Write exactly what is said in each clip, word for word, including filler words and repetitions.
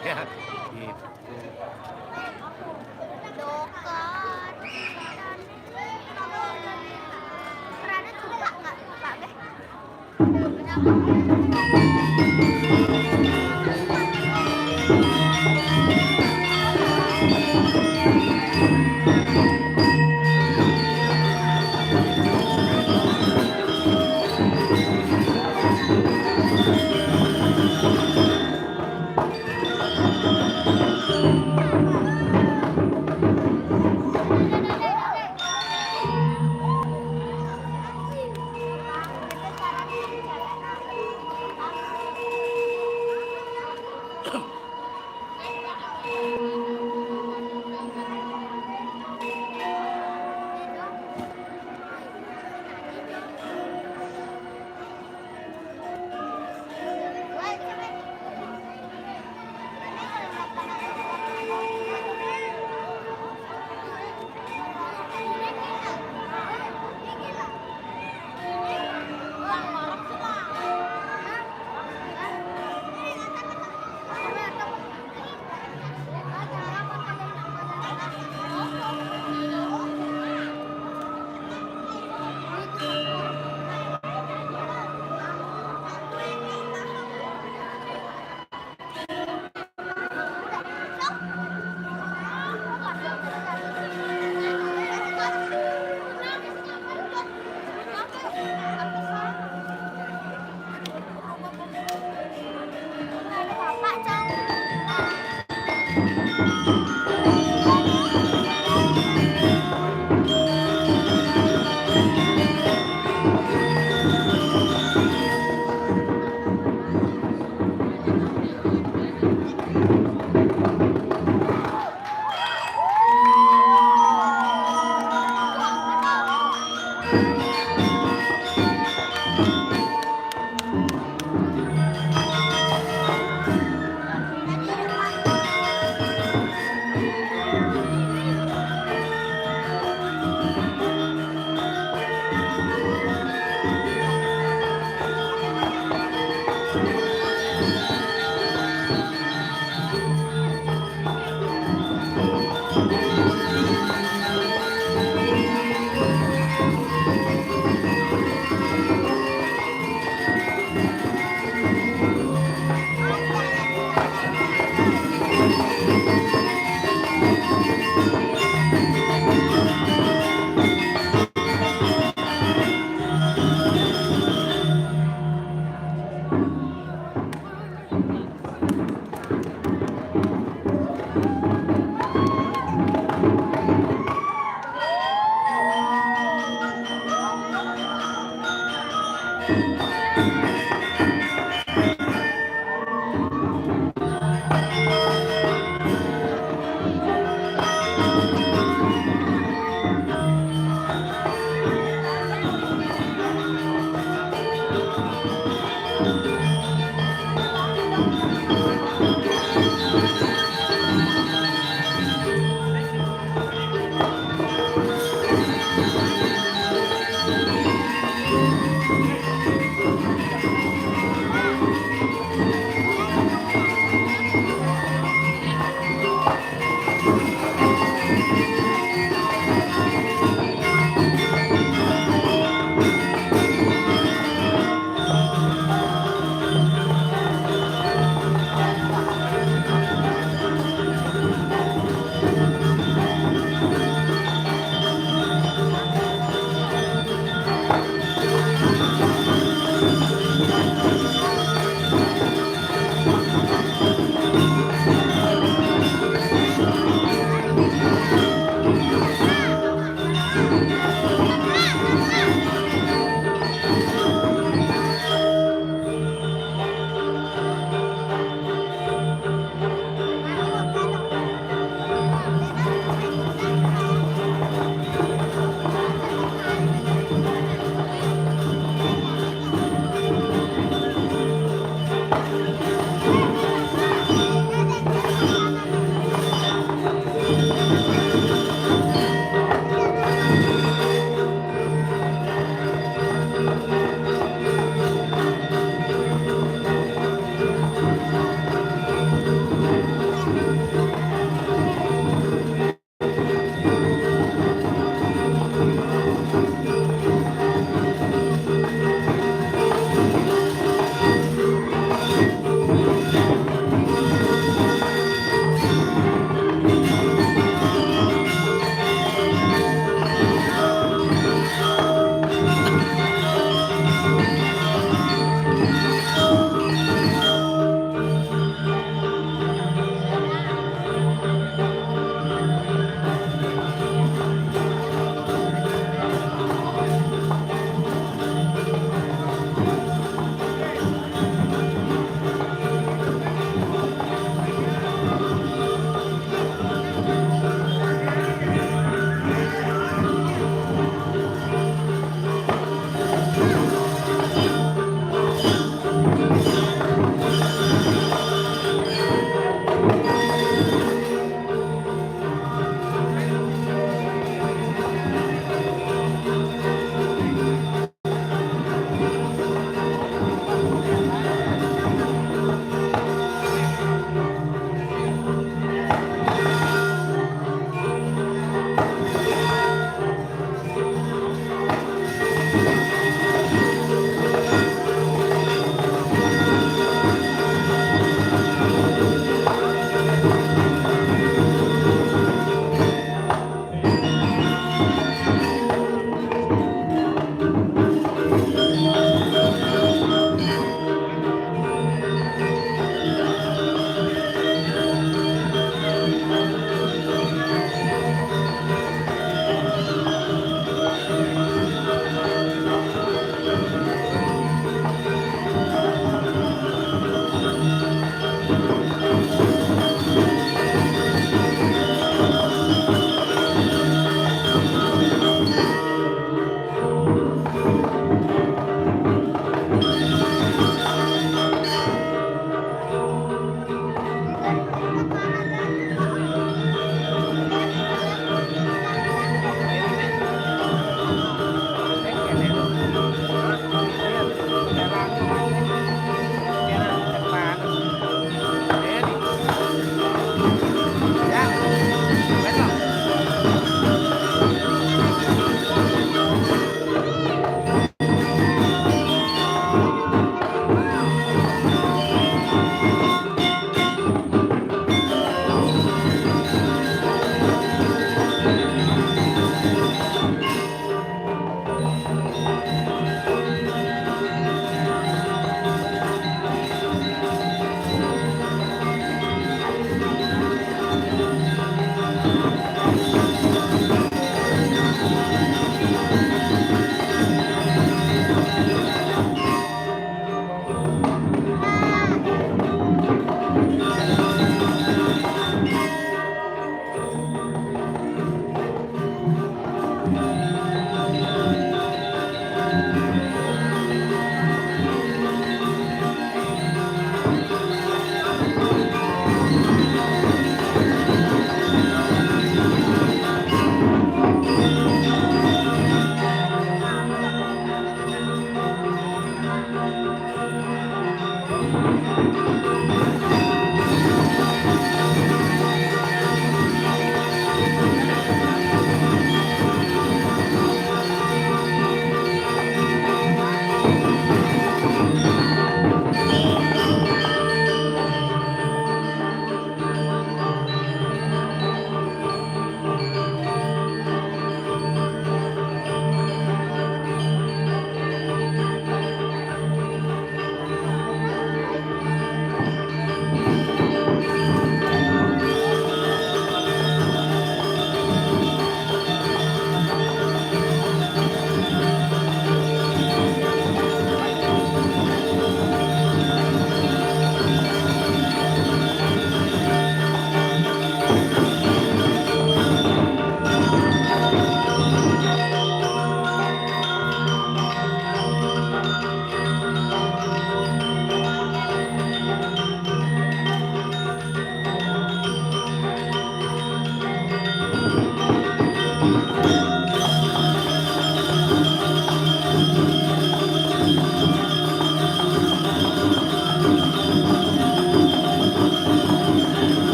Ya, gitu. Dokter. Rada suka nggak, Pak Beh?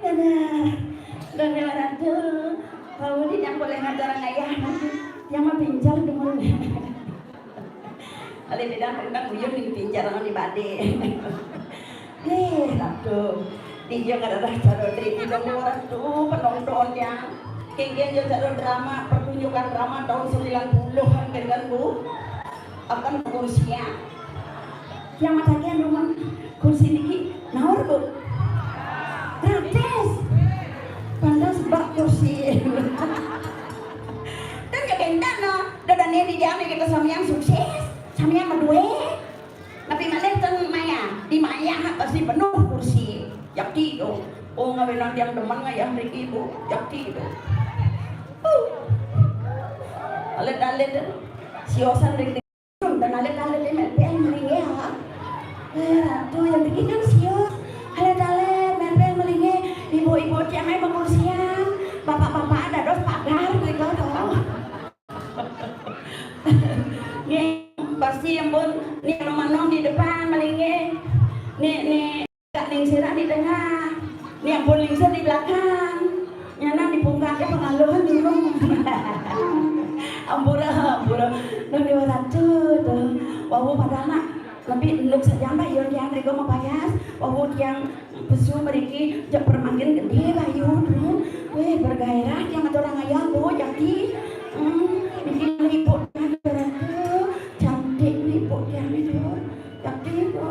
Dadah, dadah Ratu. Kamu di yang boleh ngajar ayah nanti. Yang mah pinjal demen. Kali beda kan buyur di pinjal sama di bade. Eh, Ratu. Di dia kada ada cara dari bidang Ratu penonton ya. Kenggen dia cara drama, pertunjukan drama tahun sembilan puluhan kan, Bu. Akan kursi ya. Yang matagian rumah kursi niki naur, Bu. Gratis. Pantas bak kursi. Dan ya bentar no. Dodane di dia kita samian sukses, samian madue. Tapi malih ten maya, di maya pasti penuh kursi. Yakti dong. Oh, ngawinan yang demen ngayah mriki, Bu. Yakti dong. Uh. Alit-alit. Siosan mriki. Dan alit-alit ini P N melinge, ha. Eh, Ratu yang bikin kan sios. Alit-alit, main P N melinge. Ibu-ibu tiang ai mengursian. Bapak-bapak ada dos pagar, mereka tahu. Nggih, pasti ampun, ni manong di depan, melinge. Ni, ni. Kak Lingsir di tengah, ni ampun Lingsir di belakang. Nyana di pungkaknya pengaluhan dulu. Ampura, ampura. Nuhun Dewa Ratu tuh. Wau padahal nak lebih enduk saja Mbak Yun tiang rego mapayas. Wau tiang pesu mriki jak permangkin gede bayu tuh. Weh, bergairah tiang atur ayam Bu Jaki. Hmm, bikin ibu tiang Dewa Ratu. Cantik nih ibu tiang itu. Tapi itu,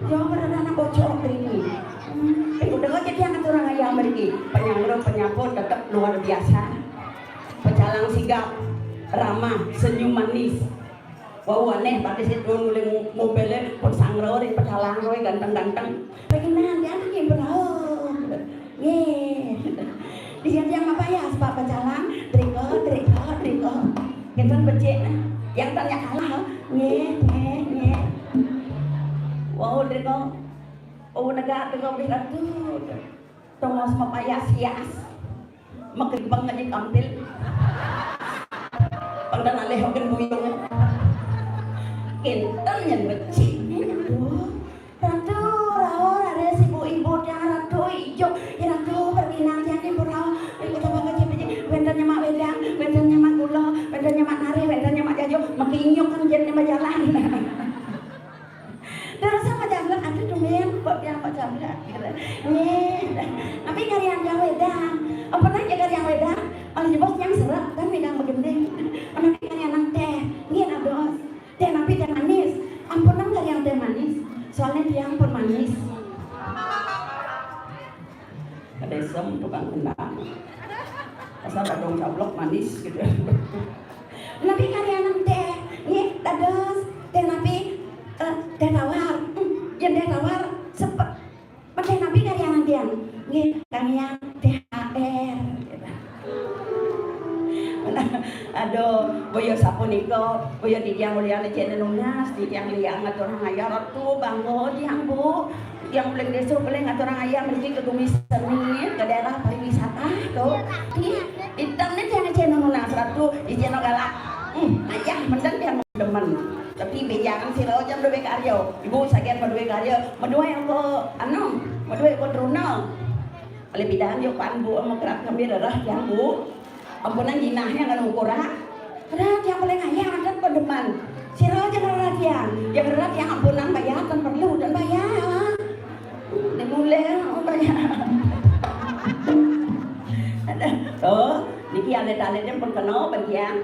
yo, karena anak bocor ini. Hmm, eh, udah aja dia ngatur orang ayam lagi. Penyangga, penyapu tetap luar biasa. Pecalang sigap, ramah, senyum manis. Wau aneh, pakai si tuan mulai mobilnya, pun sangro, di pecalang, roy, ganteng-ganteng. Pengen nanti, aku yang pernah. Nggih. Di sini yang apa ya, sebab pacaran, triko, triko, triko. Kita becik. Yang tanya kalah, nggih, nggih, nggih. Wow, triko. Oh, nega tengah bih ratu. Tongos mapayas-yas. Makebang aja kampil. Pangdan alih hokin buyung. Kinten nyen becik. Aduh. Ratu, rao, raris ibu-ibu tiang, Ratu, ijo. Ya, Ratu, pergi nang tiang di purao. Kita bakal cepet. Wénten nyemak wedang, wénten nyemak gula, wénten nyemak nari, wénten nyemak jajo. Makinyuk kan jen nyemak jalan. Terus sama jalan, aduh, tumben kok tiang kok jalan. Nggih. Tapi karian tiang wedang. Apa nang karian wedang? Malah jebos tiang seret, kan wedang begending. Menawi karian nang téh. Nggih, dados. Téh napi téh manis? Ampun, nang karian téh manis. Soalnya tiang pun manis. Kadesem tukang kendang. Asal kadung cablok manis gitu. Napi karian nang téh? Nggih, dados. Téh napi, eh, téh tawar. Hmm, yén téh tawar sepet. Téh napi karian nang tiang? Nggih, karian T H R. Aduh, boya sapunika, boya titiang ulian cék nunas, titiang liang ngaturang ayah, Ratu, bangga tiang, Bu. Tiang uling désa boleh ngaturang ayah mriki ke Bumi Seni, ke daerah pariwisata, to. Nggih, tiang né tiang cék nunas, Ratu, cék galak. Hmm, ayah menten tiang demen. Tapi béjang sira jam duwé karya. Ibu saking maduwé karya, maduwé apa anu, maduwé apa truna. Oleh bidan yo kan Bu, mau kerap kami rerah tiang, Bu. Ampunang jinahnya kan ukuran. Rah tiang paling ayah ada pedeman. Sira aja rerah tiang. Ya rerah tiang ampunang bayar tan perlu dan bayar. Dimulai bayar. Ada. Oh, niki alit-alité pun kena bagi tiang.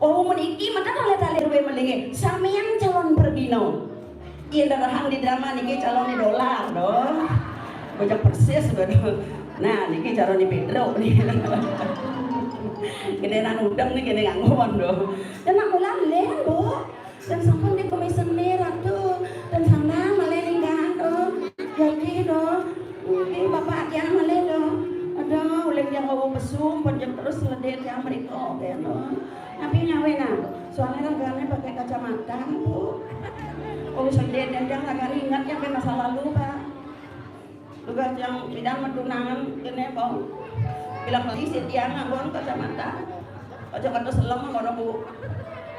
Oh, meniki maka alit-alité duwé melingé. Samian calon pergino. Yén rerahang di drama niki calon dolar, doh. Bocah persis, doh. Nah, niki calon Pedro nih. Gedénan udeng nih, gedé ngangguan, doh. Nak mula lén, Bu. Dan sampun di Bumi Seni, Ratu. Dan sana malih linggahan, doh. Jadi, doh. Niki bapak tiang malih, doh. Aduh, uling tiang bawa pesum, panjang terus ledé tiang mriko, doh. Tapi nyawé nah, soalnya ragané pakai kacamata, Bu. Oh, sedih, dan tiang ragané ingat yang ke masa lalu, Pak. Tugas yang bidang metunangan kéné, Pak. Bilang lali si tiang nganggo kacamata. Kacamata selem ngono, Bu.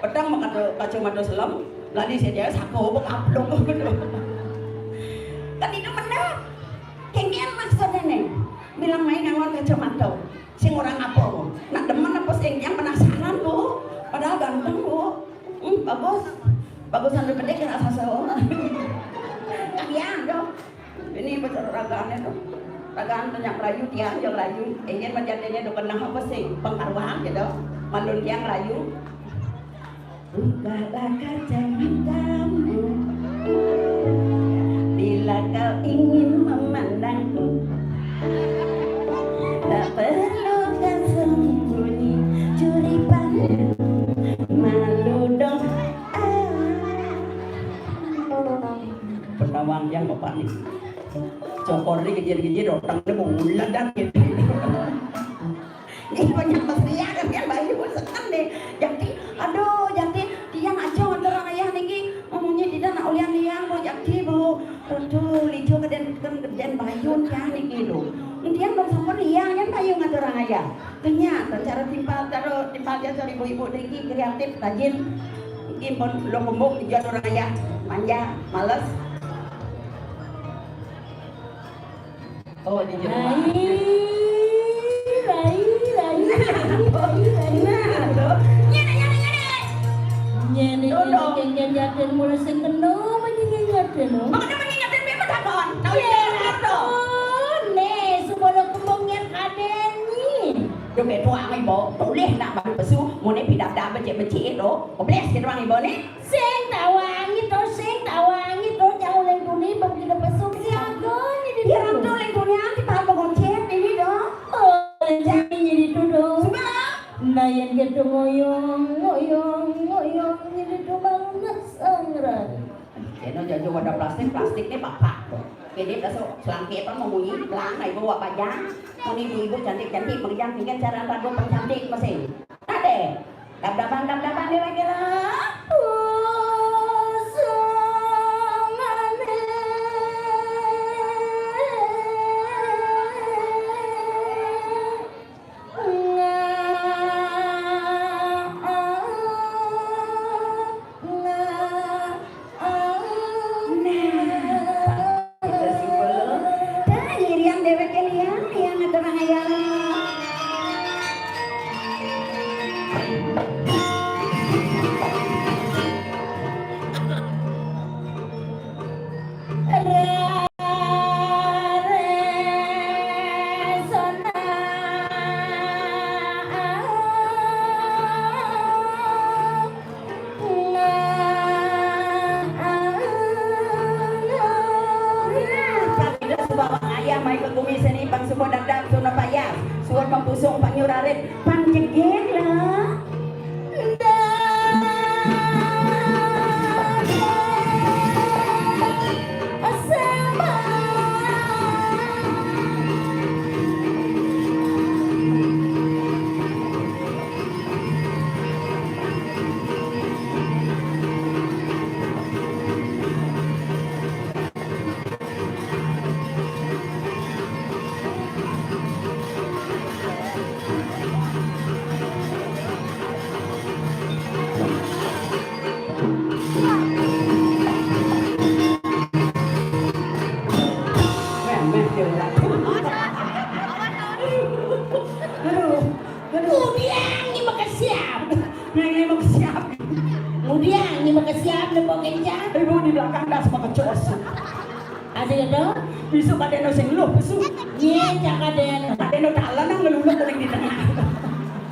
Pedang mengkato kacamata selem, lali si tiang sako bekaplok. Kan itu bener. Kéngkén maksudnya nih. Bilang main nganggo kacamata. Sing orang apa? Nak demen apa sing? Yang penasaran, Bu. Padahal ganteng, Bu. Hmm, bagus. Bagus sampai pendek ya rasa sewa. Iya, dong. Ini besar ragaannya tuh. Ragaan banyak rayu, tiang yang rayu. Ingin menjadinya tuh kenang apa sih? Pengkaruan gitu. Mandun tiang rayu. Bukalah kacamatamu bila kau ingin memandangku. Tak perlu kau sembunyi, curi pandang, malu dong. Ah. Penawang yang bapak nih. Cokor nih gejir-gejir, otak nih mau nguladan gitu. Ih, banyak mesriakan kan bayu seken deh. Jati, aduh, jati, tiang aja ngaturang ayah niki. Ngomongnya tidak nak ulian liang, Bu, jati, Bu. Aduh, lijo keden, keden, keden bayu tiang niki, lho. Tiang belum sampun liang, yang bayu ngaturang ayah. Tanya, cara timpal, taruh timpal dia, cari ibu-ibu niki kreatif, rajin. Niki pun belum kumbung, lijo ngaturang ayah. Manja, males. Oh, di jero. Rai, rai, rai, rai, rai, rai. Nah, tuh. Nyene, nyene, nyene. Nyene, tuh, nyene, dong. Nyene, nyene, nyene, mulai sing kena, mendingin nyene, no. Makanya mending nyene, memang takon. Tahu ya, nyene, tuh. Ampun, nih, sebelum kembangnya kadeni. Duh, ketua, ibu. Boleh nak baru pesu, mau nih pidak dah becik-becik, tuh. Boleh, si tuang ibu nih. Sing tawangi to, sing tawangi to, jauh leng tuni bang kita besuk siaga ini. Ya, ratu leng tuni, ah, kita mau ngocet ini dong. Oh, jadi ini tuh dong. Sudah. Nah, yang gitu ngoyong, ngoyong, ngoyong, ini tuh banget sangrai. Kena jauh ada plastik, plastik nih bapak. Jadi besok selangkit apa mau munyi, pelang, nah, ibu wak bajang. Mau ibu-ibu cantik-cantik, menjang tinggal cara ragu pengcantik mesin. Ada. Dab-daban, dab-daban déwék lho. Usung manis. Suwun Dadang Suna Payas, suwun Mempusung Panyurarit, pan jegég lah. Aduh, aduh. Ngudiang nyi makesiab. Neng nyi makesiab. Ngudiang nyi makesiab, nembok kencang. Ibu di belakang das makecos. Ada ya dong? Besok kadén sing luh, besok. Nyé, cak kadén. Kadén dalan nang ngeluluk kuning di tengah.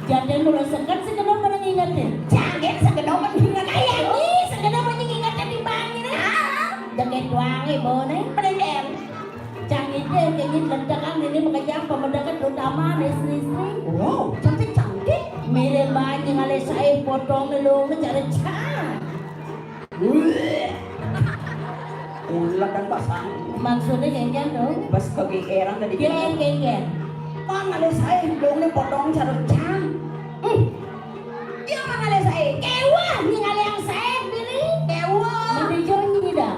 Jadén mula seket, sekena mana ngingetin. Jadén sekena mana ngingetin. Kayak ini, sekena mana ngingetin di bangin. Ah, jaket doang, ibu, nih, penendem. Cang itu kayaknya ledakan ini mengejar pemedakan terutama istri-istri. Wow, cantik-cantik. Mirip banget ngalih saya potong lu, cara cang. Ulet kan pasang. Maksudnya genggen dong. Bas kegeeran tadi. Genggen, genggen. Mang ngalih saya dong nih potong cara cang. Hmm. Dia mang ngalih saya. Kewah, nih ngalih yang saya, Billy. Kewah. Mandi Joni dah.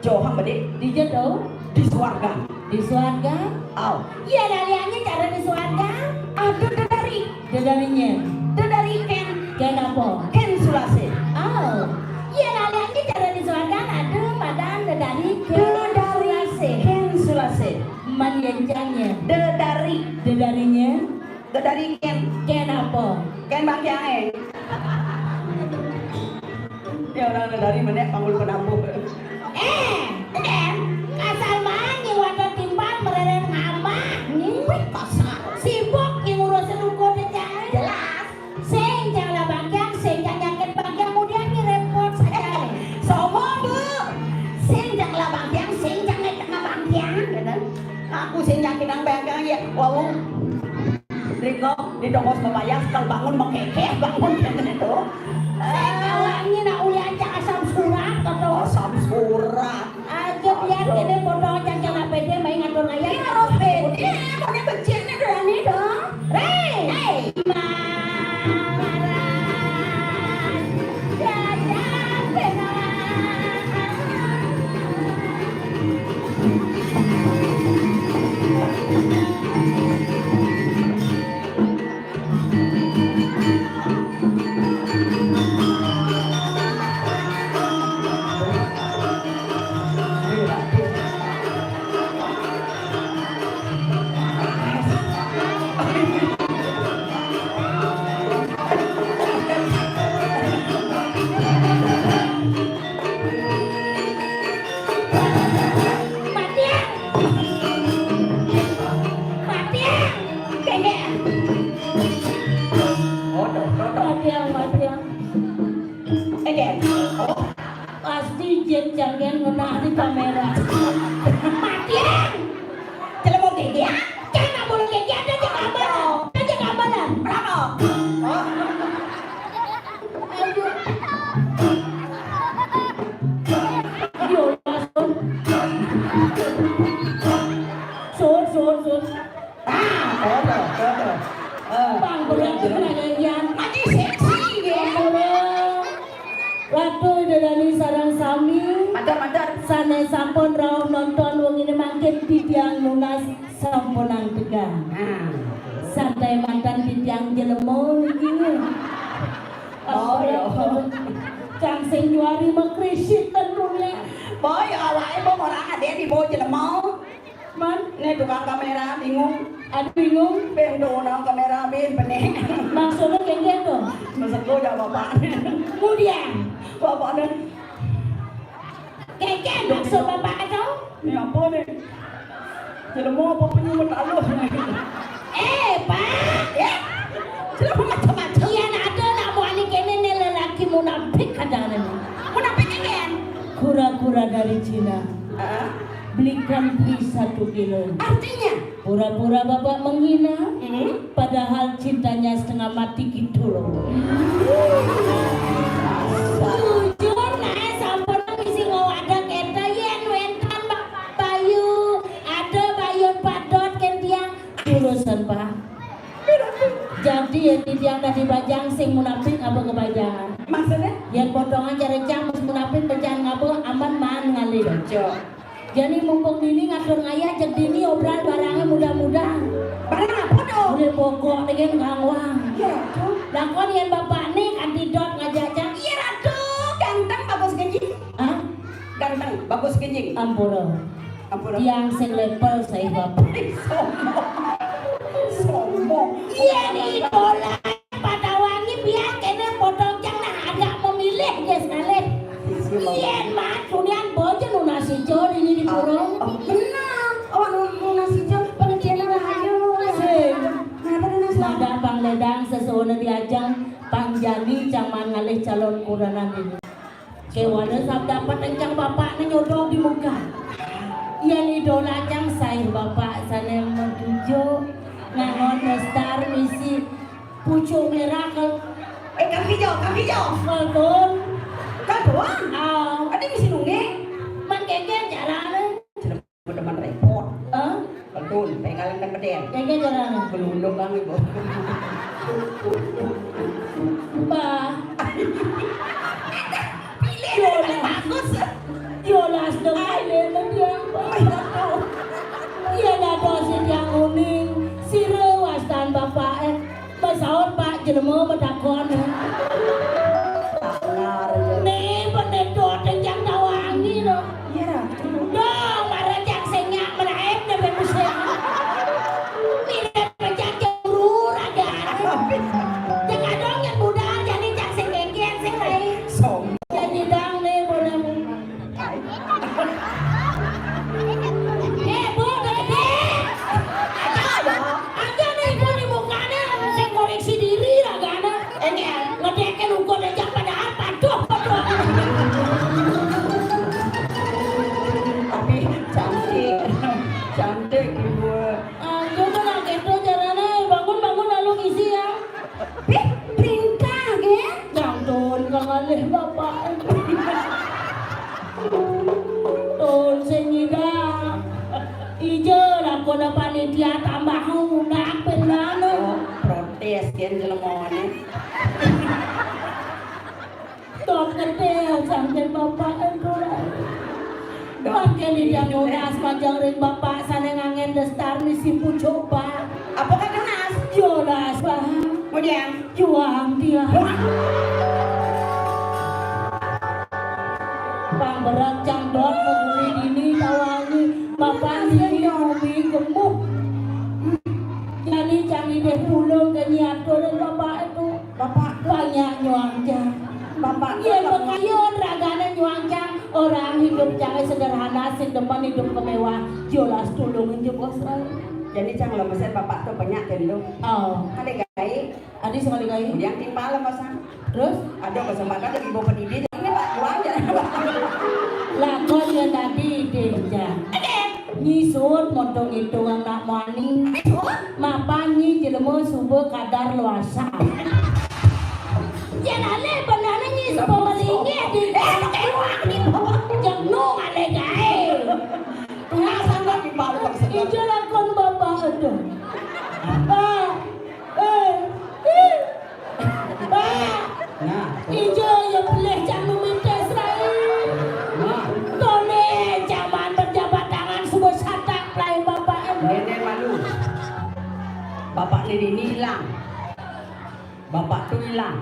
Johang bade. Di jero? Di suarga. Di suarga? Au. Iya, daliannya cara di suarga. Ada dedari. Dedarinya. Dedari ken. Ken apa? Ken sulase. Au. Iya, daliannya cara di suarga ada padan dedari ken. Dedari sulase. Ken sulase. Man yencangnya. Dedari. Dedarinya. Dedari ken. Ken apa? Ken bangkiange. Ya orang dedari menek panggul penambuh. Eh, Ken, kasar banget nih wadah timpal mereren ngambah nih. Wih, kasar. Sibuk nih ngurusin ruko deh, Cang. Jelas. Sing jang lah bangkiang, sing jang nyakit bangkiang, kemudian nih repot saja. Sombong, Bu. Sing jang lah bangkiang, sing jang nyakit bangkiang, gitu. Aku sing nyakit nang bangkiang ya. Wow. Riko, di toko sembayang, sekal bangun mengkekeh, bangun kayak gitu. Saya kawangi nak ulian cak asam surat, kata. Asam surat. Aja lihat ini foto cak cak pede, main ngatur layar. Ini harus pede, pokoknya benciannya berani dong. Hei, hei. Mararan, dadah, benar. Matiang. Matiang. Kayaknya. Matiang, matiang. Again. Oh. Pasti jin janggen ngenah di kamera. Matiang. Celemo gigi, ah. Jangan boleh gigi, ada aja gambaran. Ada aja gambaran. Berapa? Oh. Ayo. Yo, langsung. Sur, sur, sur. Ah, foto, foto. Eh, Bang, berat berat. Berat, ya, Yan. Mati seksi, ya. Ratu Ida Dani sareng sami. Matur, matur. Sané sampun rauh nonton wengine mangkin titiang nunas sampunang tegang. Nah. Santai mantan titiang jelema niki. Oh, iya. Cang sing juari mekrisit tentunya. Boy, awake mau ora ade di bawah jelema. Man, nek tukang kamera bingung. Aduh, bingung. Ben tukang kamera ben benek. Maksudnya kayak gitu. Maksudku ya bapak. Kemudian, bapaknya. Kayak gitu maksud bapak itu? Ini apa nih? Jelema apa penyu metaluh? Eh, Pak. Ya. Jelema macam-macam. Iya, nak ada, nak mau anak ini nih lelaki munafik kadang ini. Munafik ini kan? Kura-kura dari Cina. Heeh. Belikan beli satu kilo. Artinya? Pura-pura bapak menghina, hmm? Padahal cintanya setengah mati gitu loh. Jujur, nah, sampun misi ngawada kita, yen wentan Bapak Bayu, ada Bayun Padot, ken tiang. Jurusan, Pak. Jadi, ya, tiang tadi bajang sing munafik apa kebajangan? Maksudnya? Yen potongan cari cang, mus munafik bajang apa, aman man ngalih. Cocok. Jadi mumpung dini ngatur ngayah, jeg dini obral barangnya mudah-mudahan. Barang apa tuh? Boleh pokok dengan ngawang. Iya, tuh. Lakon yen bapak nih kan didot ngajak cang. Iya, Ratu. Ganteng, bagus genjing. Hah? Ganteng, bagus genjing. Ampura. Ampura. Tiang sing level saya bapak. Sombong. Sombong. Iya nih, idola. Padawangi biar kene potong cang nah agak memilih, guys, ngalih. Yen mat, kunian bojo nunas ijo ini di purung. Oh, benar. Oh, nu-, nunas ijo, pengertiannya rahayu. Sing. Kenapa nunas? Nada pangledang sesuatu diajang, pangjani cang man ngalih calon kurenan ini. Kewana sabda petencang bapakne nyodok di muka. Yen idola cang sair bapak sane menuju ngangon daftar misi pucuk merah ke. Eh, kang hijau, kang hijau. Kalton. Kalton? Ah. Ada misi nunge? Man keke carane. Teman repot. Hah? Betul, pegangan dan bedel. Keke carane. Belundung kami, Bu. Bah. Yolas. Yolas dengan lele dia, Bah. Iya, dados yang uning. Sira wastan bapake. Pesaut, Pak, jelema medakon. Nih, pendeta tenjang tawangi, no. Iya. Dong, mara cang sing nyak menaip dhewe musim. Mirip pecah juru raga. Cek adong yang budal, jani cang sing kengkian sing lain. Sombong. Janji dang nih, boleh. Eh, Bu, Dede. Aja, aja nih, Bu, di mukanya, sing koreksi diri ragane. Ini, ngedeke lungkut aja padahal patuh, patuh. Tapi cantik, cantik, Ibu. Aduh, tenang gitu, carane bangun, bangun, lalu ngisi ya. Pih, perintah, ge? Nyantun, kang alih bapak. Tun, sing nyida. Ija, lakona panitia tambah undang, penana. Oh, protes, yen jelemone. Tok ngetel, sangken bapak enturan. Mangken ida nunas majeng ring bapak sane ngangen destar misi pucuk, Pak. Apa kata nas? Yolas, Pak. Kemudian? Juang dia. Wah. Pang berat cang dot peduli dini tawangi. Bapak dini hobi gemuk. Jadi cang ideh pulang ke nyiatur bapak itu. Bapak banyak nyuang cang. Bapak yen tuh bekayun ragane nyuang cang, orang hidup cang sederhana, sing demen hidup kemewah. Jolas tulungin je bos, Rai. Jadi cang lemesin bapak tuh banyak deh lu. Oh. Ada gawe. Adi sama gawe. Kemudian timpal lemesan. Terus? Ada kesempatan lagi bawa pendidik. Ini Pak, juang ya. Lakon ya tadi deh, cang. Nyisut, montong ngitung anak mani. Mapan nyi jelema suba kadar luasa. Yen ale benane nyi suba melingih di. Eh, pakai uang di bawah. Jengno ale gae. Tuh, sangat di bawah. Ija lakon bapak itu. Pak, eh, ih. Pak, nah, ijo ya pelih cang numintes rai. Nah. Tone jaman pejabat tangan suba satak pelai bapak. Nenek malu. Bapak ini hilang. Bapak tuh hilang.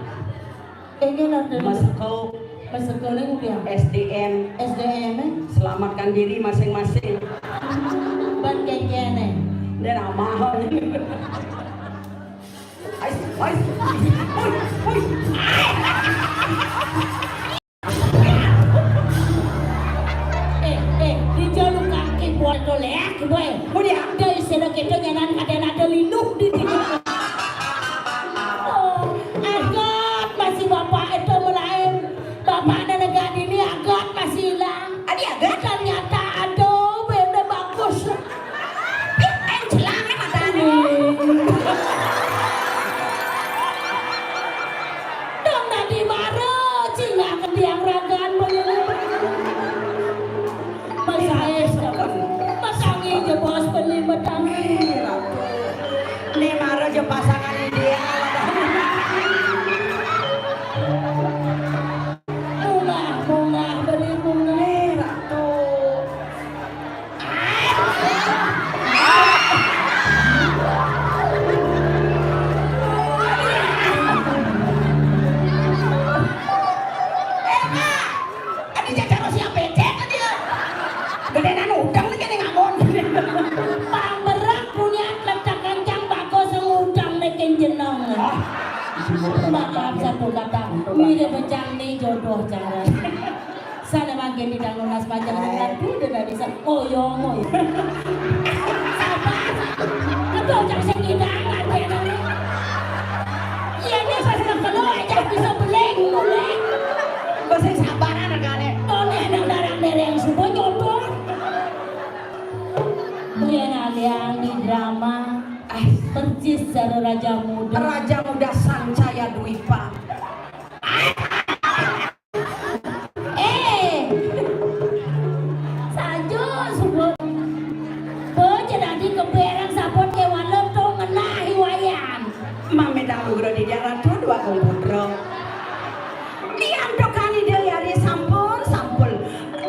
Ini nanti. Mas kau. Mas kau ini udah. S D M. S D M, eh? Selamatkan diri masing-masing. Ban kekene. Dia nama. Ais, ais, hui, hui. Eh, eh, di jalur kaki buat toleh, boy. Mulia. Dari sana kita nyanan kadang ada lindung di sini. Oh, agat masih bapak itu melain. Bapak ada negak dini agat masih hilang. Adi agat? Ternyata ada, be. Gedénan udeng niki ning angon. Pamberek bunian letak kencang bagus udeng niki jeneng. Ah, maaf satu kata. Mirip bencang nih jodoh cara. Sana makin tidak lunas panjang dengan kuda dari sa-, oh, yo, oh, yo. Sabar. Aduh, jangan sedih dah, latihan ini. Iya, ini saya sudah keluar aja bisa beling, beling. Kok sing sabaran regane? Tone nang darang dereng semua jodoh. Iya, nah, yang di drama. Ah, persis cara Raja Muda. Raja Muda Sancaya Dwipa. Eh, sajo subuh. Bojo dadi kebereng sampun kewala to ngenahi wayan. Mame dang lugra di jaran to dua komputer. Diam to kani dewe ari sampun, sampun.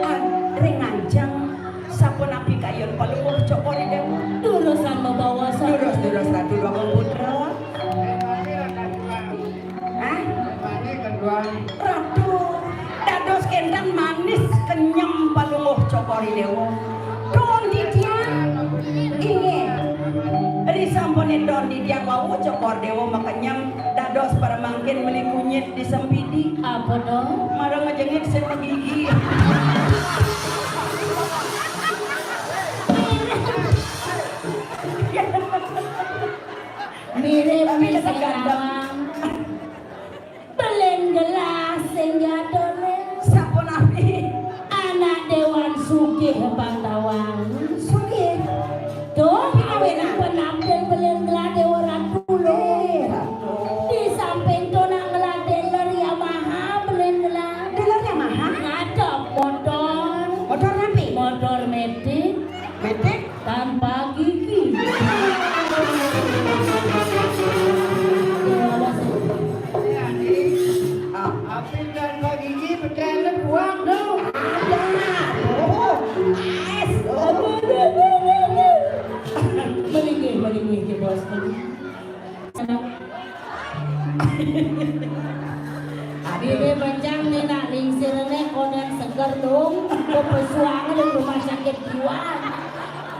Ah, ring anjeng sapunapi kayun Palungguh Cokor I Dewa. Durus sama bawa. Durus, durus Ratu dua komputer. Hah? Ratu, dados kénten manis kenyem Palungguh Cokor I Dewa. Don titiang, inggih. Risampuné don titiang wau Cokor Dewa makenyem, dados para mangkin meli kunyit di Sempidi. Apa to? Mara ngejengit sing magigi. Mirip. Tapi tetep ganteng. Belin gelah sing jadone. Sapunapi? Anak dewan sugih Bangkawan. Sugih. Tuh, awenan penampil belin gelah Dewa Ratu lho. Eh, Ratu. Di samping to nak ngelah dealer Yamaha belin gelah. Dealer Yamaha? Ngadep motor. Motor napi? Motor metik. Metik? Tanpa gigi. Tapi tanpa gigi, pecahan buang dong. Ada. Oh, es. Oh. Melinggih, melinggih, ki bos. Aduh. Dene bencang nih nak lingsirne konen seger dong. Kepesuangan di rumah sakit jiwa.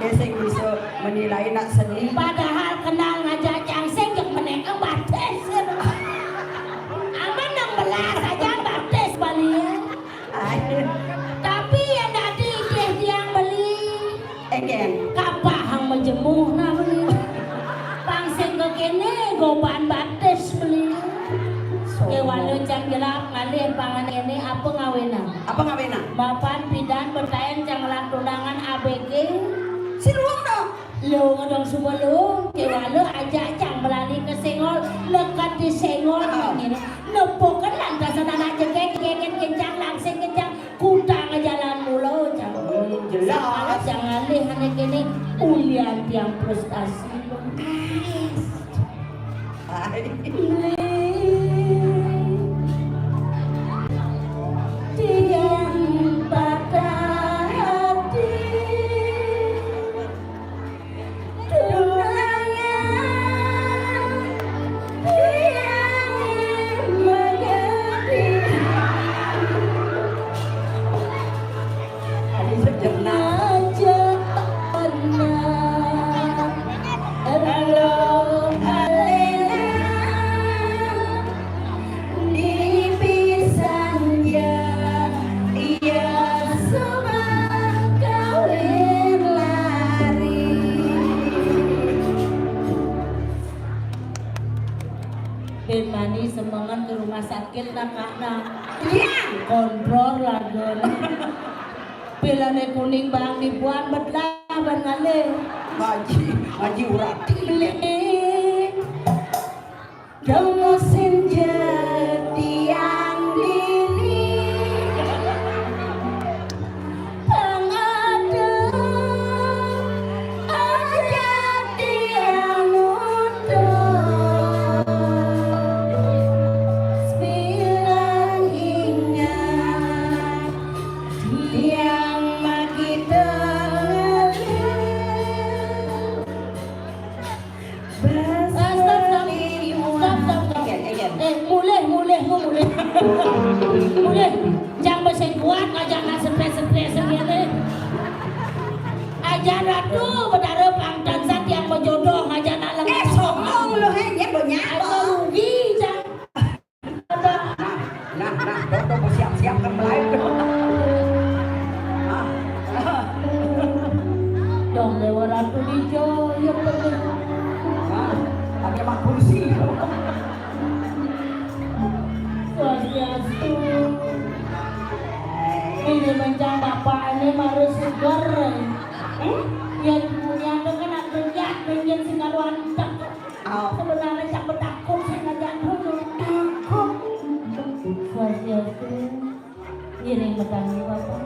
Dia sing bisa menilai nak seni. Padahal kenal ngajak cang sing jek meneka batis. Aman enam belas aja batis bali. Aduh. Tapi ya dadi idih tiang beli. Enggih. Kapahang majemuh nah beli. Pang sing kekene goban batis beli. So. Kewala cang jelap ngalih pangan ini apa ngawena? Apa ngawena? Mapan pidan betaen cang ngelah tunangan A B G. Si luang dong. Lu ngedong suba lu, kewala aja cang belani ke senggol, lekat di senggol. Ah. Ngene. Nepukan lantasan anak jegeg, jegeg kencang, langsing kencang. Kutang jalan mula, jangan. Hmm, jelas. Jangan ngalih anak ini ulian tiang prestasi. Tiang patah hati. Tunangan tiang mengerti. Aja pernah. Halo, Alena. Dipisanja, iya suba kawin lari. Ben mani semengan ke rumah sakit nak nak. Iya. Kontrol lagi. Pilane kuning bang dibuat betlah ban ngalih. Ngaji, ngaji urati. Beli. Dong senja tiang diri. Pengadu aja tiang utuh. Sebilang ingat tiang magita. Eh, stop, stop. Stop, stop, stop. Again, again. Eh, Jan Ratu, Betara pang tansah tiang bejodoh ngajak nak lengah. Eh, songong lu, he, dia banyak. Aduh, rugi, Jang. Nah, nah, nah, Toto bersiap-siap ke melayu. Ah. Dong Dewa Ratu Dija, ya betul. Ah, ada mak kursi. Swastiastu. Ini mencang bapak ini harus segar. Hmm? Ya, dunia itu kan kerja, kerja sing karo antek. Oh. Sebenarnya siapa takut sih ngajak dulu? Takut. Swastiastu. Ngiring petani, Bapak.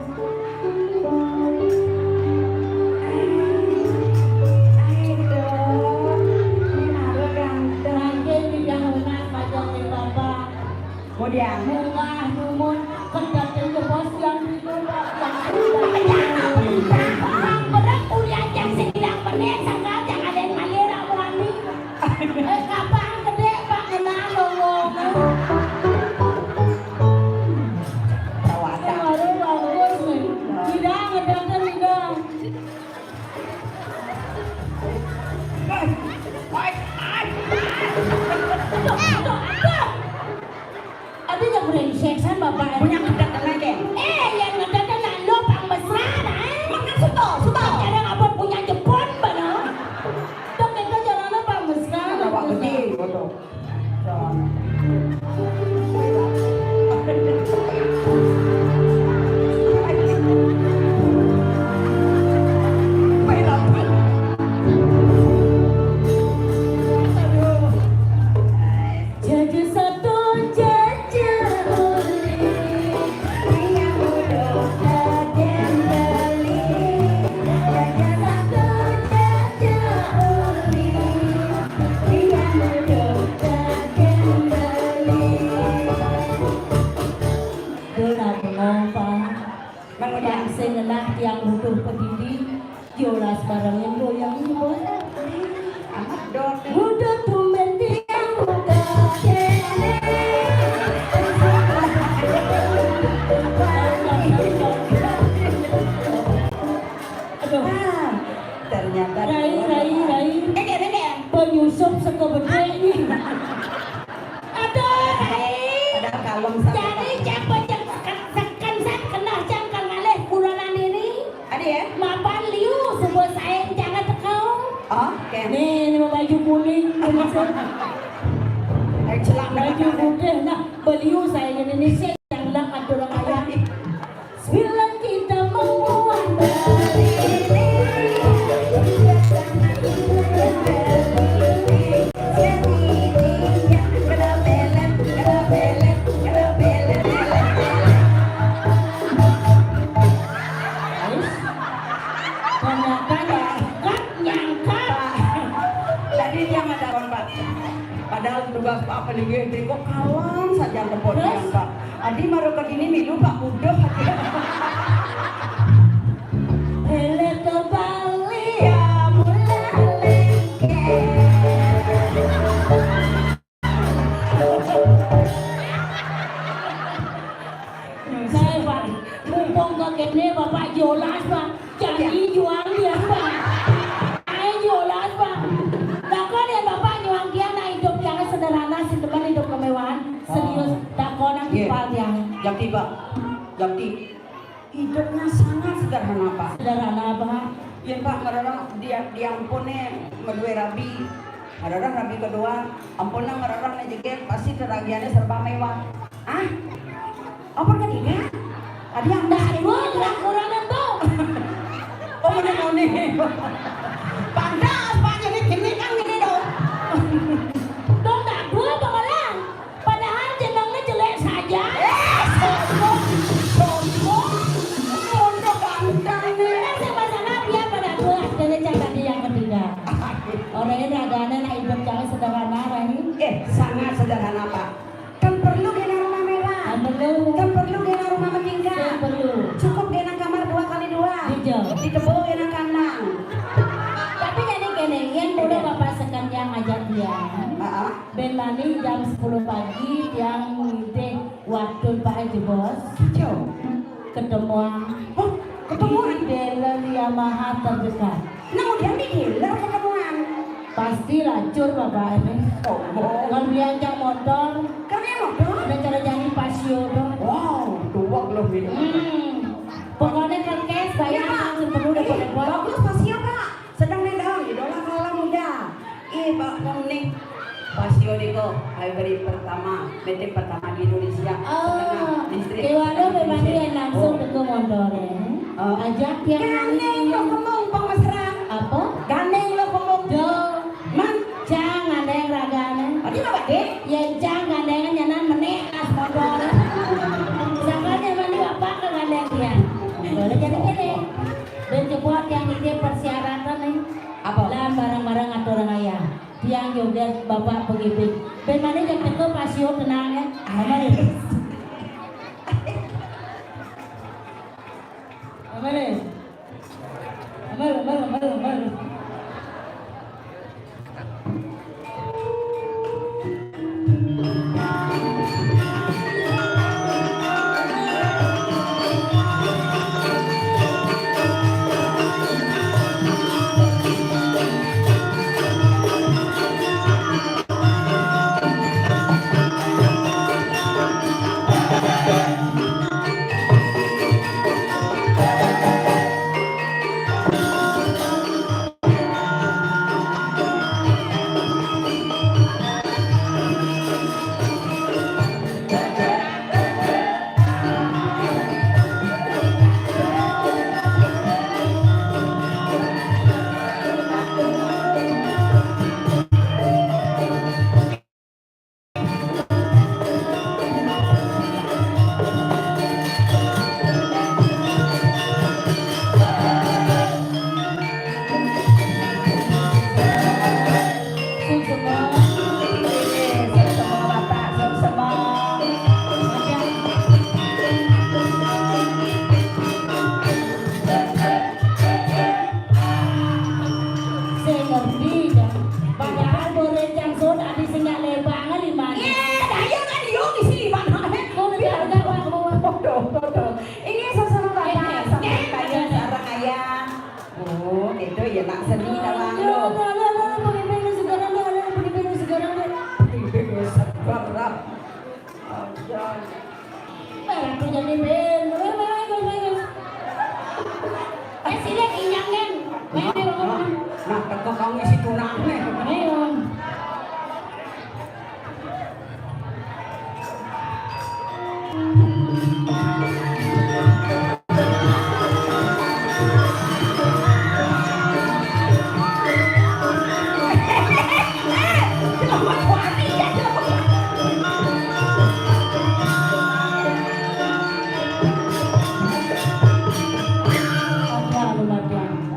Aduh, ini naruh ganteng. Nggih, bidang lunas, Pak Jong, Bapak. Kemudian? Munggah, numun, kedaten jebos yang itu, Pak, yang sudah. Berat kuliah yang sedang menit, sangkal yang ada yang ngalir, aku mandi. Eh, kapang gede, Pak, kena ngomong. Baru bagus nih. Tidak, ngedakan tidak. Aduh, aduh, aduh. Aduh, yang brengsek san, Bapak. Punya ngedakan lagi. Eh, yang ngedakan nak lo pang mesra, nah, eh. Makan soto, soto. Cara ngapa punya Jepun, bana? Dok, kita jalan apa mesra, Bapak gede, betul. Jaja satu, jaja uli. Tiang udah kagen beli. Jaja satu, jaja uli. Tiang udah kagen beli. Dora bengong, Pak. Bang Ujang. Yang sing ngenah tiang butuh pedidi, yolas bareng yang goyang, Ibu. Amat dot. Butuh tumben tiang buka kene. Aduh. Ah, ternyata Rai, Rai, Rai. Eh, dia, dia, dia. Penyusup seko bedek ni. Aduh, Rai. Padahal kalem sama. Jadi, siapa yang seken, seken, sat kenal jangkang ngalih kulanan ini? Ada ya? Mapan liu, sebuah saing jangan tekau. Oh, oke. Nih, ini mau baju kuning, penyusup. Eh, celak. Baju putih, nah, beliu saing ini, nih, sih, yang lak atur orang kaya. Bila kita membuat diri ini, ternyata nggak nyangka. Jadi dia nggak takon, Pak. Padahal tugas Pak paling gede kok kawan saja lepon. Terus? Yang Pak. Adi maro ke dini milu Pak buduh. Hele ke Bali ya mula lengket. Saya, Pak, mumpung ke kene Bapak jolas, Pak. Janji juang dia, Pak. Ayo jolas, Pak. Lakon ya Bapak nyuang dia nak hidup yang sederhana, si teman hidup kemewahan. Serius, oh. Dakon yang timpal dia. Yang tiba. Yang ti-, hidupnya sangat sederhana, Pak. Sederhana, Pak. Ya, Pak, mararang dia, diampune madue rabi. Mararang rabi kedua, ampun nang mararang ne jegel, pasti teragihannya serba mewah. Ah? Apa kan ini? Tadi yang dah dua kurang-kurang itu. Oh, mana mone? Pantas, Pak, jadi gini kan gini dong. Dong, dah dua apa malah? Padahal jenengnya jelek saja. Eh, sombong, sombong. Pondok ganteng nih. Kan sama-sama dia pada dua, jadi jangan tadi yang ketiga. Orang ini raganya nak hidup jangan sederhana, Rani. Eh, sangat sederhana, Pak. Kan perlu kena rumah mewah. Kan perlu. Kan perlu kena rumah bertingkat. Kan perlu. Cukup kena kamar dua kali dua. Betul. Di tebo kena kandang. Tapi jadi kene, yang bodoh bapak sekan yang ngajak dia. Heeh. Ben mani jam sepuluh pagi, tiang ngintih waktu Pak Haji Bos. Kacau. Ketemuan. Oh, Ketemuan? Di dealer Yamaha terdekat. Nah, udah di dealer ketemuan. Pasti lacur, Bapak. Oh, oh. Kalau diajak motor, kan motor? Ada cara jadi Pasio tuh. Wow, tua belum ini. Hmm. Pokoknya kan cash, bayar. Iya, Pak. Langsung penuh. Ih, repot-repot. Bagus Pasio, Pak. Sedang nih dong, idola kalah muda. Ih, Pak Komnik. Pasio diko, hybrid pertama, metik pertama di Indonesia. Oh, setengah listrik, kiwala setengah memang bensin. Dia langsung. Oh. Teko motor ya. Oh. Ajak yang gandeng lo kembung, Pak Mesra. Apa? Gandeng lo kembung. Jo. Man. Cang gandeng ragane. Tadi apa, Dek? Ya, cang gandeng nyanan menek tas motor. Sakanya mandi bapak ke gandeng dia. Boleh jadi gini. Dan coba yang ini persyaratan nih. Apa? Lan bareng-bareng atur ayah. Tiang joget Bapak P G B. Ben mane jek teko Pasio tenang ya. Aman ya. Aman ya. Aman, aman, aman, aman. Sing ngerti, dah. Padahal boleh cang soda di sing nggak lebang, lima. Iya, dah, iya kan, iya, di sini, Pak. Kok lebih harga, Pak? Waduh, waduh. Ini sama-sama Bapak, sama kalian, seorang ayah. Oh, gitu ya, nak seni, nak malu. Alah, alah, alah, alah, pakai baju sekarang, alah, alah, pakai baju sekarang, alah. Pakai baju sekarang. Aja. Eh, aku jadi band. Eh, bagus, bagus. Eh, sini inyang, kan? Main, main, main. Nah, teko kau ngisi tunangan. Ayo.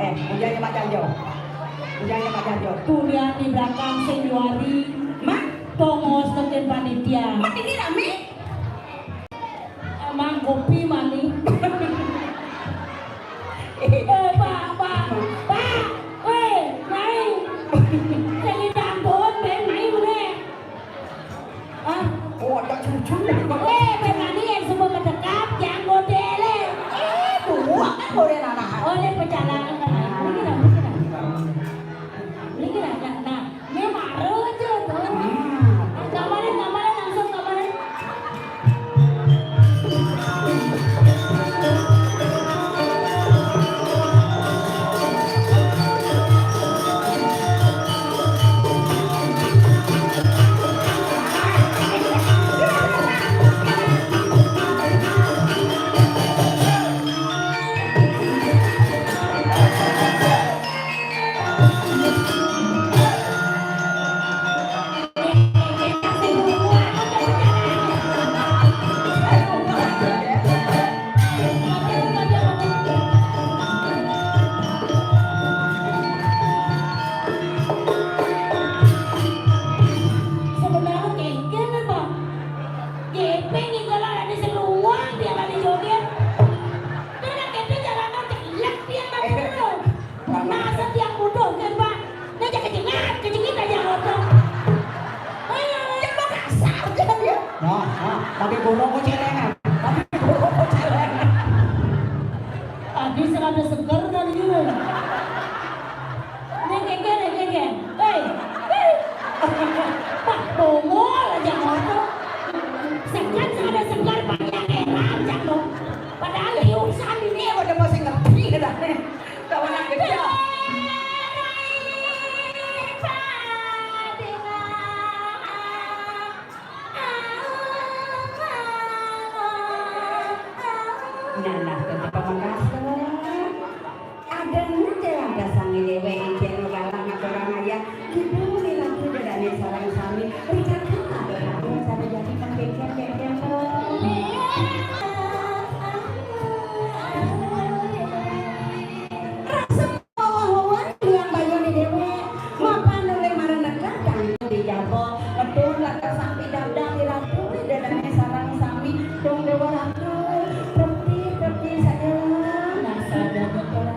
Eh, ujarnya Pak Janjo. Ujarnya Pak Janjo. Tulian di belakang sing juari. Mak? Tongos tekan panitia. Mak, ini rame? Emang kopi mani. Eh, Pak, Pak, Pak, weh, Mai. Sing dangdut, Ben, Mai, meneh. Ah, oh, ada cucu. Weh, Ben, Mai, yang semua mendekat, yang modele. Eh, buah kan model anak. Oh, ini pecalang kan. Ini kira, ini kira. Ini kira, nah. Ini baru aja tuh. Gambarin, gambarin, langsung gambarin. Ning kene, ning kene. Hei. Hei. Pak bongol aja ngono. Segan ada segar banyak heran aja lo. Padahal liusan ini udah masih ngerti dah. Kawan aja. Nah, nah, tetep pamekasan. Ada nanti lantas sangi dewe ijeno galak ngaturang ayah. Ibu lagi dedane sareng sami. Rika kena berlaku cara jadi pengkekeh-kekeh. Rasa Wah-wahan yang bayune dhewe, mapan oleh marang negah kang dijaba, ngedun lakar sampi dadang diratu, dadane sareng sami, dong dewa ratu, tepti, tepti saja. Nah, sadar betul.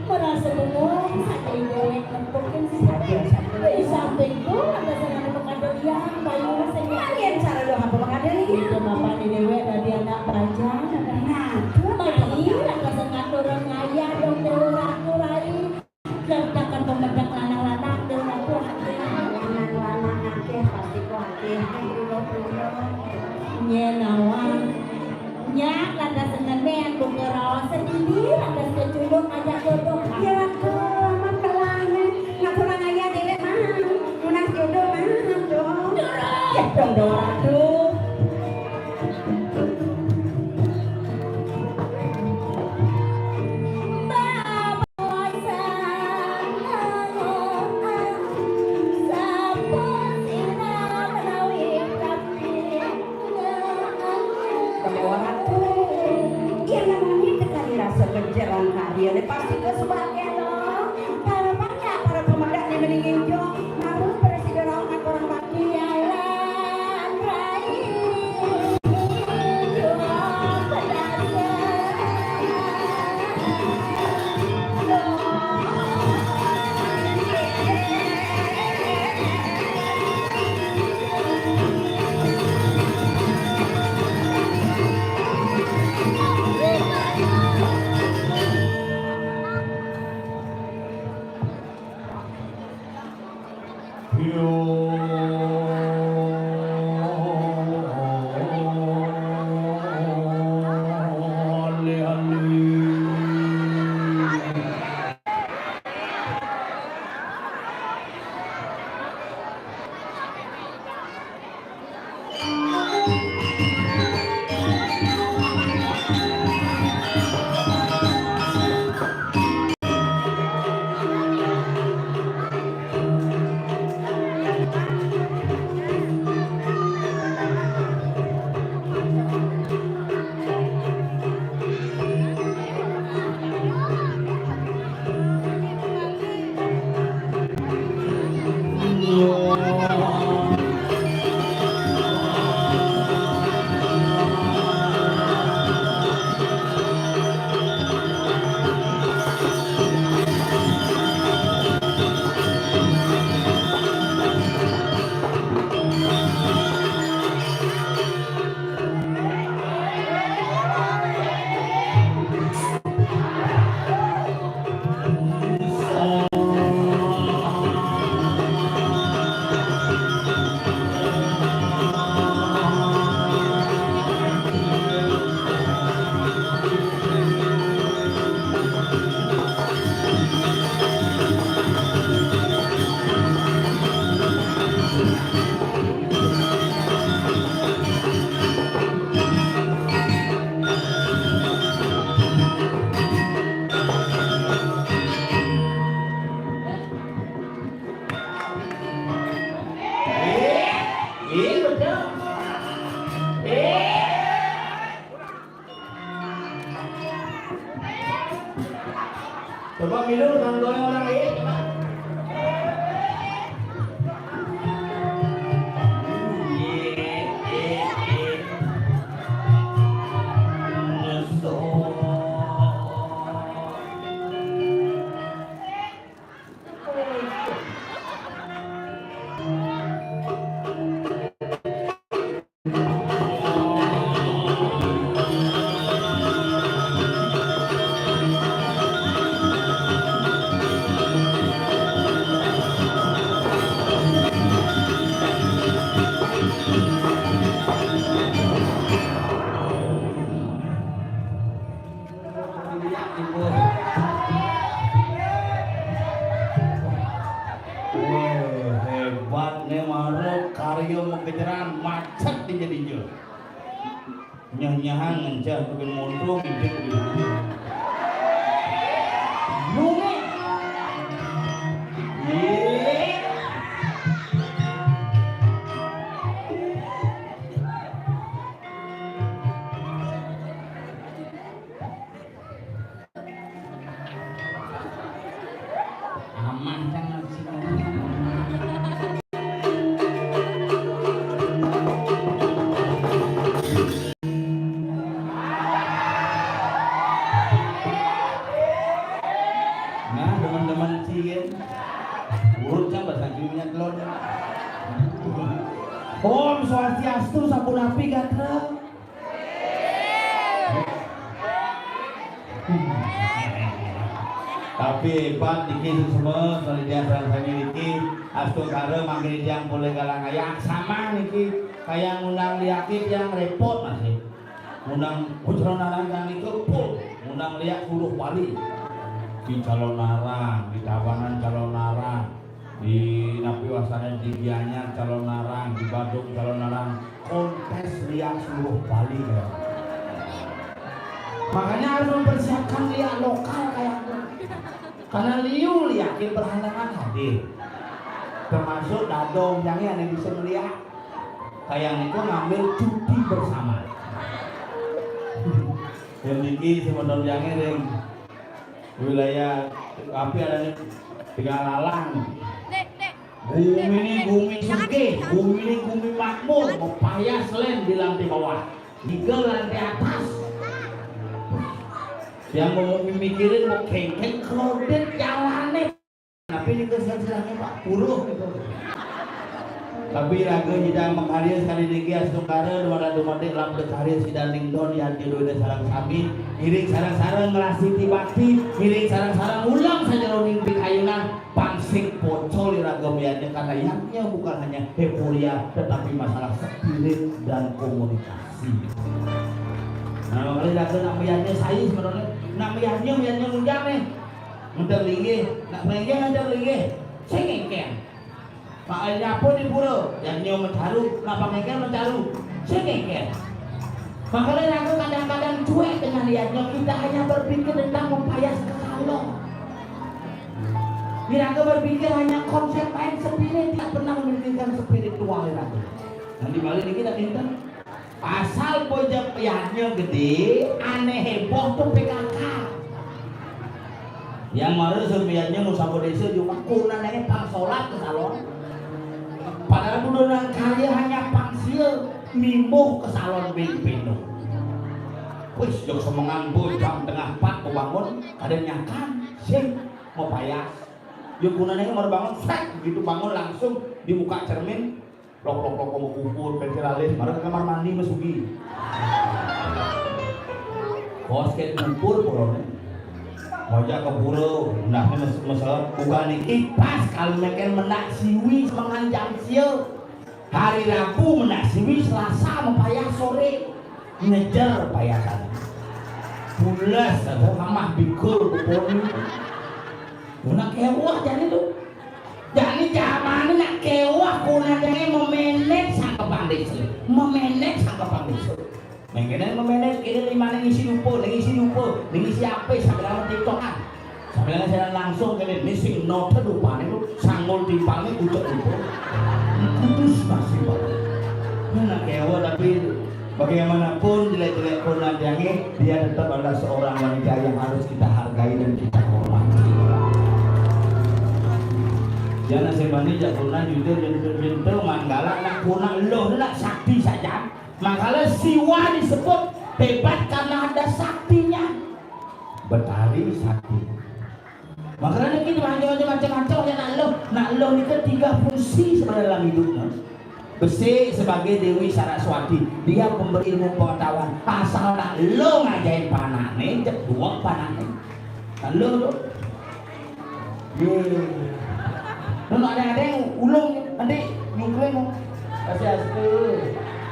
Merasa bengong, saja dhewe nempukin saja, saja. Di samping itu, ada sarana pengandel yang bayune sing yen cara lo apa pengandel ini? Itu mapan dhewe dadi anak bajang. Nah, itu. Rai, lakar sing ngaturang ayah dong dewa ratu, Rai. Ledakan pemedek lanang-lanang, dewa ratu, lanang-lanang akeh, pasti ku akeh, pulo-pulo. Nyen awang. Nyak lantas ngemen buka raos sendiri, lantas keculuk ajak jodoh. Ya, aku amat kelane. Ngaturang ayah dhewe mah. Nunas jodoh mah, dong. Ya, dong, dong, aduh. Yang namanya tekani rasa kejeran karya, pasti ke sebagian, loh. Harapannya para pemedak di meningin jo, harus bersido raungan orang bakti. Jalan Rai. Coba milu nang doyan orang lain. Hang ngenceh bikin muntung, bikin bikin. Nunge. Ye. Aman kan sih. Nah, teman-teman sih, urut kan bahasa Inggrisnya telur. Om Swastiastu, sapunapi gatra. Tapi hebat niki semua, kalau dia sareng sami niki, astungkara mangke tiang polih galang ayah sama niki, kaya ngundang liaki tiang repot masih. Ngundang putra narang tiang niku pul, ngundang liak suruh Bali. Di Calonarang, di Tabanan Calonarang, di napi wasana di Gianyar Calonarang, di Badung Calonarang, kontes liak seluruh Bali ya. Makanya harus mempersiapkan liak lokal kayak itu. Karena liu liak yang berhalangan hadir. Termasuk dadong yang ada bisa melihat. Kayak itu ngambil cuti bersama. Yang niki sebenarnya ring wilayah api ada nih tiga lalang. Bumi ini bumi sugih, bumi ini bumi makmur, mau payah selain di lantai bawah, tiga lantai atas. Yang mau mikirin mau kengkeng kredit jalannya. Tapi ini kesensilannya Pak Puruh gitu. Tapi raga nyidang makarya sekali niki astungkara dua ratus mati lam karya sidaning don yang diluida sarang sami. Ngiring sarang-sarang ngelasiti bakti, ngiring sarang-sarang ulang sajeroning pikayunan. Pangsing pocol iraga meyadnya karena yadnya bukan hanya euforia tetapi masalah spirit dan komunikasi. Nah, kalau iraga nak meyadnya saya sebenarnya nak meyadnya meyadnya ngundang nih. Ngedar linggih, nak meyadnya ngedar linggih. Sing engkeng. Makanya apa di pura? Yadnya mencaru, nak pangengkeng mencaru. Sing engkeng. Makanya aku kadang-kadang cuek dengan liatnya. Kita hanya berpikir tentang membayar ke salon. Miraga berpikir hanya konsep main spirit, tidak pernah memikirkan spiritual Miraga. Nanti balik lagi tak pinter. Asal pojok piannya gede, aneh heboh tuh P K K. Yang marah sepiannya mau sama desa cuma kunananya pang sholat ke salon. Padahal budonan kaya hanya pang sia mimbuh ke salon bing peno. Wis jok semengan bojang tengah pat mau bangun, kada nyakan, sing mau payas. Yuk kunannya mau bangun, sek begitu bangun langsung dibuka cermin, lok lok lok mau kubur, pensil alis, marah ke kamar mandi masuki. Kos kayak kubur polone. Ngojak ke pura, nah ini mes mesel. Bukan iki pas kalau meken menak siwi semengan jam sia. Hari Rabu menak siwi, Selasa mempayah sore. Ngejar payasan. Pulas aku kamah bikul kupon. Nak kewah jani tuh. Jani zaman nak kewah kuna jani memenet sangkepan desa. Memenet sangkepan desa. Mengkene memenet kene limane ngisi lupa, ngisi lupa, ngisi apa sambil lama TikTokan. Sambil jalan langsung kene missing note rupane lu sanggul timpangnya ucap lupa. Kudus masih Pak. Nak kewah tapi bagaimanapun jelek-jelek pun nantiange dia tetap adalah seorang wanita yang harus kita hargai dan kita hormati. Jangan semani jak pernah jujur jujur manggala nak puna loh nak sakti saja. Makanya siwa disebut hebat karena ada saktinya. Betari sakti. Makanya kita macam-macam macam-macam ya nak loh. Nak loh ni kan tiga fungsi sebenarnya dalam hidupnya. Besi sebagai Dewi Saraswati, dia pemberi ilmu pengetahuan. Asal nak loh ngajain panakne, cek dua panakne. Nak loh tu. Ye. Nun ada-ada yang ulung nanti nyungkring. Kasih astu.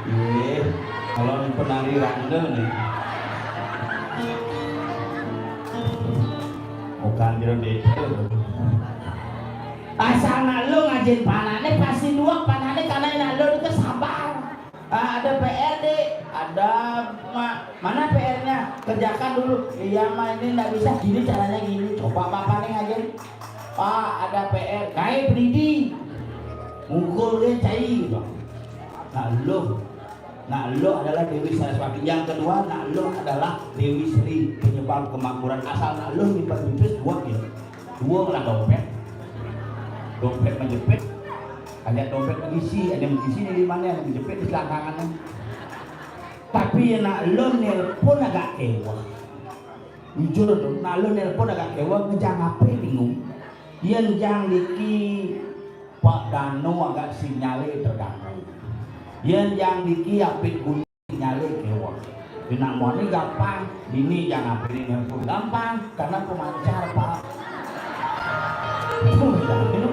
Ye. Kalau penari rangda nih. Bukan jero desa. Asal nak lo ngajin panane pasti luak panane karena nak lo itu sabar. Ah, ada P R, Dek. Ada, Mak. Mana P R-nya? Kerjakan dulu. Iya, Mak, ini ndak bisa. Gini caranya, gini. Coba Bapak nih ngajarin. Pak, ada P R. Kae penidi. Mukul dia cai gitu. Nah, lo. Nah, lo adalah Dewi Saraswati. Yang kedua, nah, lo adalah Dewi Sri, penyebab kemakmuran. Asal nah, lo nyimpan pipis, dua ya. Dua lah dompet. Dompet menjepit. Ada dompet mengisi, ada mengisi di mana, ada menjepit di selangkangannya. Tapi ya nak lo nelpon agak kewah. Jujur tuh, nak lo nelpon agak kewah, ngejang H P bingung. Yen jang niki Pak Dano agak sinyale terganggu. Yen jang niki apit guni sinyale kewah. Yen nak moni gampang, dini jang H P ini nelpon gampang karena pemancar, Pak. Tuh, dah, gitu.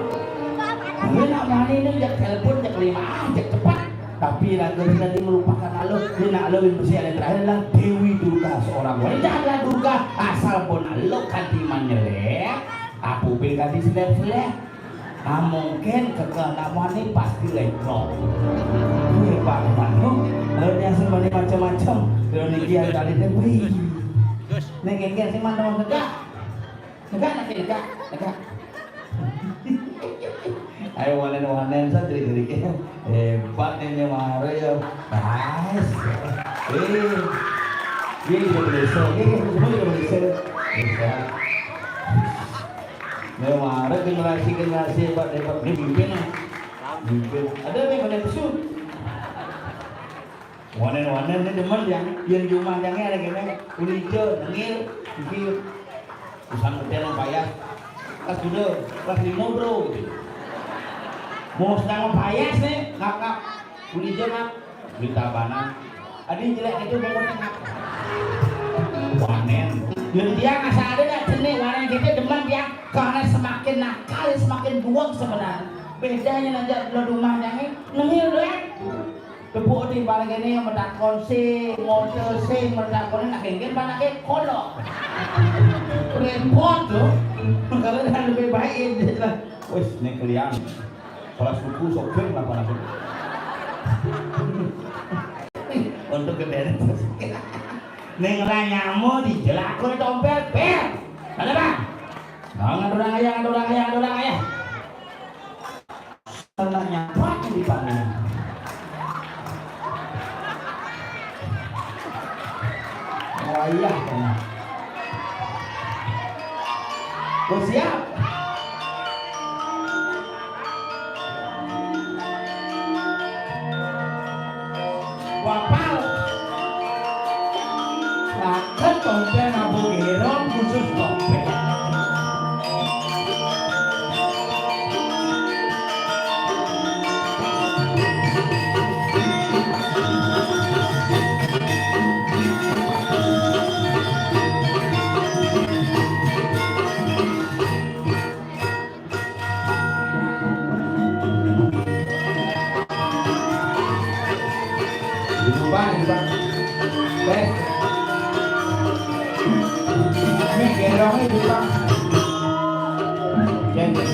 Yen nak moni ini jak telepon, jak lima, ah, jak cepat. Tapi lagu tadi merupakan alo, yen nak alo yang bersih yang terakhir adalah Dewi Durga seorang wanita adalah Durga asal pun alo kanti manyelek, apa pun kanti selek-selek. Ah, mungkin kekeh nak mani pasti lengkok. Wih, Pak Manu, kalau biasa mani macam-macam. Kalau ni dia kali ni, wih. Ni gengges si mana tegak? Tegak nak tegak, tegak. Ayo, wanen-wanen saja diri. Hebat ini Mare ya. Nice. Eh, dia juga bisa. Dia semua juga bisa. Bisa. Memang ada generasi-generasi hebat-hebat. Ini mimpin, ah. Mimpin. Ada yang pada pesut. Wanen-wanen ni demen yang, yang di rumah yang ada kena. Kulit hijau, nengil, nengil. Usang gede nang payas. Kelas dulu, kelas lima, bro, gitu. Mau sedang payas ni, ngap-ngap. Kulit hijau, ngap. Minta bana. Adi jelek itu mau ngap. Wanen. Yang dia nggak sadar ya, jenik wanen kita demen dia. Karena semakin nakal, semakin buang sebenarnya. Bedanya nanti kalau di rumah yang ni, nengil doang. Tepuk di balik ini yang menakon sing, motor sing, menakon nak genggen mana ke kolok. Repot tuh. Kalau dah lebih baik dia lah. Wes, ni kalian. Kalau suku sopir lah pada. Untuk gede. Ning ra nyamo dijelak kowe tompel, ber. Ada, Bang? Nah, ngadurang ayah, ngadurang ayah, ngadurang ayah. Kena nyapak di panen. Wayah kena. Wis siap. Wapal. Saged tompel nabuh irung khusus tompel. Dibuka, dibuka. Tes. Ini gendongnya dibuka. Gendong.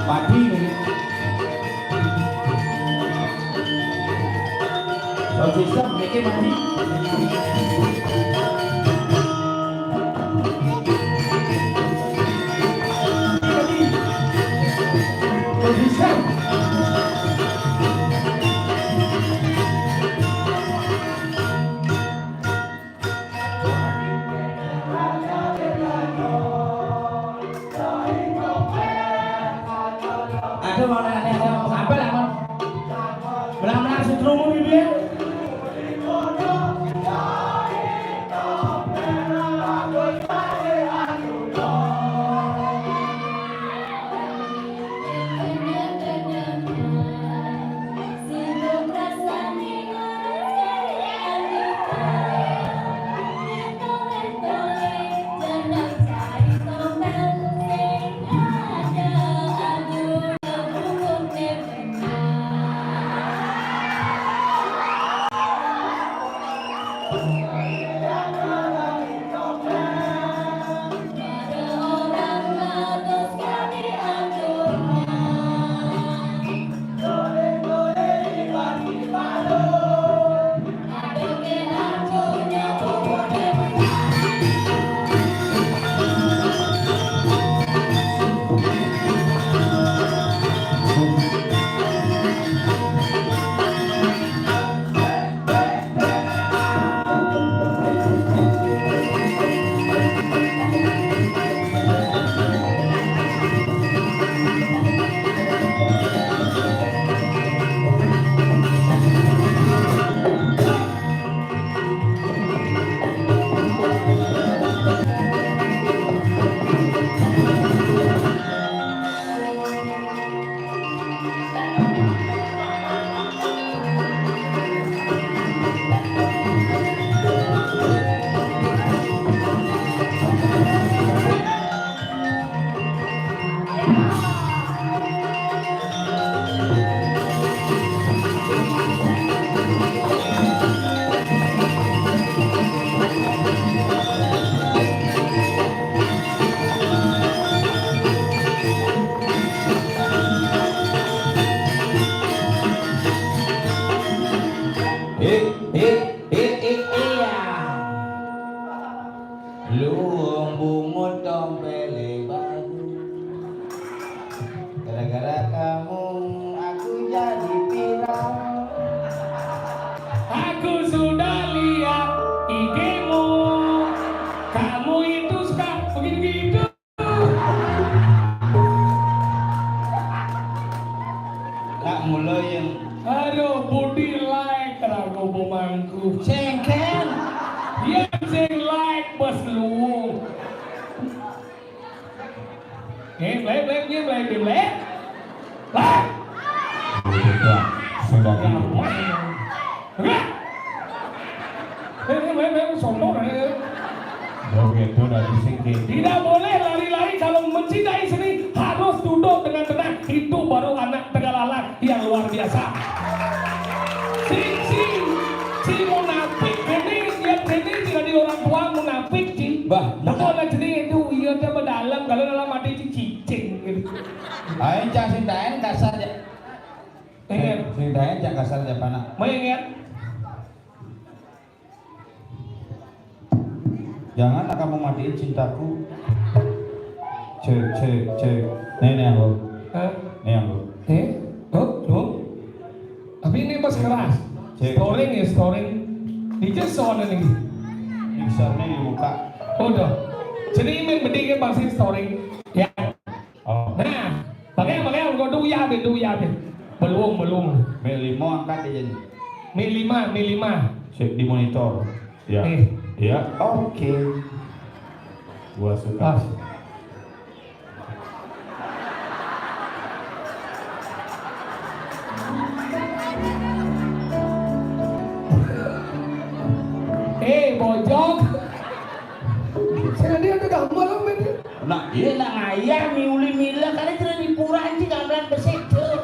Padi ini. Sound system, niki mati. Sound system. Aduh, mau nanya, mau sampai lah, mau. Belang-belang setrum bibir. Bim, bim, bim. Lah. Sudah gitu. Enggak. Eh, eh, eh, eh, sombong, eh. Tidak boleh lari-lari kalau mencintai seni, harus duduk dengan tenang. Itu baru anak Tegalalang yang luar biasa. Si, si, si munafik ini, dia ini jadi orang tua munafik, Ci. Bah, bukan lah jadi itu, iya, dia berdalam, kalau dalam hati, Ci, cicing, gitu. Ayo, cak sindain kasar ya. Ingat. Sindain cak kasar ya, panak. Mau ingat? Jangan kamu matiin cintaku. Cek, cek, cek. Nih, nih, aku. Hah? Nih, aku. Eh? Oh, oh. Tapi ini pas keras. Cek. Storing ya, storing. Di soalnya nih. Mixernya dibuka. Udah. Jadi ini mendingin pasti storing. Ya. Oh. Nah, pakai, pakai, gua duyah, be, duyah, be. Belum, belum. Mik lima angkat aja nih. Mik lima, mik lima. Cek di monitor. Ya. Eh. Ya, oke. Gua suka. Pas. Eh, bojok. Saya dia ada gambar apa ini? Nah, iya, nak ngayah, miuli mila, kali tidak di pura, anjing, gamelan besik, tuh.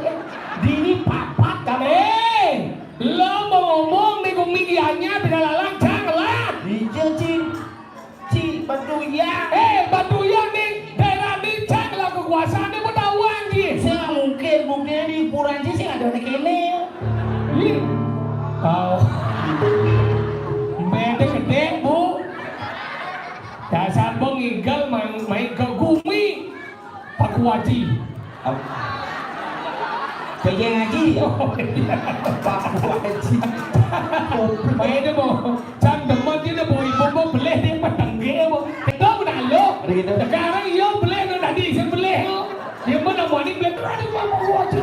Dini papat, kamu. Eh, lo mau ngomong di gumi dianya, tidak lalang, jangan lah. Iya, Ci. Ci, Batu Iya. Eh, Batu Iya nih, daerah ini, jangan lah kekuasaan, ini mau tahu, anjing. Saya nggak mungkin, buktinya di pura, Ci, saya nggak ada anak ini. Ih. Tahu. Mede gede, Bu. Dasar bong ngigel main, main ke gumi. Paku Aji. Ap-, P J Ngaji. Oh, iya. Paku Aji. Main dia mau, cang demen dia mau ibu mau beleh dia petengge mau. Kita pun alo. Ada gitu. Sekarang iya beleh no tadi, saya beleh no. Dia mana mau ni beleh, ada Paku Aji.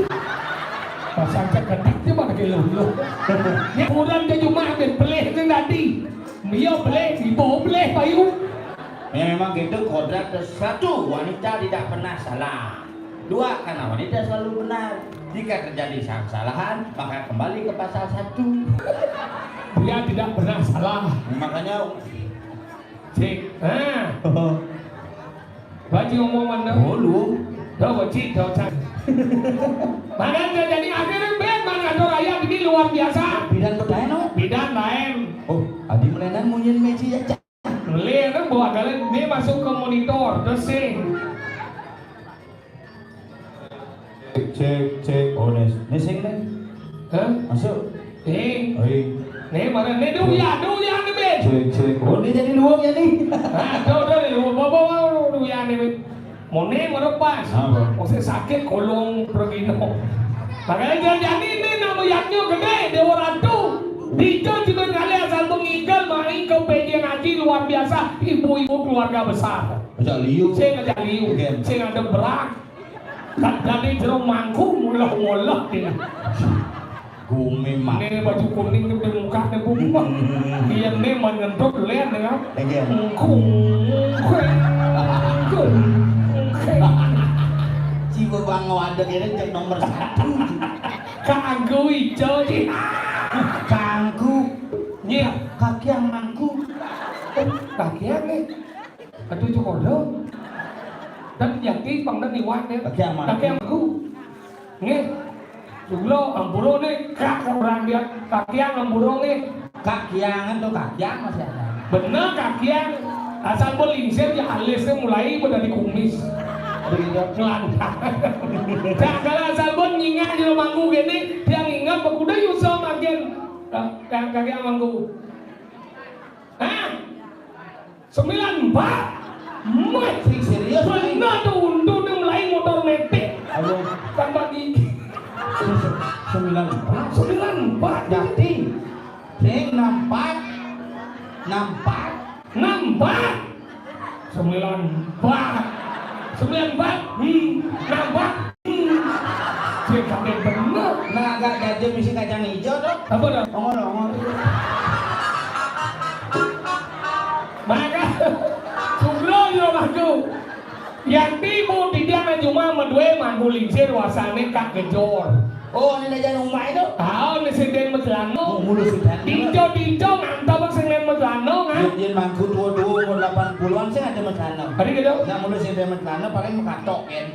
Pasang cek ketik dia mana kilo lo. Dia kurang dia cuma ambil beleh no tadi. Iya beleh, ibu beleh payu. Ya, memang gitu kodrat. Satu, wanita tidak pernah salah. Dua, karena wanita selalu benar. Jika terjadi kesalahan, maka kembali ke pasal satu. Dia tidak pernah salah. Makanya, cik, nah. Baca omongan dah. Oh, lu. Dah, cik, dah, cik. Makanya jadi akhirnya band mana ada rakyat ini luar biasa. Bidan bertahan, no? Bidan lain. Oh, adi melenan munyin meci ya, Cak. Leh kan bawa kalian, ni masuk ke monitor, the same. Cek, cek, cek. Oh, ni, ni sing ni. Hah? Masuk. Ni. Oi. Ni mana? Ni duya, duya ni, Ben. Cek, cek. Oh, ni jadi luang ya ni. Ha, tu, tu, ni, bawa, bawa, bawa duya ni, Ben. Mone merepas. Apa? Mesti sakit kolong pergino. Makanya jangan jadi ni nama yaknya gede, Dewa Ratu. Dija juga kali asal mengigal main ke P J Ngaji luar biasa. Ibu-ibu keluarga besar. Ngajak liu. Saya ngajak liu. Oke. Saya ada berak. Jadi jeruk mangkuk mulah-mulah dia. Gumi mak. Ni baju kuning ni di muka ni, Bu. Iya, ni menyentuh lihat ni, kan? Iya. Kung, kung, kung, kung. Ciba bang ada kira cek nomor satu. Kanggo ijo, Ci. Kanggo. Iya. Kaki yang mangku. Kaki yang ni. Aduh, cukup dong. Dan yang tipang dan iwan ni. Kaki yang mangku. Kaki yang mangku. Nggih. Joglo, ampura nih, kak orang dia. Kakiang ampura nih. Kakiangan tuh, kakiang masih ada. Bener, kakiang. Asal pun lingsir ya alisnya mulai pada di kumis. Begitu. Ngelantar. Nah, kalau asal pun nyingak di rumahku gini, dia ngingat, "Kuda Yusuf makin." Nah, yang kakiang mangku. Hah? Sembilan empat. Meh. Sing serius, Bang? Bener tuh, untu nih mulai motor metik. Aduh. Tambah gigi. Se-, sembilan empat. Sembilan empat. Jati. Sing enam empat. Enam empat. Enam empat. Sembilan empat. Sembilan empat. Hmm. Enam empat. Cek sampai bener. Nah, agak jajan misi kacang hijau tuh. Apa dah? Ongol, ongol. Maka, sugro yo mangku. Yang timu tidak maju Cuma madué mangku lingsir wasané Kak Gejor. Oh, ini aja umah itu. Tahu nih sing den medlano. Oh, mulu sudah. Dico-dico ngantom sing den medlano, kan? Yén, yén mangku tua-tua umur delapan puluhan sih ada medlano. Tadi gitu. Nah, mulu sing den medlano paling mekatok, kan.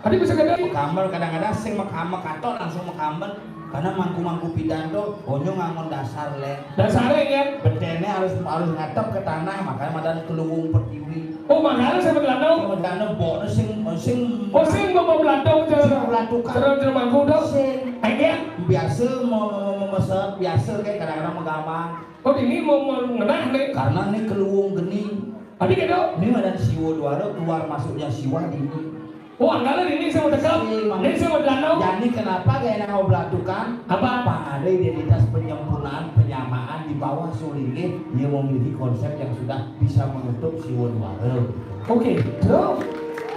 Tadi bisa gitu. Mekambel, kadang-kadang sing mekam-, mekatok langsung mekambel. Karena mangku-mangku pidan tuh, onyo ngangon dasar, Lé. Dasaré, kan? Beténé harus, harus ngadep ke tanah, makanya madan keluwung pertiwi. Oh, makanya saya medlano. Medlano mbokné sing, sing Oh, sing mbok medlano, sing medlano. Cara, cara mangku to? Sing. Enggak. Biasa mau, mau, mau meset, biasa kayak kadang-kadang menggamang. Oh, ini mau mengenah nih. Karena nih keluwung geni. Tadi gitu. Ini madan Siwa Duara, keluar masuknya Siwa di ini. Oh, anggaran ini saya mau tegap. Ini saya mau medlano. Jadi kenapa kayak nang oblatukan? Apa? Pang ada identitas penyempurnaan, penyamaan di bawah sulinggih, dia memiliki konsep yang sudah bisa menutup Siwa Duara. Oke, terus?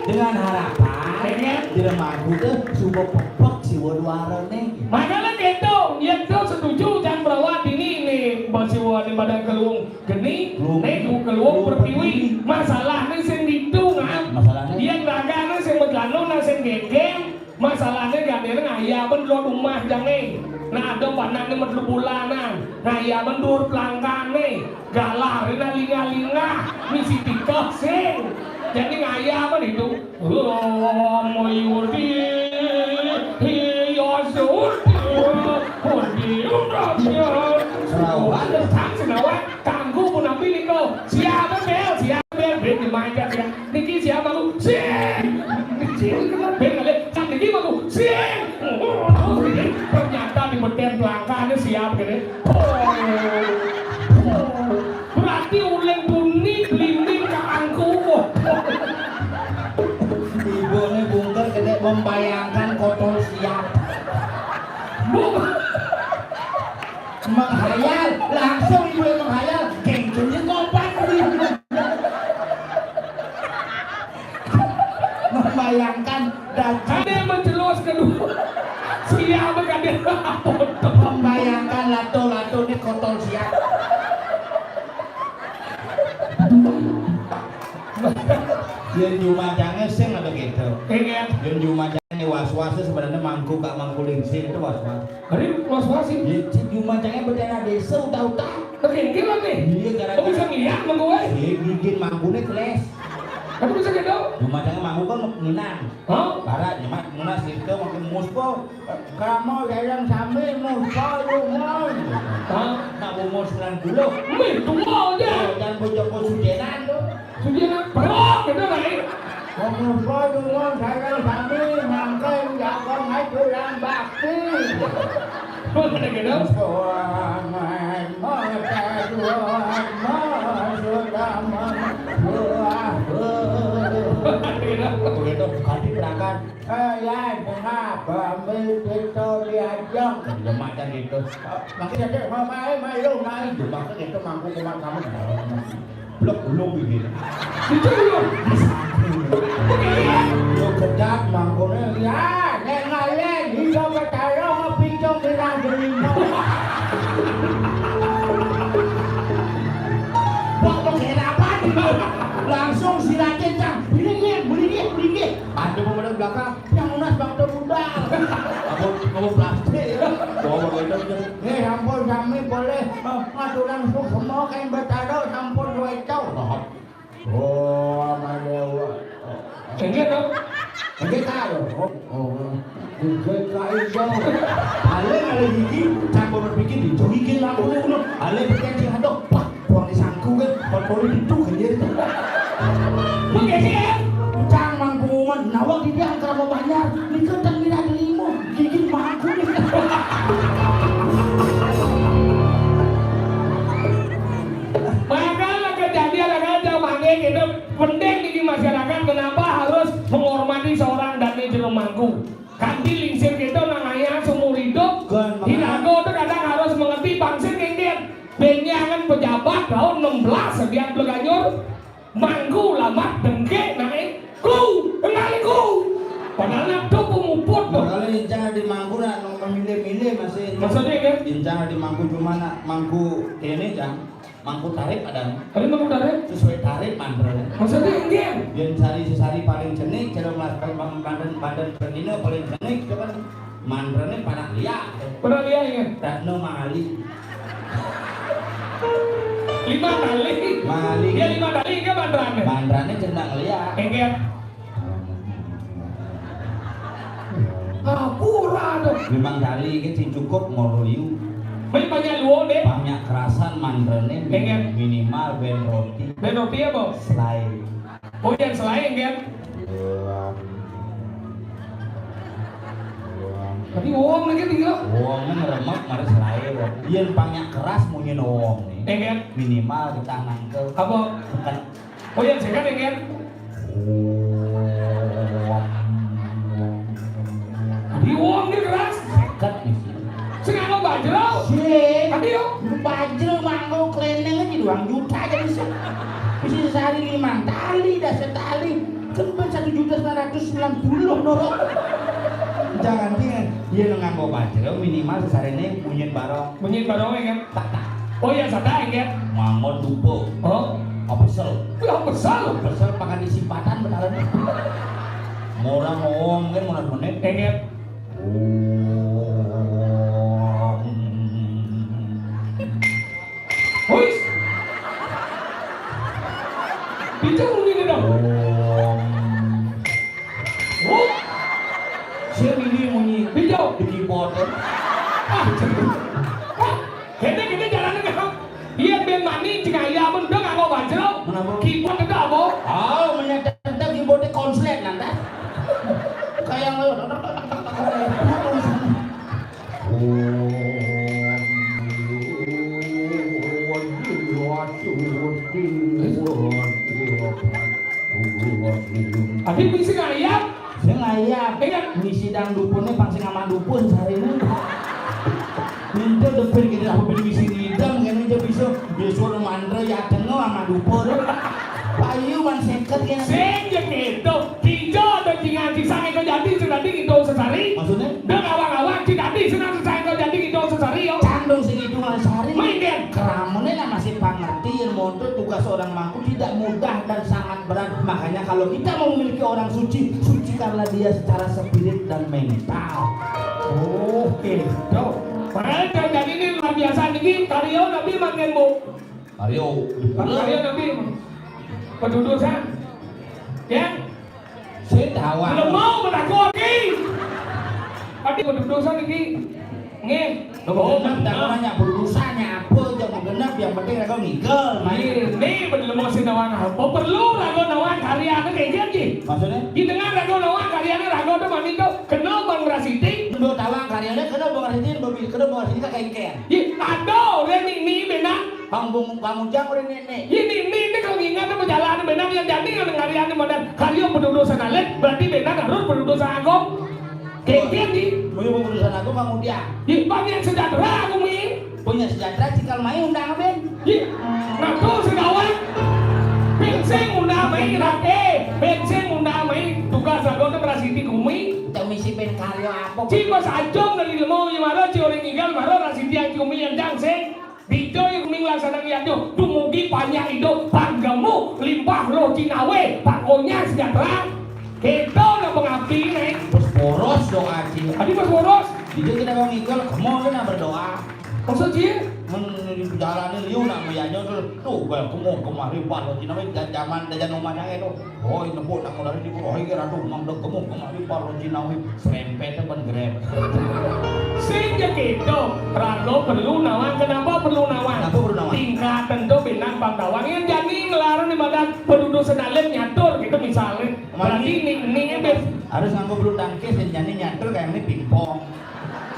Dengan harapan, ya, kan? Di lemah tuh suka pepek Siwa Duara nih. Makanya gitu, yang tuh setuju jangan merawat ini nih, Mbak Siwa di badan keluwung. Geni, Luwung. Nek ku keluwung pertiwi. Pertiwi. Masalahné sing ditu, kan? Masalahné? Yén ragané sing medlano nang sing gégéng, masalahné gandéné ngayaban lho umah jangé. Nah, ada panakné medlu bulanan, ngayaban dur pelangkané, galaré nang lingah-lingah, misi tikeh sing. Jadi ngayaban itu. Om Yudi, Hiya Sudi, Hudi Udakya. Senawan, tang senawan, kanggo punapi nika. Siapa, Bel? Siapa, Bel? Bel, di mana, Bel? Niki siapa, Bu? Sing! Sing, Bel, kali. Sang niki, Bu? Sing! Oh, ini ternyata di beten pelangkane siap, gini. Oh. Oh. Berarti uling buni blimbing kakangku. Ibuné bungker gedé membayangkan kotor siap. Bu. Menghayal, langsung ibu menghayal, gengkenya kopan. Membayangkan daging. Ada menjelos kedua. Siap, ada. Membayangkan lato-lato ini kotor siap. Yén jumajangé sing ada gitu. Iya. Yén jumajangé was-was sebenarnya mangku kak mangku lingsir itu was-was. Hari was-was sih. Yén si jumajangé bendera desa udah-udah. Oke, gimana nih? Iya, gara-gara. Oh, bisa ngeliat mangku, eh? Iya, gigin mangkuné keles. Aku bisa gitu. Jumajangé mangku kan nginang. Hah? Barat, nyemat, ngenas gitu, makin muspel. Kamu jalan sambil muspel, Lungon. Hah? Nak umur sembilan puluh. Wih, tua aja. Dan bojoko sujenan tuh. Sujenan, bro, gitu, Rai. Muspel, Lungon, jalan sambil makan jagung, ayo, tulang bakti. Mana gitu? Muspel, Lungon, Muspel, Lungon, sudah, Muspel. Gitu. Begitu, ganti berangkat. Eh, ya, kenapa? Ambil pistol diajak. Ya, macam gitu. Maksudnya, dia mau main, main, lu main. Ya, maksudnya itu mampu kumat kamu. Blok gulung gitu. Itu gulung. Lu gedak mangkune, ya, nek ngalen, iso percaya ngepincung pirang delima. Wah, penghirapan gitu. Langsung silatin, Cang. Beli nih, beli nih, beli nih. Ada pemuda belakang. Yang lunas bang tuh budal. Aku, aku plastik ya. Bawa bawa itu. Nih, sampun sami boleh, eh, ngaturan suksma kain betara sampun dua itu. Oh, Madewa. Enggak dong. Enggak tahu. Oh, oh. Enggak kain dong. Ale, ale gigi, campur berpikir di gigi laku ngono. Ale berpikir ada. Wah, buang di sangku kan. Kontrol itu kan dia. Begitu ya. Cang mangkuman, nawak di dia angker mau banyak. Nikah tak kira dirimu. Gigi mangku nih. Makanya kejadian ada mangke kita penting di masyarakat, kenapa harus menghormati seorang dan jero mangku. Kanti lingsir kita nang ayah seumur hidup. Kan, makanya. Hinago itu kadang harus mengerti bangsa kengkir. Benyangan pejabat tahun enam belas sekian Bleganjur. Mangku lamat dengke naik ku, kenali ku. Padahal nak tuh pemuput tuh. Makanya incan di mangku nak nong memilih-milih masih. Maksudnya kan? Incan di mangku cuma nak mangku ini kan. Mangku tarip ada. Ada mangku tarip? Sesuai tarip mantra. Maksudnya enggak? Yang sari sesari paling cenik, cara melas paling mantan mantan pernina paling cenik itu kan mantranya panak liak. Pernah lihat ya? Ratna Mali. Lima kali. Mali. Ya lima kali enggak mantranya. Mantranya cendak liak. Enggak. Ah, pura dong. Memang kali ini sing cukup ngoro liu. Mai banyak luo deh. Banyak kerasan mantranya. Enggak. Minimal ben roti. Ben roti apa? Selai. Oh, yang selai enggak? Tapi uang lagi tinggal. Uangnya ngeremek mari selai. Yang banyak keras munyi uang nih. Enggak. Minimal kita nangkel. Apa? Bukan. Oh, yang sekat enggak? Tadi uang dia keras. Seket nih sih. Sing anu bajro. Sing. Tadi yo. Bajro mangko kleneng aja doang juta aja bisa. Bisa sehari lima tali, dah setali. Kan ben satu juta sembilan ratus sembilan puluh, Noro. Jangan dia, dia nganggo bajro minimal sesarene munyin barong. Munyin barong ya kan? Tak, tak. Oh iya, sata ya kan? Mangon dupa. Oh. Apa sel? Ya, apa sel? Apa sel pakan isi patan betalan. Murah ngomong kan murah menit. Ya kan? Om. Huis. Itu munyi dong. Om. Oh. Sing ini munyi. Pinjau. Di keyboard. Ah, jadi. Wah, kene-kene jalannya kan. Iya, ben mani, cing ayam, ben udah nggak mau bajro. Kenapa? Keyboard itu apa? Oh, menyatakan keyboardnya konslet, nanti. Kayak lo. Tapi misi ngayap. Sing ngayap. Iya. Misi dang dupune pang sing ama dupun sarine. Minta depin gitu apa ben misi ngidang kene aja bisa. Dia suruh mandra ya tengah ama dupun. Payu man seket kene. Sing ya gitu. Tiga ada tinggal di sana kau jadi sudah di itu sesari. Maksudnya? Dek awak-awak tidak di sana saya kau jadi itu sesari yo. Candung sing itu sari. Main dia. Keramune lah masih pangerti yang monto tugas orang mampu tidak mudah dan sangat berat. Makanya kalau kita mau memiliki orang suci, sucikanlah dia secara spirit dan mental. Oke, tuh. Makanya jangan ini luar biasa niki karyo Nabi makin bu. Karyo. Karyo Nabi. Pedudusan. Ya. Sing tawang. Belum mau menakut ki. Tapi pedudusan iki. Nggih. Lo mau genep, tak nanya pedudusannya apa, jangan genep, yang penting raga ngigel, main. Ini bener mau sing nawang apa? Perlu raga nawang karyane kayak gini. Maksudnya? Di tengah raga nawang karyane raga tuh mami tuh kenal Bang Rasiti. Ndo tawang karyane kenal Bang Rasiti, ndo kenal Bang Rasiti kayak kayak. Ih, aduh, Reni ini benar. Bang Bung, Bang Ujang udah nenek. Ini ini ini kalau ingat perjalanan benar yang jadi yang hari ini modal karyo pedudusan alit, berarti benar harus pedudusan agung. Kayak gini. Punya pedudusan agung Bang Ujang. Di Bang yang sejahtera aku mi. Punya sejahtera cikal mai undang ben. Iya. Nah tuh segawan. Pinsing undang mai rate. Pinsing undang mai tugas aku tuh berasiti kumi. Kita misi ben karyo apa? Cik mas ajong dari lemau yang marah, cik orang ngigal marah, rasiti yang kumi yang jang sing. Dijo yang ming laksana ngiyato dumugi panjak idup, panggemu limpah roh cinawe, pakonya sejahtera. Kita nak pengabdi nih. Bos boros doa cie. Tadi bos boros. Dijo kita mau ngikut, kamu aja nak berdoa. Maksud cie? Men di perjalanan liu nak meyanyo tuh, tuh gue kamu kemari pak roh cinawe zaman dajan rumah saya tuh. Hoi, nembok nak modal di roh iki ratu mang dek gemuk gemuk di paro cinawi serempet ban grep. Sing ya gitu, raga perlu nawang. Kenapa perlu nawang? Kenapa perlu nawang? Tingkatan tuh bintang pangkawang yang jadi ngelarang di badan penduduk senalim nyatur gitu misalnya. Berarti ini ini harus nganggo bulu tangkis yang jadi nyatur kayak ini pingpong.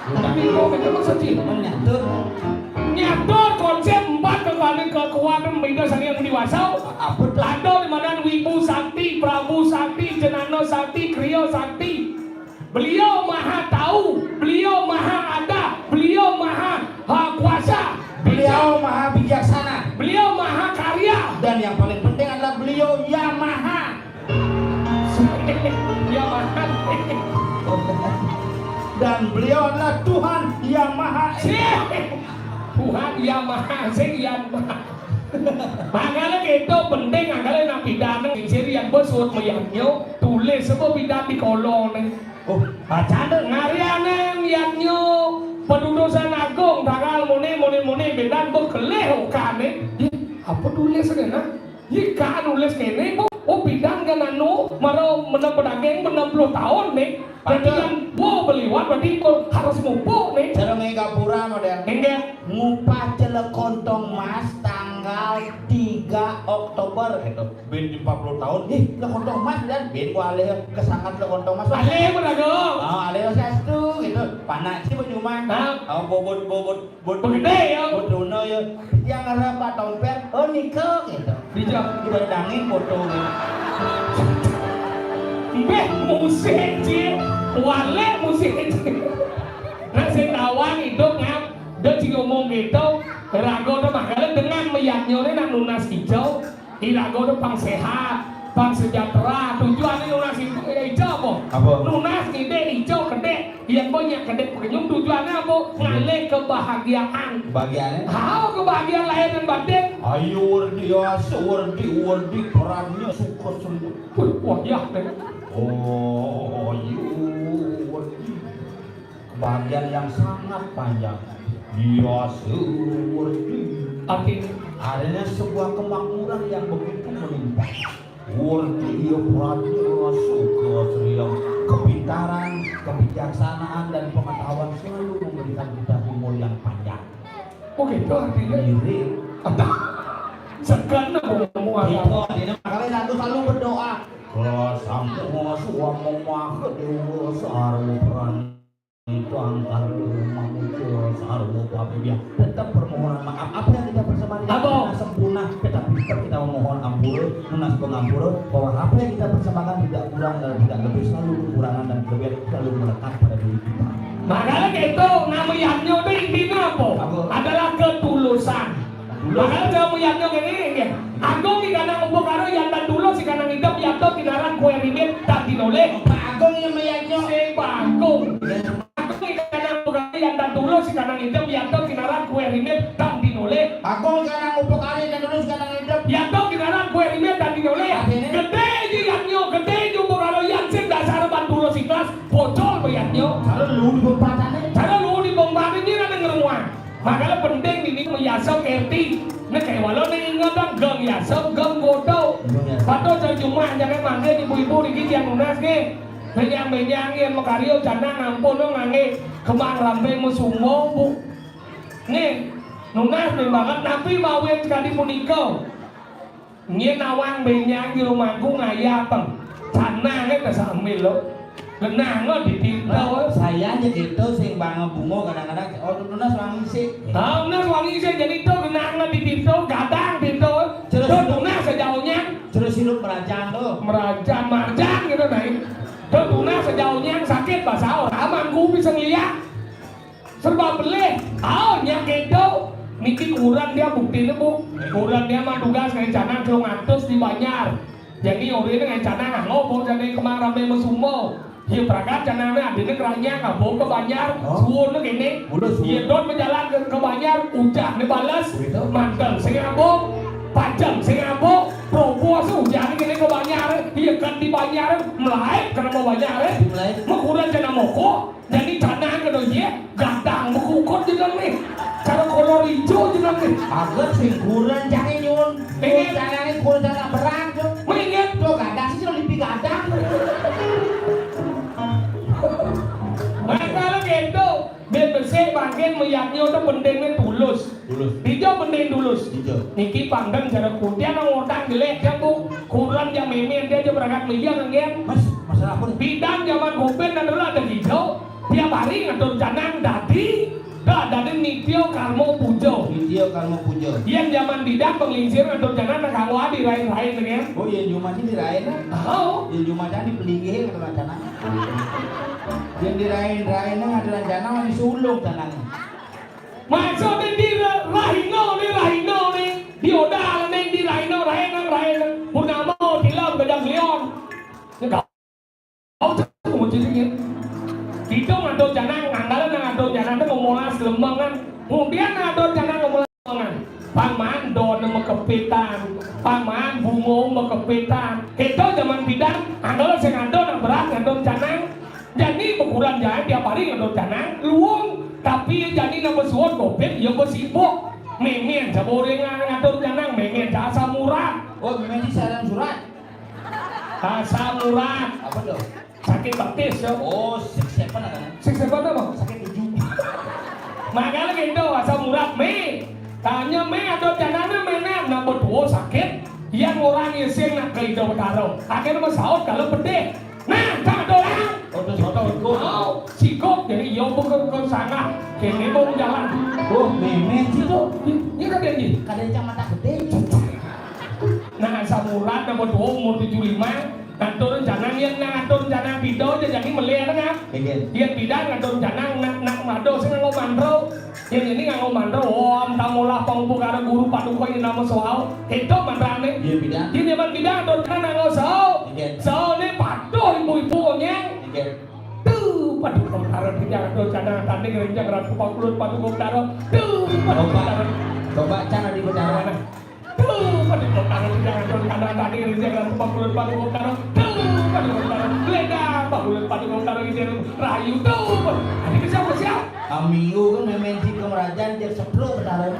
Tapi kok itu maksud sih? Menyatur. Nyatur konsep empat kembali kekuatan beda sang yang dewasa. Apa tuh? Ada di mana Wibu Sakti, Prabu Sakti, Jenano Sakti, Krio Sakti. Beliau maha tahu, beliau maha ada, beliau maha ha, kuasa. Beliau maha bijaksana. Beliau maha karya. Dan yang paling penting adalah beliau Yamaha. Yamaha. Dan beliau adalah Tuhan yang Maha Esa. Tuhan yang Maha Esa, yang Maha. Mangkana kéto penting, mangkana nak pidan sing siri yang besut mayadnya, tulis apa pidan di kolong né. Oh, bacaan. Ngaryané yadnya, padudusan agung tanggal muni, muni, muni, pidan bekelih okané. Yé, apa tulis kéné, nah? Yé, ka nulis kéné, Bu. Oh, pidan kan anu, mara menep daging, menep puluh tahun né. Berarti kan, wow, beliwat, berarti harus mupuk né. Cara main gapura model. Enggak. Ngupah celekontong mas tanggal tiga Oktober gitu. Bin empat puluh tahun, ih, celekontong mas dan bin gua alih kesangat celekontong mas. Alih, Berago. Oh, alih sastu gitu. Panak sih baju mah. Nah. Oh, bobot, bobot, bobot. Begede ya. Bobot Runa ya. Yang ngarep Pak Tompel, oh, nike gitu. Dijak. Ibarat dangin foto gitu. Mbeh, musik, Ci. Wale musik, Ci. Nah, sing tawang hidup ngap. Dia sing ngomong gitu. Rago tuh makanya dengan mayadnya nak nunas hijau. Irago tuh pang sehat, pang sejahtera. Tujuannya nunas hijau, hijau apa? Apa? Nunas ngidih hijau kedék. Yén banyak kedék pekenyum tujuannya apa? Ngalih kebahagiaan. Kebahagiaannya? Hao, kebahagiaan lahir dan batin. Ayo, Werdi, ya, Werdi, Werdi, perannya suka sendiri. Wih, wah, ya, Bang. Oh, ayo, Werdi. Kebahagiaan yang sangat panjang. Ya, Werdi. Artinya? Artinya sebuah kemakmuran yang begitu melimpah. Wurdi iya pradnya suka sriyang kepintaran, kebijaksanaan, dan pengetahuan selalu memberikan kita umur yang panjang. Oh gitu artinya? Mirip. Aduh. Segan aku ngomong apa? Itu artinya makanya satu selalu berdoa. Ke Sang Maha Suwama Maha Dewa Sarwa Prana. Itu angkar manusia sarwa papibian. Tetap permohonan maaf. Apa yang kita persembahkan tidak pernah sempurna, tetapi tetap kita memohon ampun, nunas pengampura, bahwa apa yang kita persembahkan tidak kurang dan tidak lebih, selalu kekurangan dan kelebihan selalu melekat pada diri kita. Makanya gitu, nama yadnya itu intinya apa? Apa? Adalah ketulusan. Makanya cara mayadnya kéné, nggih. Agung di kanang upa karo yan tan tulus di kanang idep, yadnya kinaran kué rimit tan tinolih. Pak Agung yang mayadnya. Sing Pak Agung. Agung di kanang upa karo yan tan tulus di kanang idep, yadnya kinaran kué rimit tan tinolih. Agung di kanang upa karo yan tan tulus di kanang idep. Yadnya kinaran kué rimit tan tinolih. Artinya? Gedé ji yadnya, gedé ji upa karo yan sing dasar ban tulus ikhlas, bocor mayadnya. Cara lu di pembatannya. Cara lu di pembatannya ada ngeruang. Makanya penting ini mayasa kerti. Nek kéwala ning inget, Bang, geng yasa, geng goda. Geng yasa. Padha aja jumah jangan manggil ibu-ibu niki tiang nunas nggih. Benyang-benyang yén makarya janang ampun nganggé kembang rampé mesumba, Bu. Nggih, nunas banget napi mawit kadi punika. Nyén nawang benyang di rumahku ngayah peng. Canangé ta sambil lo. Genah ngo ditinta. Lah, saya aja gitu sing bangun bunga kadang-kadang, oh, tunas wangi sih. Tahu tunas wangi sih, jadi itu genah ngo ditinta, gadang tinta. Terus tuh tunas saja onyang. Terus hirup merajan tuh. Merajan, marjan gitu naik. Tuh tunas saja onyang sakit basah, amang ku bisa ngeliat. Serba belih. Ah, nyak kéto. Niki kurenan dia buktiné, Bu. Kurenan dia mah tugas ngancanan telung atus di Banjar. Jadi, orina ngancanan nganggo, Bu, jadi kemang ramé mesumba. Ya, pragat canangné adiné keranyang, Bu, ke Banjar. Oh. Suwun kéné. Mula suwun. Ya, don berjalan ke, ke Banjar, ujan dibales. Begitu. Mantel sing ngabuk, pajeng sing ngabuk, roboh sing ujan kéné ke Banjar. Ya, kan di Banjar, melaib kena mau Banjar, eh. Melaib. Mekurenan canang moko. Jadi canang kéto yé, gadang bekukut jeneng né. Cara kolor ijo jeneng né. Aget sing kurenan cari nyun. Ingat. Canangné kurenan canang berat tuh. Ingat. Tuh gadang sih lipi gadang. Makanya gitu, biar bersih bangkit mayadnya tuh pentingnya tulus. Tulus. Dija penting tulus. Dija. Niki pandang cara kudian nang ngotang jelek dia, Bu. Kurenan jam mémé dia aja berangkat meja nanggen. Mas, masalah apa nih? Bidan zaman covid nanti ada hijau. Tiap hari ngatur canang dadi, dah dadi nitya karma puja. Nitya karma puja. Yén zaman bidan penglingsir ngatur canang nak kanggo adi rain-rain nanggen. Oh, yén jumah sih dirain, eh? Tahu. Yén jumah jadi pelinggih ngatur canang. Yén dirain-rain ngatur canang masih sulung canang. Maksudnya di ra-, rahina né, rahina né. Di odal né, di rahina, rahina, rahina. Purnama, tilam, gadang lion. Enggak. Kau cakap mau jadi ya. Kita ngatur canang, anggaran ngatur canang itu memolas lemengan. Kemudian ngatur canang memolas lemengan. Paman, don, mekepi, Paman bungo makepitan. Kéto jaman pidan, anu sing ngadon beras, ngadon canang. Jani bakuran jaé tiap hari ngadon canang, luung. Tapi jani nambah suud covid, ya basibuk. Mémén saboréngan ngadon canang, mémén asam urat. Oh, mémén di sareng surat. Asam urat. Apa tuh? Sakit betis, ya. Oh, six seven ada. Six seven apa? Sakit tujuh. Makanya gitu, asam urat, mé. Tanya mé ada canangna mémén, nambah tua sakit. Yang orang ising nak ke Ida Betara. Akhirnya mah saut kalau pedih. Nah, tak ada orang. Oh, terus otot ikut. Oh, sikok jadi ya bukan bukan sana. Kene mau jalan. Oh, mémén sih tuh. Ini kan dia. Kadang kacamata gedé. Nah, asam urat nambah tua umur tujuh lima. Ngatur rencana yén nang ngatur rencana pidan aja jadi melih kan. Inggih. Yén pidan ngatur rencana nak nak mado sing nganggo mantra. Yén ini nganggo mantra, om tamolah pangupakara guru paduka yén nama sohau. Itu mantrané. Inggih, pidan. Yén zaman pidan ngatur rencana nganggo sohau. Inggih. Sohau ini patuh ibu-ibu onyang. Inggih. Tuh, paduka utara tidak ngatur rencana tanding renjang ratu pangkulut paduka utara. Tuh, paduka utara. Coba, coba cara di utara. Tuh, paduka utara, jangan, jangan, jangan, tadi, jangan, paduka utara. Tuh, paduka utara. Ledang, paduka utara, rahayu. Tuh, tadi siapa, siapa? Aminggu kan mémén si kemerajan, dia sepluk utara.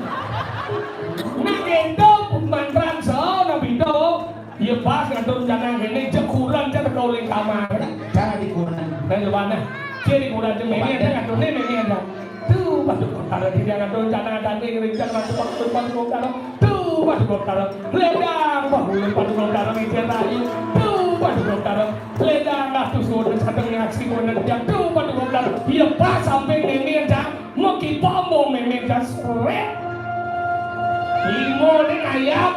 Nah, itu mantra so, nabi itu. Iya pas ngatur rencana kéné, jekuran cara kau ling kamar. Cara dikuran. Nah, di mana? Jadi kuran aja, mémén ada ngatur, nih, mémén ada. Tuh, paduka utara, dia ngatur rencana tanding renjang ratu pangkulut paduka utara. Tuh, paduka utara. Ledang, paduka utara, rahayu. Tuh, paduka utara. Ledang, ratu suwun sateng ngaksi kuwi. Tuh, paduka utara. Iya pas sampai mémén ada. Maki pambo mémén ada seret. Limo ning ayam.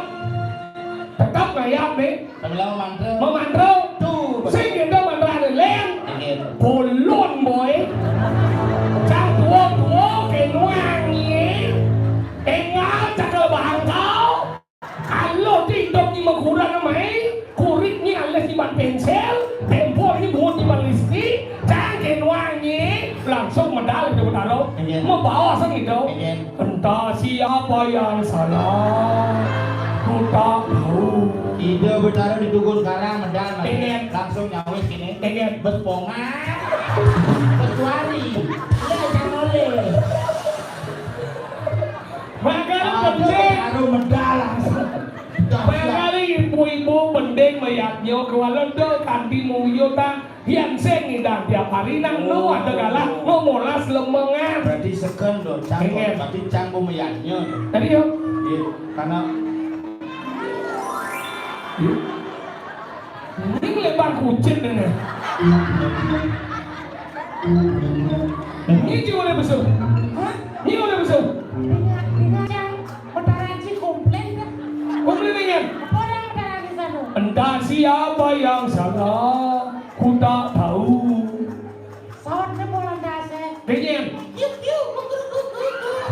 Tetep ngayap nih. Sambil mamantra. Mamantra. Tuh. Sing kita mantra lén. Inggih. Bolon boy. Cang tua-tua kenuangi. Engal cakel bangkau. Kalau di hidup di maguran mai, kurit ni alis iman pensil, tempo ni buat iman listrik, cang kenuangi, langsung medal itu taruh. Inggih. Membawa sang itu. Inggih. Entah siapa yang salah, ku tak tahu. Ida Betara ditugur sekarang, medal, Mas. Pengen. Langsung nyawis gini. Pengen. Bespongan. Kecuali. Iya, jangan oleh. Makanya penting. Baru medal langsung. Makanya ibu-ibu penting mayatnya, kalau ada kanti muyo tak Yén sing ngidang tiap hari nang nu ada galah memolas lemengan. Berarti seken dong, cang. Inggih. Berarti cang pemeyatnya. Tadi yo. Iya, karena ini lebar kucing ini. Ini juga udah besar. Hah? Ini udah besar. Dengar, dengar, cang. Betara Haji komplain kan? Komplain dengan? Apa orang Betara Haji sana? Entah siapa yang salah. Ku tak tahu. Sawat ne molan dase. Dingin. Yuk, yuk, kukur, kukur, kukur.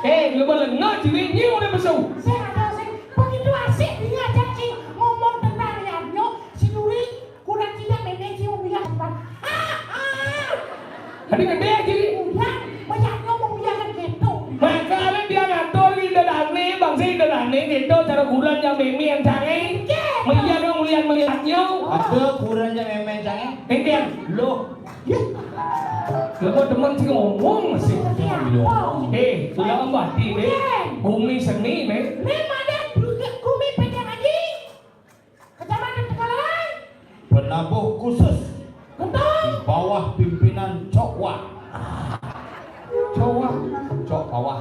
Eh, lu malah nggak jadi ini udah besar. Saya ada sih. Begitu asik dia jadi ngomong tentang Yadno, si Nuri, kurang tidak mémén si Umi Yadno. Ah, ah. Tadi gedé jadi. Udah, banyak ngomong dia kan gitu. Makanya dia ngatur di dedane, bangsa di dedane gitu, cara bulan yang mémén yang canggih. Gitu. Melihat yang mulian melihatnya. Ada kurangnya mémén canggih. Enggak. Lo. Lo mau demen sih ngomong masih. Seperti apa? Eh, udah mati deh. Iya. Bumi seni nih. Memang ada bumi pedang aja. Kecamatan Tegallalang. Penabuh khusus. Betul. Di bawah pimpinan Cok Wah. Cok Wah. Cok Bawah.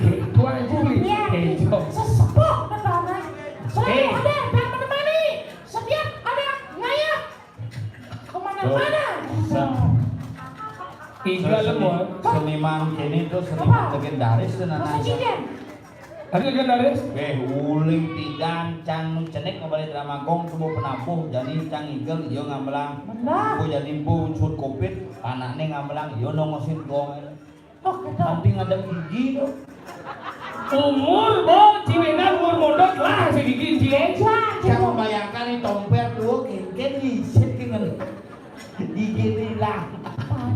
Itu aja nih. Iya. Eh, Cok. Sesepuh, betul, Mas. Selalu eh. Ada dan menemani setiap ada ngayah kemana-mana. Sen-, Tiga sen-, semua. Seniman kini tuh seniman apa? Legendaris tuh, Nana. Masa Cijen? Tadi legendaris? Eh, uling pidan cang cenik ngebalik drama gong tubuh penabuh, jadi cang igel, iya ngambelang. Benar. Bu jadi bu cut covid, anaknya ngambelang, iya nongosin gong. Oh, gitu. Sampai ngadep gigi tuh. Umur, Bo, ciwinan umur mondok lah, si gigi, cie. Wah, cang gitu. Membayangkan nih tompel tuh, kengken diisit dengan gigi hilang.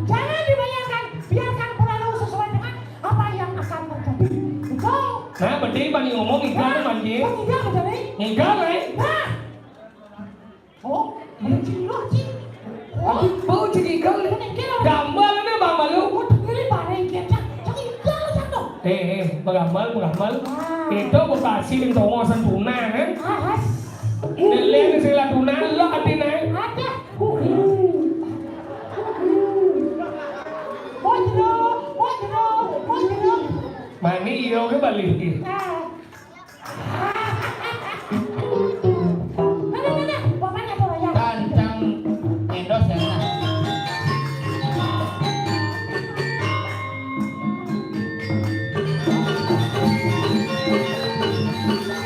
Jangan dibayangkan, biarkan berlalu sesuai dengan apa yang akan Nah, berarti bani ngomong ikan, Nah, manjing. Bang Iga apa tadi? Ikan, eh? Nah. Oh, ini cilok, Cing. Oh. Tapi bau cik ikan. Ini ikan apa? Gambar ini, Bang Malu. Oh, dengerin, Bang, ini ikan, Cang. Cang, ikan, Cang, dong. Eh, eh, Bang Gamal, Bang Gamal. Ah. Itu Bekasi yang tongo sentuna, kan? Ah, has. Leleng sing latuna, lo atine. Ada. Huhu. Wajro, wajro, wajro. Mani iyo ke balik. Ah. Mana, mana? Bapaknya tuh, ya. Tancang endos ya, nah.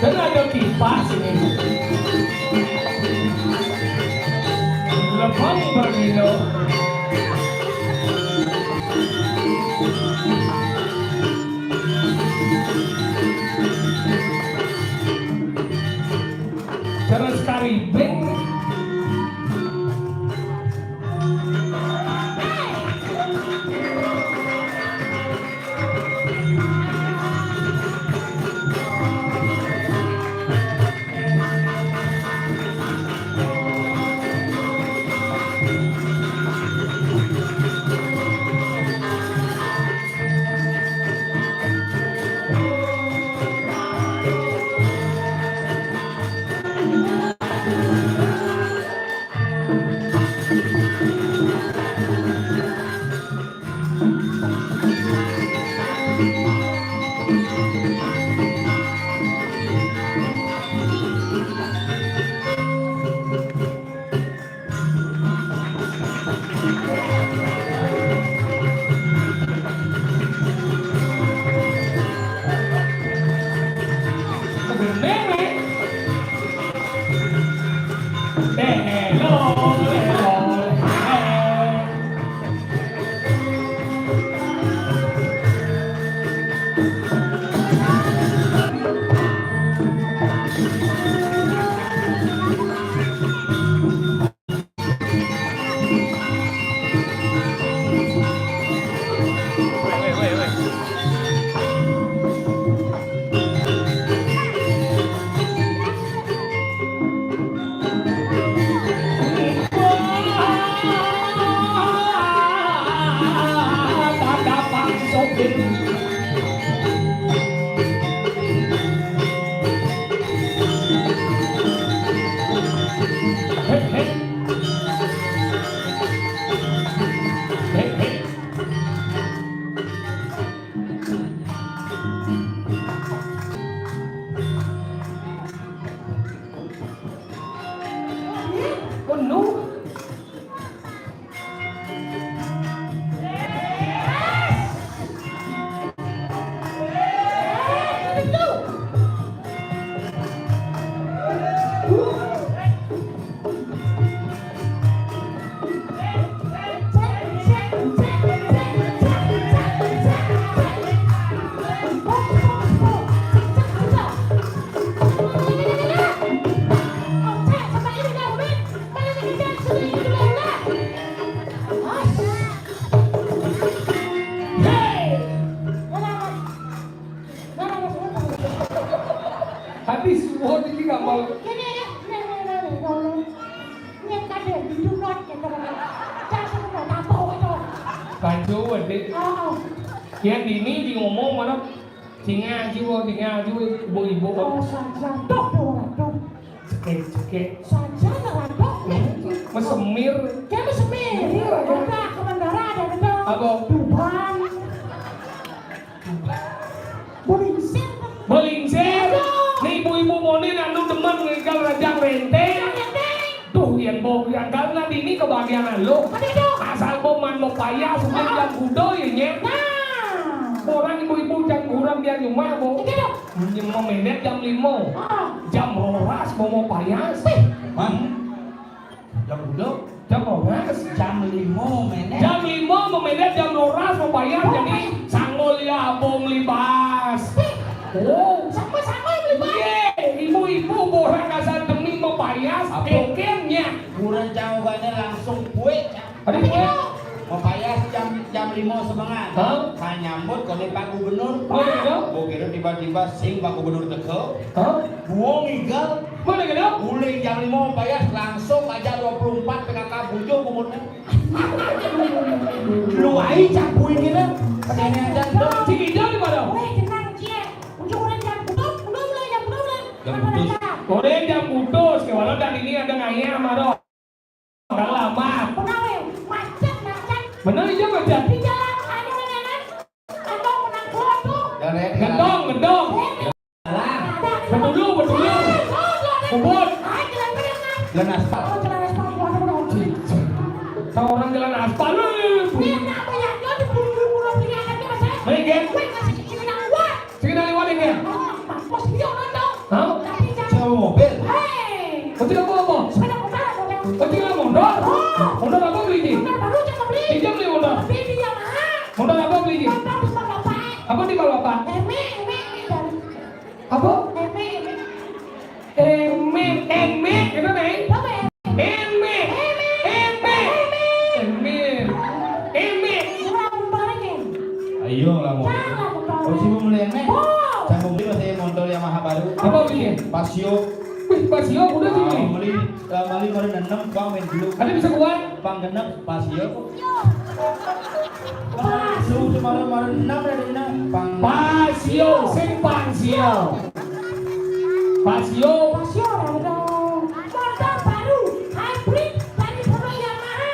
Kan ada kipas ini. Lepang bergino. Terus karibing. Habis, oh, ini nggak mau. Kene ya, kene, kene, kene, kene. Nyet kadé, didunot gitu kan. Jangan sampai mau tampol gitu. Kacau, Dek. Oh, oh. Yang dini di ngomong mana? Singa jiwa, singa jiwa, ibu-ibu. Oh, saja. Tuh, tuh, tuh. Cekek, cekek. Saja, tuh, tuh. Mesemir. Dia mesemir. Iya, iya. Ada, ke bandara ada, ada. Apa? Tuban. Bolingsir. Bolingsir. Aduh. Nih ibu-ibu monin anu demen ngegal Rajang Renteng. Rajang Renteng. Duh, yang bo, yang karena dini kebahagiaan lo. Apa itu? Asal bo man mau payah, sudah Nah. jam kudo ya, Nyet. Nah. Orang ibu-ibu jam kurang dia nyuma, bo. Itu dong. Nyuma menet jam lima. Ah. Jam rolas bo mau payah. Wih. Man. Jam kudo? Jam rolas. Jam lima menet. Jam lima menet jam rolas mau payah, jadi sanggul ya abong libas. Oh. Sama-sama libas. Iya, ibu-ibu borak kasar demi mau payah, Abong. Pikirnya. Kurang jauhannya langsung kue, Cak. Aduh, kue. Mau payah jam Jam lima semengan. Hah? Kanyambut kone Pak Gubernur. Oh, iya, iya. Gua kira tiba-tiba sing Pak Gubernur teko. Hah? Gua ngigel. Mana kena? Mulai jam lima payas langsung aja dua puluh empat P K K bujur gubernur. Lu ai capuin kita. Pakai ini aja. Cik Ida di mana? Weh, tenang, Cie. Ujung orang jam putus, belum lah, jam belum lah. Jam putus. Orang jam putus, kayak mana dan ini ada ngayam, ada. Orang lama. Benar, weh. Macet, macet. Benar, iya, macet. Di jalan, ada nenek. Ada menang gua tuh. Gendong, gendong. Ada. Bedulu, bedulu. Kubut. Jalan aspal. Tahu orang jalan aspal lu. Ini apa ya? Dia di bulu-bulu pulau pilihan aja, Mas. Baik, ya. Gue kasih kecil anak gua. Sing nang liwat iki. Bos dia orang tahu. Hah? Tapi jangan. Sewa mobil. Hei. Kecil apa apa? Sepeda motor, motor. Kecil apa motor? Oh. Motor apa beli iki? Motor baru cakep beli. Pinjam beli motor. Tapi dia mahal. Motor apa beli iki? Motor di bapak. Apa di bapak? Eme, eme, eme dan. Apa? Eme, eme. Eme, eme, itu nih. Apa ya? Eme. Eme. Eme. Eme. Ayo lah mau. Oci mau mulai eme. Sanggup beli masih motor Yamaha baru. Apa beli? Pasio. Wih, Pasio udah beli. Beli, eh, beli kemarin enam, bang main dulu. Ada bisa kuat? Bang genep, Pasio. Pasio kemarin kemarin enam ada enam. Bang. Pasio, sing Pasio. Pasio. Pasio, ada. Motor baru, hybrid, dari Polo Yamaha.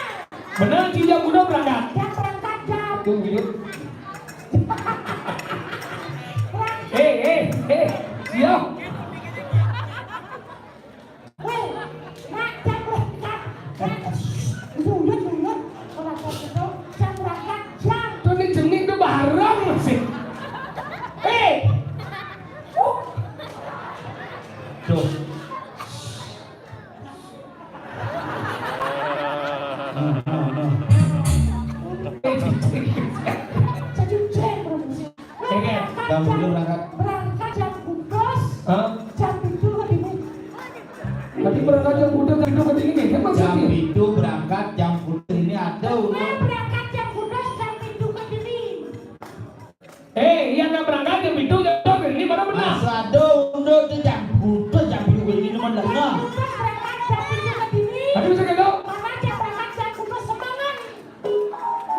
Bener, Ci, jam kuda berangkat? Jam berangkat, jam. Tunggu dulu. Eh, eh, eh, siap. Weh, nak, jam berangkat. Jam, dulu, dulu. Kalau jam itu, jam berangkat, jam. Tuh, ini jenis tuh bareng sih. Eh. Tuh. Jadi jam berangkat. Jam dulu berangkat. Berangkat jam kudos. Hah? Jam itu ke dini. Tadi berangkat jam kudos, jam itu ke dini. Siapa sih? Jam itu berangkat, jam kudos ini ada udah. Berangkat jam kudos, jam itu ke dini. Eh, iya, nak berangkat jam itu, jam itu, ini mana benar? Masa ada udah tuh jam kudos, jam itu ke dini mana? Jam kudos berangkat jam itu ke dini. Tadi bisa gitu? Mana jam berangkat jam kudos semangat.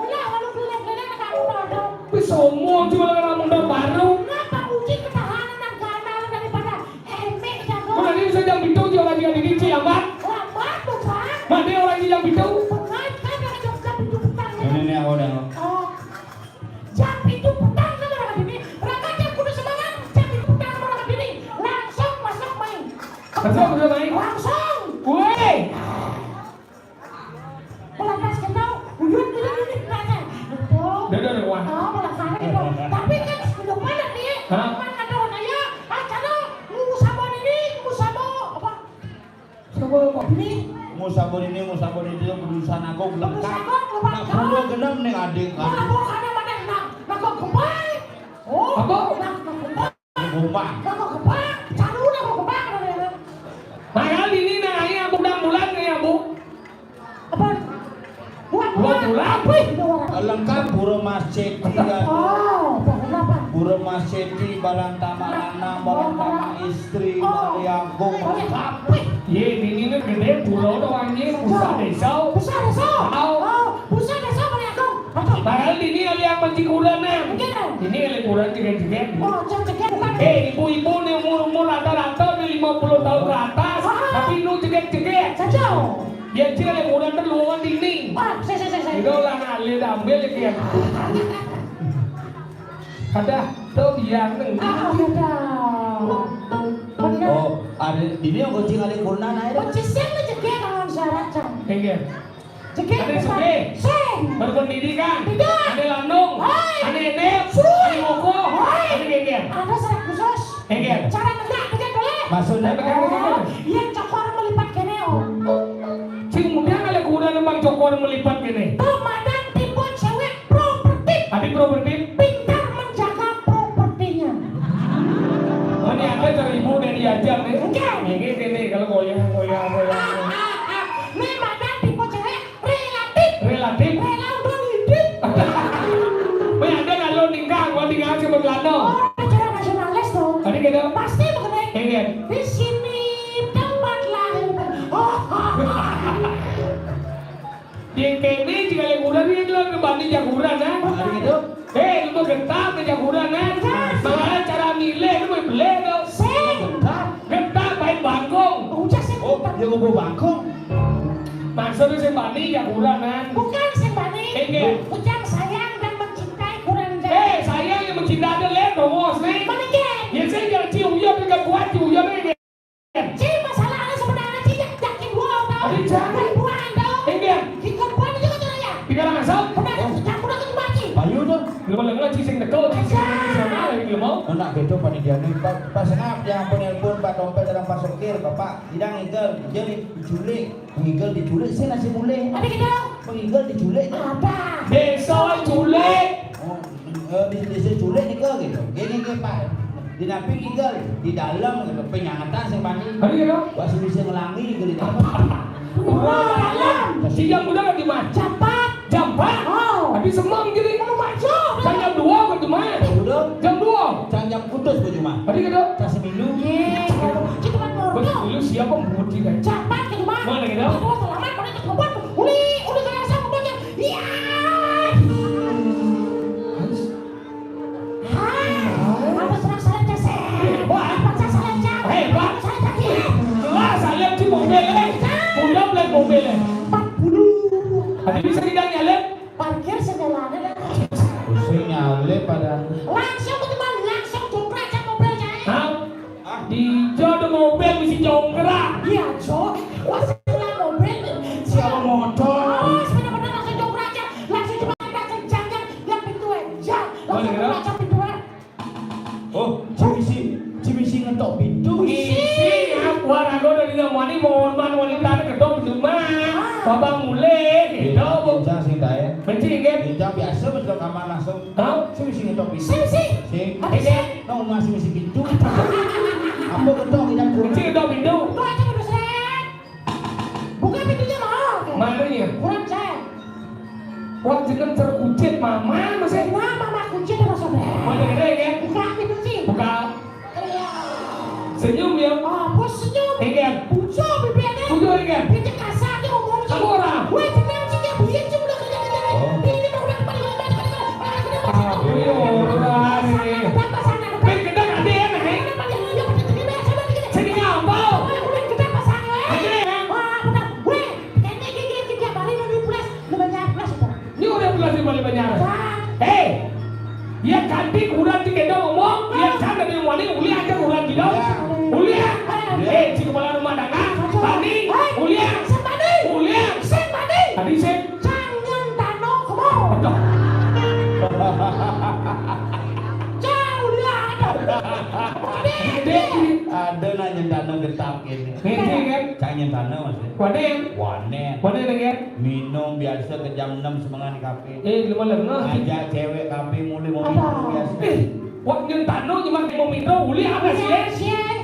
Iya, lalu keliling-keliling ada kamu pada. Wis sombong cuma dengan motor baru. Ngapa uji ketahanan dan keandalan daripada emek jago? Mana dia bisa jam itu jual lagi di D C ya, Mbak? Lambat tuh, Pak. Mana dia orang jam itu? Pengajar dari Jogja pintu petang. Ini nih, aku udah. Oh. Jam pintu petang sama orang ini. Berangkat jam kudu semangat. Jam pintu petang sama orang ini. Langsung masuk main. Langsung udah main? Langsung. Weh. Pelantas kita, uyut, uyut, uyut, rasanya. Betul. Udah, udah, udah, wah. Oh, penasaran itu. Tapi kan udah padat nih. Hah? Kan ada orang ya, ah, cara nunggu sabon ini, nunggu sabon, apa? Sabon apa? Ini. Nunggu sabon ini, nunggu sabon itu, berurusan aku, belum. Berurusan aku, belum. Nah, perlu genep nih, adik. Nah, bukan ada mana, nah, nah, kok kembali? Oh, apa? Nah, kok kembali? Gubah. Lah kok gebak? Caru lah kok gebak, kata dia. Padahal ini nang ayah budak bulan kayak, Bu. Apa? Buat bulan. Buat bulan. Wih, itu orang. Lengkap, buro masjid, iya. Oh, buat apa? Buro masjid, barang tamak lanang, barang tamak istri, oh, barang agung, oh, iya, lengkap. Wih. Ye, ini nih gede, buro doang, ye, pusat desa. Pusat desa. Tahu. Oh, pusat desa, barang agung. Padahal ini ada yang mencikuran, Nang. Ini ada kuran jeget-jeget. Oh, jeget-jeget bukan. Eh, ibu-ibu nih umur-umur rata-rata nih lima puluh tahun ke atas, ah, tapi nu jeget-jeget. Saja. Ya, cil ada kuran tuh luangan dinding. Ah, saya, saya, saya, saya. Itu lah ngalih ambil ya, Kian. Ada tuh biar nih. Ah, ada. Bener. Oh, ada ini yang kucing ada kuran aja. Kucing siapa jeget dengan syarat, Cang? Iya. Jeget. Ada bukan. Sugih. Sing. Berpendidikan. Tidak. Ada lanung. Hai. Ada edep. Suruh. Ada moko. Hai. Ada geger. Ada syarat khusus. Geger. Cara negak, geger boleh. Maksudnya? Oh, yang cokor melipat kene, oh. Sing muda kali kuda nembang cokor melipat kene. Tuh, madan tipe cewek properti. Ada properti. Pintar menjaga propertinya. Mana ada seribu dari ajar nih. Enggak. Ini, ini, kalau goyang, goyang, goyang. Ah, ah, ah. Nih, madan tipe cewek relatif. Relatif. Rela udah ngidip. Pasti begitu. Inggih. Di sini tempat lahir. Oh. Di kéné jika liburan ini lo ngebani jaguran, ah. Hari itu. Eh, lu mau gentar ke jaguran, ah. Gentar. Malah cara milih lu mau beli tuh. Sing. Gentar main bangkong. Ucah sing. Oh, dia ngumpul bangkong. Maksudnya sing bani jaguran, ah. Bukan sing bani. Inggih. Ujang sayang dan mencintai kurang jago. Eh, sayang yang mencintai ada lihat dong, bos nih. Mana, Jen? Ya saya jangan cium ya, dengan kuat cium ya nih. Ci, masalah anu sebenarnya, Ci, jak, jak Ci dua, tau? Aduh, jangan. Bukan, tau? Inggih. Ci Kebon itu kan ya? Tiga langsung. Benar, campur aku cuma Ci. Payu tuh. Lu malah nggak Ci sing teko, Ci sing nasional, ya, lu mau? Anak gitu panitiane, Pak, pas ngap, ya ampun, nelpon Pak Dompet dalam Pak Sokir, Bapak, tidak ngigel, jadi diculik, ngigel diculik, sih nasi mulai. Ada gitu? Ngigel diculik. Ada. Desa culik. Oh, eh, di desa culik nih kok gitu. Gini, gini, Pak. Di napi ngigel, di dalam gitu. Penyangatan sing bani. Ada gitu? Wah, sih bisa ngelangi gitu. Wah, dalam. Si jam udah di mana? Jam empat. Jam empat? Oh. Habis semam gini. Mau maju. Kan jam dua kan cuma? Udah. Jam dua. Kan jam putus gua cuma. Tadi gitu. Kasih milu. Iya, kita kan Bos, ngorok. Lu siapa budi kan? Jam empat ke rumah. Mana gitu? Kita selamat, mana kita buat. Uli, udah saya sama bocah. Iya. Hah? Apa serang saya cesek? Wah. Apa saya salah cak? Hebat. Saya cak, iya. Lah, saya di mobil, eh. Udah beli mobil, eh. Empat puluh. Tadi bisa tidak nyalip? Parkir segalanya dah. Pusing nyalip pada. Langsung ke depan, langsung jongkrak aja mobil saya. Hah? Di Jo ada mobil mesti jongkrak. Iya, Jo. Wah, sebelah mobil. Siapa motor? Oh, sepeda motor langsung jongkrak aja. Langsung cuma kita kencangkan. Lihat pintu aja. Langsung buka aja pintu aja. Oh, cimisi, cimisi ngetok pintu. Isi, ya, warago dari namanya mohon man wanita ngetok pintu mah. Babang mulai, gitu. Kencang sih, Dae. Benci, kan? Kencang biasa, betul kamar langsung. Hah? Cimisi ngetok pintu. Sing, sing. Sing. Ada sih. No, masih misi pintu. Apa ngetok, tidak kurang. Benci ngetok pintu. Tuh aja udah seret. Buka pintunya, mau. Mana ya? Kurang saya. Wah, jeneng terkucit mama masih. Nah, mama kucit sama saudara. Mana gede ya? Buka pintu sih. Buka. Iya. Senyum ya. Oh, bos senyum. Iya. Bujo bibirnya. Bujo, iya. Bibirnya kasar dia ngomong. Kamu orang. Weh, tenang sih dia, biar cuma udah kerja kerja. Oh. Ini mau udah kembali, kembali, kembali, kembali, kembali, kembali. Ah, iya, orang ini. Sana, sana, sana. Weh, kita nggak ada ya, nih. Mana, mana, mana, mana, mana, mana, mana, mana. Sini apa? Weh, udah kita pasang, weh. Ada ya? Wah, benar. Weh, kayaknya dia, dia, dia, dia balik lebih pulas, lebih banyak pulas itu. Ini udah pulas di balik banyak. Wah. Eh, ya ganti kurang dikit dong ngomong. Ya kan dari wali, uli aja kurang gitu. Iya. Uli ya. Iya. Eh, si kepala rumah tangga. Satu. Bani. Hei. Uli ya. Sing bani. Uli ya. Sing bani. Tadi sih. Cang nyentano kemo. Aduh. Cang uli ya. Aduh. Gede, gede. Ada nanya dana getap gini. Gede, kan? Cang nyentano, Mas. Wanen. Wanen. Wanen, kan? Minum biasa ke jam enam semangat di kafe. Eh, lu malah ngeh. Ngajak cewek kafe mulai mau minum biasa. Eh, wah, nyentano cuma mau minum, uli apa sih, eh?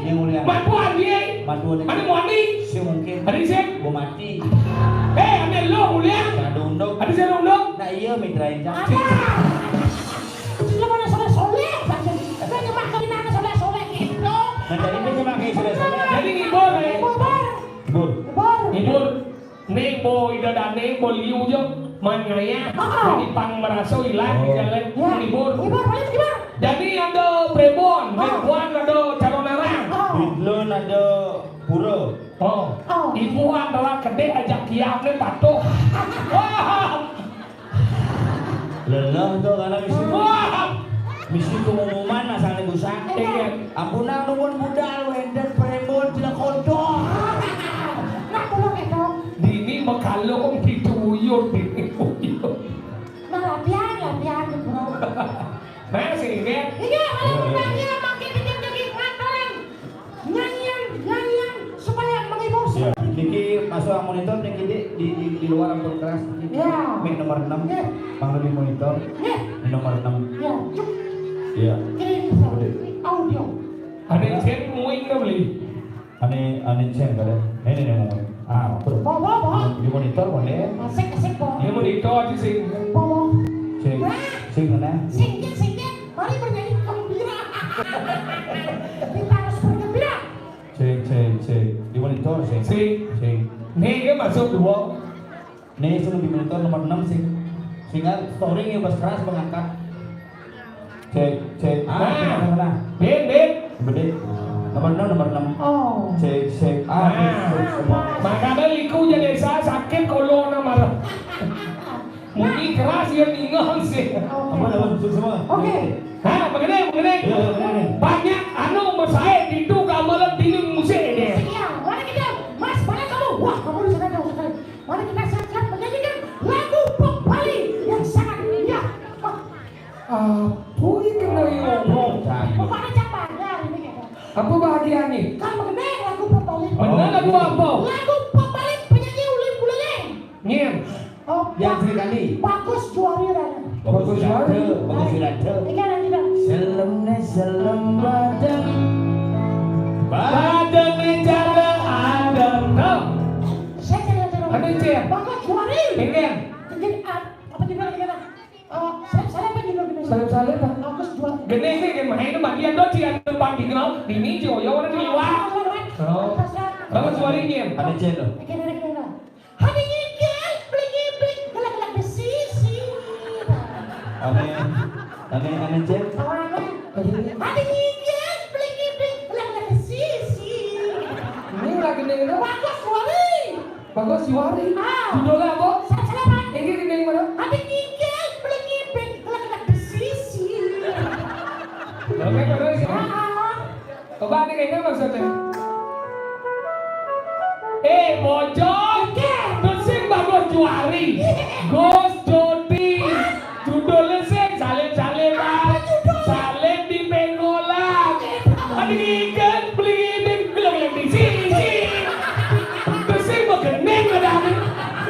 Iya, uli apa? Matuan, dia. Matuan. Ada mau mandi? Si mungkin. Ada sih? Gua mati. Eh, ada lo, uli. Ada unduk. Ada sih unduk? Nah, iya, mitra injak. Ada. Lu mana soleh-soleh, Bang? Lu cuma kawin anak soleh-soleh gitu. Nah, jadi dia cuma kayak soleh-soleh. Jadi ngibur, eh? Ngibur. Ngibur. Ngibur. Ngibur. Nih, bo ida dane, bo liu jo, man ngayah. Ah. Jadi pang meraso ilang di jalan. Ya. Ngibur. Ngibur, paling ngibur. Jadi ada prebon, ah, prebon ada calon arang. Ah. Bidlon ada pura. Oh. Ah. Ibu antara kedek ajak kiam ni patuh. Wah. Lelah tu karena misi. Wah. Misi pengumuman masalah busak. Iya. Ampun, nang nuwun budal, wenden, prembon, tidak kodok. Nah, tolong itu. Dini mekalo kong pituyut, dini kuyut. Nah, latihan, latihan, bro. Nah, sini, ya. Iya, kalau bertanya, makin dikit lagi, ngantoran. Nyanyian, nyanyian supaya menghibur. Ya, niki masuk monitor niki di, di, di, di luar ampun keras niki. Ya. Mic nomor enam. Ya. Bang lebih monitor. Ya. Di nomor enam. Ya, cuk. Iya. Ini bisa. Udah. Audio. Ada yang cek muing dah beli. Ane, ane cek kada. Ini nih mau. Ah, apa? Bawa, bawa, bawa. Di monitor boleh. Asik, asik, bawa. Di monitor aja sih. Bawa. Sing, wah, sing mana? Sing, sing, sing. Mari bernyanyi gembira. Kita harus bergembira. Cek, cek, cek. Di monitor, cek. Sik. Cek. Nih, dia masuk dua. Nih, suruh di monitor nomor enam, sik. Sehingga storing yang pas keras mengangkat. Cek, cek. Ah, nah. Mana, mana? Bin, bin. Bede. Nomor enam, nomor enam. Oh. Cek, cek. Ah, nah. Cek, cek. Makanya liku jadi saya sakit kalau nama. Mungkin keras ya ningal sih. Apa nama? Semua. Oke. Hah, begini, begini. Ya, begini. Banyak anu mesai di itu gamelan dinding musik ini. Iya, mana kita? Mas, mana kamu? Wah, kamu di sana jauh sekali. Mari kita siap-siap menyanyikan lagu pop Bali yang sangat, ya. Apa ini kena ini? Pokoknya jangan bayar ini, ya. Apa bahagianya? Kan begini lagu pop Bali. Benar lagu apa? Lagu pop Bali penyanyi Ulin Buleleng. Nyen. Oh, yang Sri Kandi. Bagus Juari, Ran. Bagus Juari. Bagus Juari. Ini kan lagi dah. Selem ne selem badan. Badan ne jala adem. Tuh. Saya cari yang terus. Ada, Cil. Bagus Juari. Ini kan. Jadi, ap-, apa judulnya, gimana? Eh, saya, saya apa judulnya, gimana? Saya, saya apa? Bagus Juari. Gini, ini kan main bagian do, Cil, ada depan di grup. Ini, Cil, ya, orang di luar. Oh, oh, oh. Oh. Bagus Juari, Cil. Ada, Cil, tuh. Oke, dari, dari, dari. Hadi ngigel, beli ngibing, gelak-gelak di sisi. Aneh. Aneh, aneh, Cek. Tawanan. Hadi ngigel, beli ngibing, gelak-gelak di sisi. Ini lagi nih, ini. Bagus Juari. Bagus Juari. Ah. Judulnya apa? Siapa, siapa? Ini, ini, ini mana? Hadi ngigel, beli ngibing, gelak-gelak di sisi. Oke, terus. Ah, ah. Coba nih, kayaknya maksudnya. Eh, bocor. Terus sing Bagus Juari. Gus Jodi. Judulnya sing Salim-Saliman. Salim di Penggolan. Ada ikan, beli ini, bilang yang di sini. Terus sing begening ada.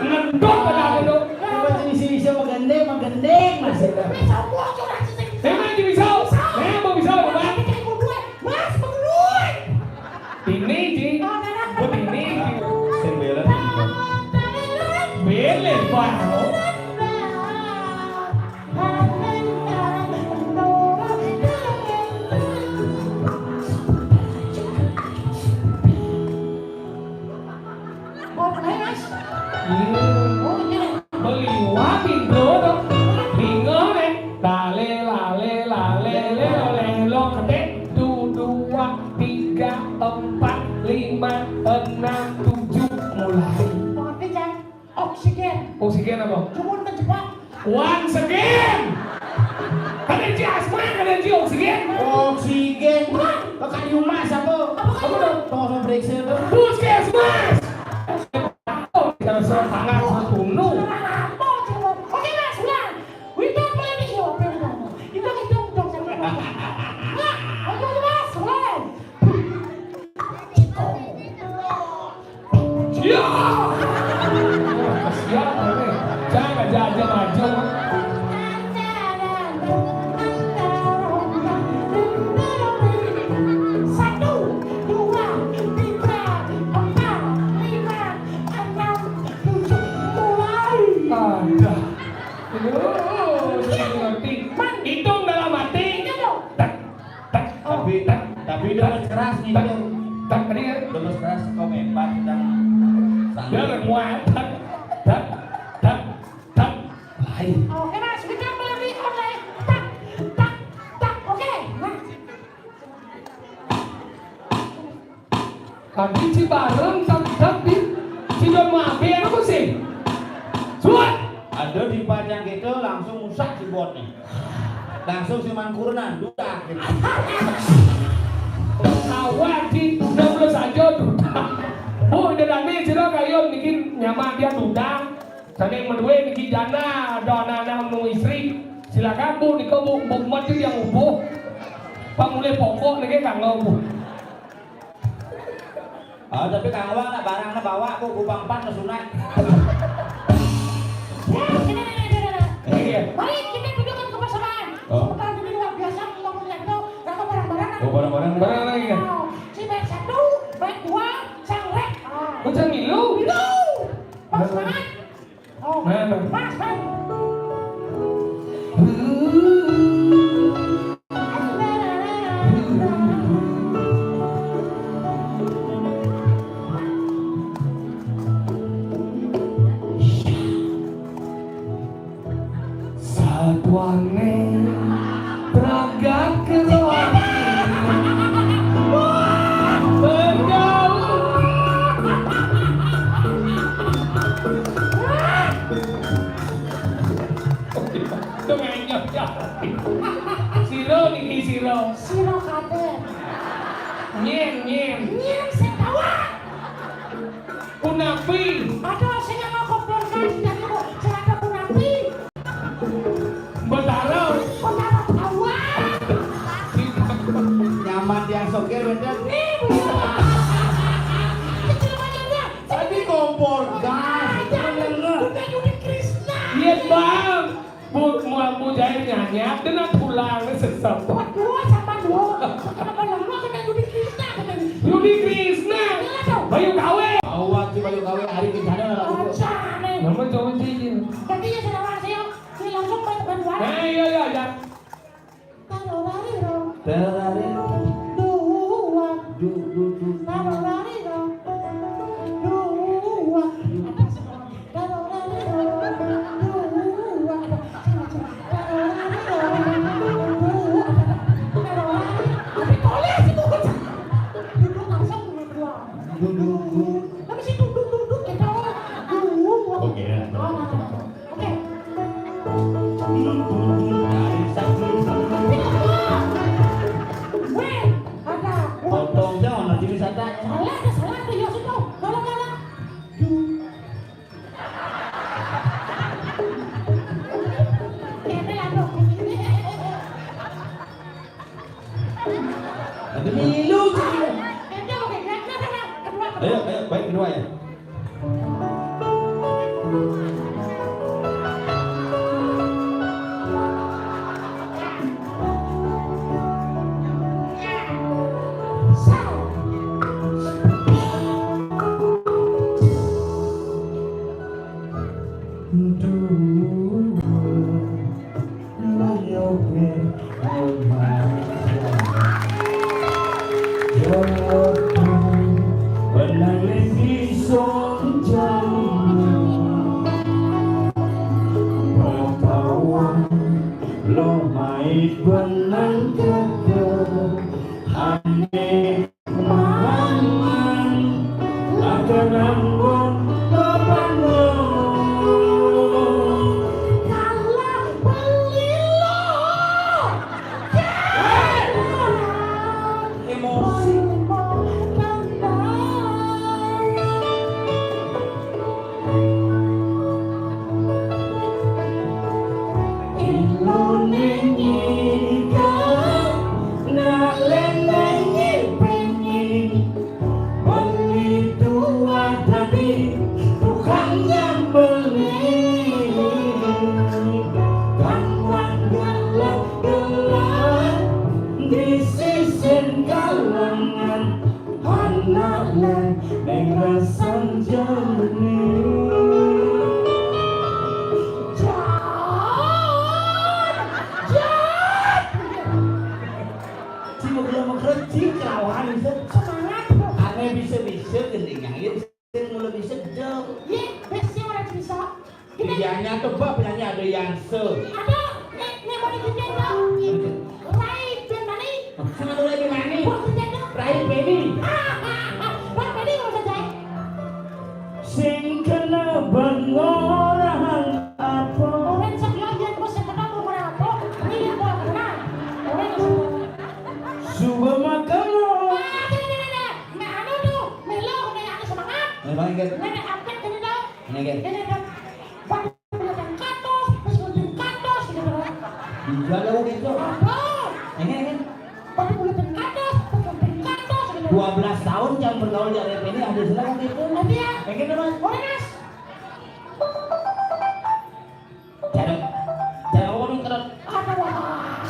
Ngendok ada, ada. Coba sini, sini, sini, begening, begening, masih. Bisa bocor, bisa. Saya main di pisau. Saya mau pisau, Bang. Mas, pengeluar. Ini, Ji. Oh, merah. Buat ini, Ji. Sing bela, Ji. Bela, Bang. Oh, mulai, Mas. Iya. Oh, iya. Beliwat pintu dong. Bingung, eh. Lale, lale, lale, lelo, lelo, ketik. Du, dua, tiga, empat, lima, enam, tujuh, mulai. Pengerti, Cang? Oksigen. Oksigen apa? Cuman kejebak. Once again. Ada Ji asma, ada Ji oksigen. Oksigen. Wah. Ke kali rumah siapa? Apa kali rumah? Tolong periksa tuh. Puskesmas. Jangan salah tangan, salah tunduh. Oke, Mas, ulang. Without planning, yo, apa yang utama? Hitung, hitung, hitung, sampai berapa? Nah, ayo, Mas, ulang. Ya. Siapa nih? Jangan aja, aja maju. Satu, dua, tiga, empat, lima, enam, tujuh, mulai. Ada. Aduh, saya ngerti. Hitung dalam hati. Hitung dong. Tak, tak, tapi, tak, tapi udah tak, keras nih, tak, tak, tadi ya? Udah keras, kok hebat, sedang. Udah santai. Muat. Tak, tak, tak, tak. Lain. Oke, Mas, kita mulai online. Tak, tak, tak. Oke, nah. Tadi Cibareng, tak, tak, di Cidon Mabe, apa sih? Suat! Ada di pajang kita langsung rusak si bot nih. Langsung si Mangkurnan, dudak gitu. Awak di enam belas aja dudak. Bu, udah dane sira kayo niki nyama dia dudak. Saking madué niki jana, ada anak-anak nu istri. Silakan, Bu, nika, Bu, Bu mati yang ubuh. Pamulih pokok niki kanggo, Bu. Ah, tapi kanggo nak barang nak bawa, Bu, Bu pang empat nak sunat. Nah, sini, sini, sini, sini. Iya. Mari kita tunjukkan kebersamaan. Oh. Sementara ini luar biasa, membangun yang itu, kanggo barang-barang. Oh, barang-barang. Barang lagi ya? Oh, si bait satu, bait dua, sang rek. Ah. Oh, sang milu. Milu. Pas banget. Oh. Nah, nah. Pas, Bang. Nyén, nyén. Nyén sing tawang. Kunapi? Aduh, sing nganggo kompor gas dan kok celaka kunapi? Betara. Betara tawang. Nyaman yang sokir, bener. Nih, bener. Kecil bangetnya. Tadi kompor gas. Aja, bener. Bukan Yudi Krisna. Iya, Bang. Bu, mu, mu jahit nyanyi, kena tulang sesep. Dua sama dua. Sama lama kena Yudi Krisna, kena Yudi Krisna. Iya, tuh. Bayu Kawe. Awak si Bayu Kawe hari ke sana lah. Aja, nih. Nama cowok sih, Jin? Gantinya saya langsung, saya langsung main teman dua. Eh, iya, iya, iya. Tararariro. Tararariro. Dua. Du, du, du. Tararariro. Dua. Tararariro. Dua. Tararariro. Dua. Tararariro. Tapi boleh sih, bukan. Duduk langsung dua. Du, du, du. Tapi si duduk, duduk, gitu. Dua. Oke, ya. Oh, nah, nah, nah. Oke. Weh, ada. Potong jauh nanti wisata. Salah, ada salah, ada ya, sudah. Kalau, kalau. Kene lah, dong. Tapi milu sih. Kene oke, kene, kene, kene. Kedua, kedua. Ayo, ayo, baik kedua ya. Benang lagi song jam. Batawan lo mai benang keke. Ane maman. Akan ambon lo. Kalah beli lo. Emosi. Ilone nyika, nak lene nyipeni. Beli dua tadi, tukang nyambeli. Kan wong gelap-gelap di sisin kalangan, anak lan ning rasan jane. Jan! Jan! Si mau gelem kerja, kawan, bisa. Semangat, Bu. Ane bisa-bisa gendingan. Sing mula bisa dong. Ye, wis sing ora bisa. Iya, nyata bab nyanyi ada yang se. Ada, nek, nek mau ikutin dong. Rai ben mani. Sama tuh lagi mani. Buat kerja dong. Rai Beni. Bang Beni mau saja. Sing kena bengorang apa? Orang sekian dia terus yang kena bengorang apa? Ini yang gua kenal. Orang yang sudah. Suba makan lo. Ah, tidak, tidak, tidak. Nek anu tuh, melo, nek anu semangat. Nek bangkit. Nek, nek angkat gini tuh. Nek, nek. Gini tuh. Batu buletan katos, terus gunting katos, gitu tuh. Iya, lo gitu. Apa? Ini, ini. Batu buletan katos, terus gunting katos, gitu. Dua belas tahun jam bergaul di R P ini, ada senang gitu. Nanti ya. Yang gitu, Mas. Boleh, Mas. Cara, cara orang keren. Aduh, wah.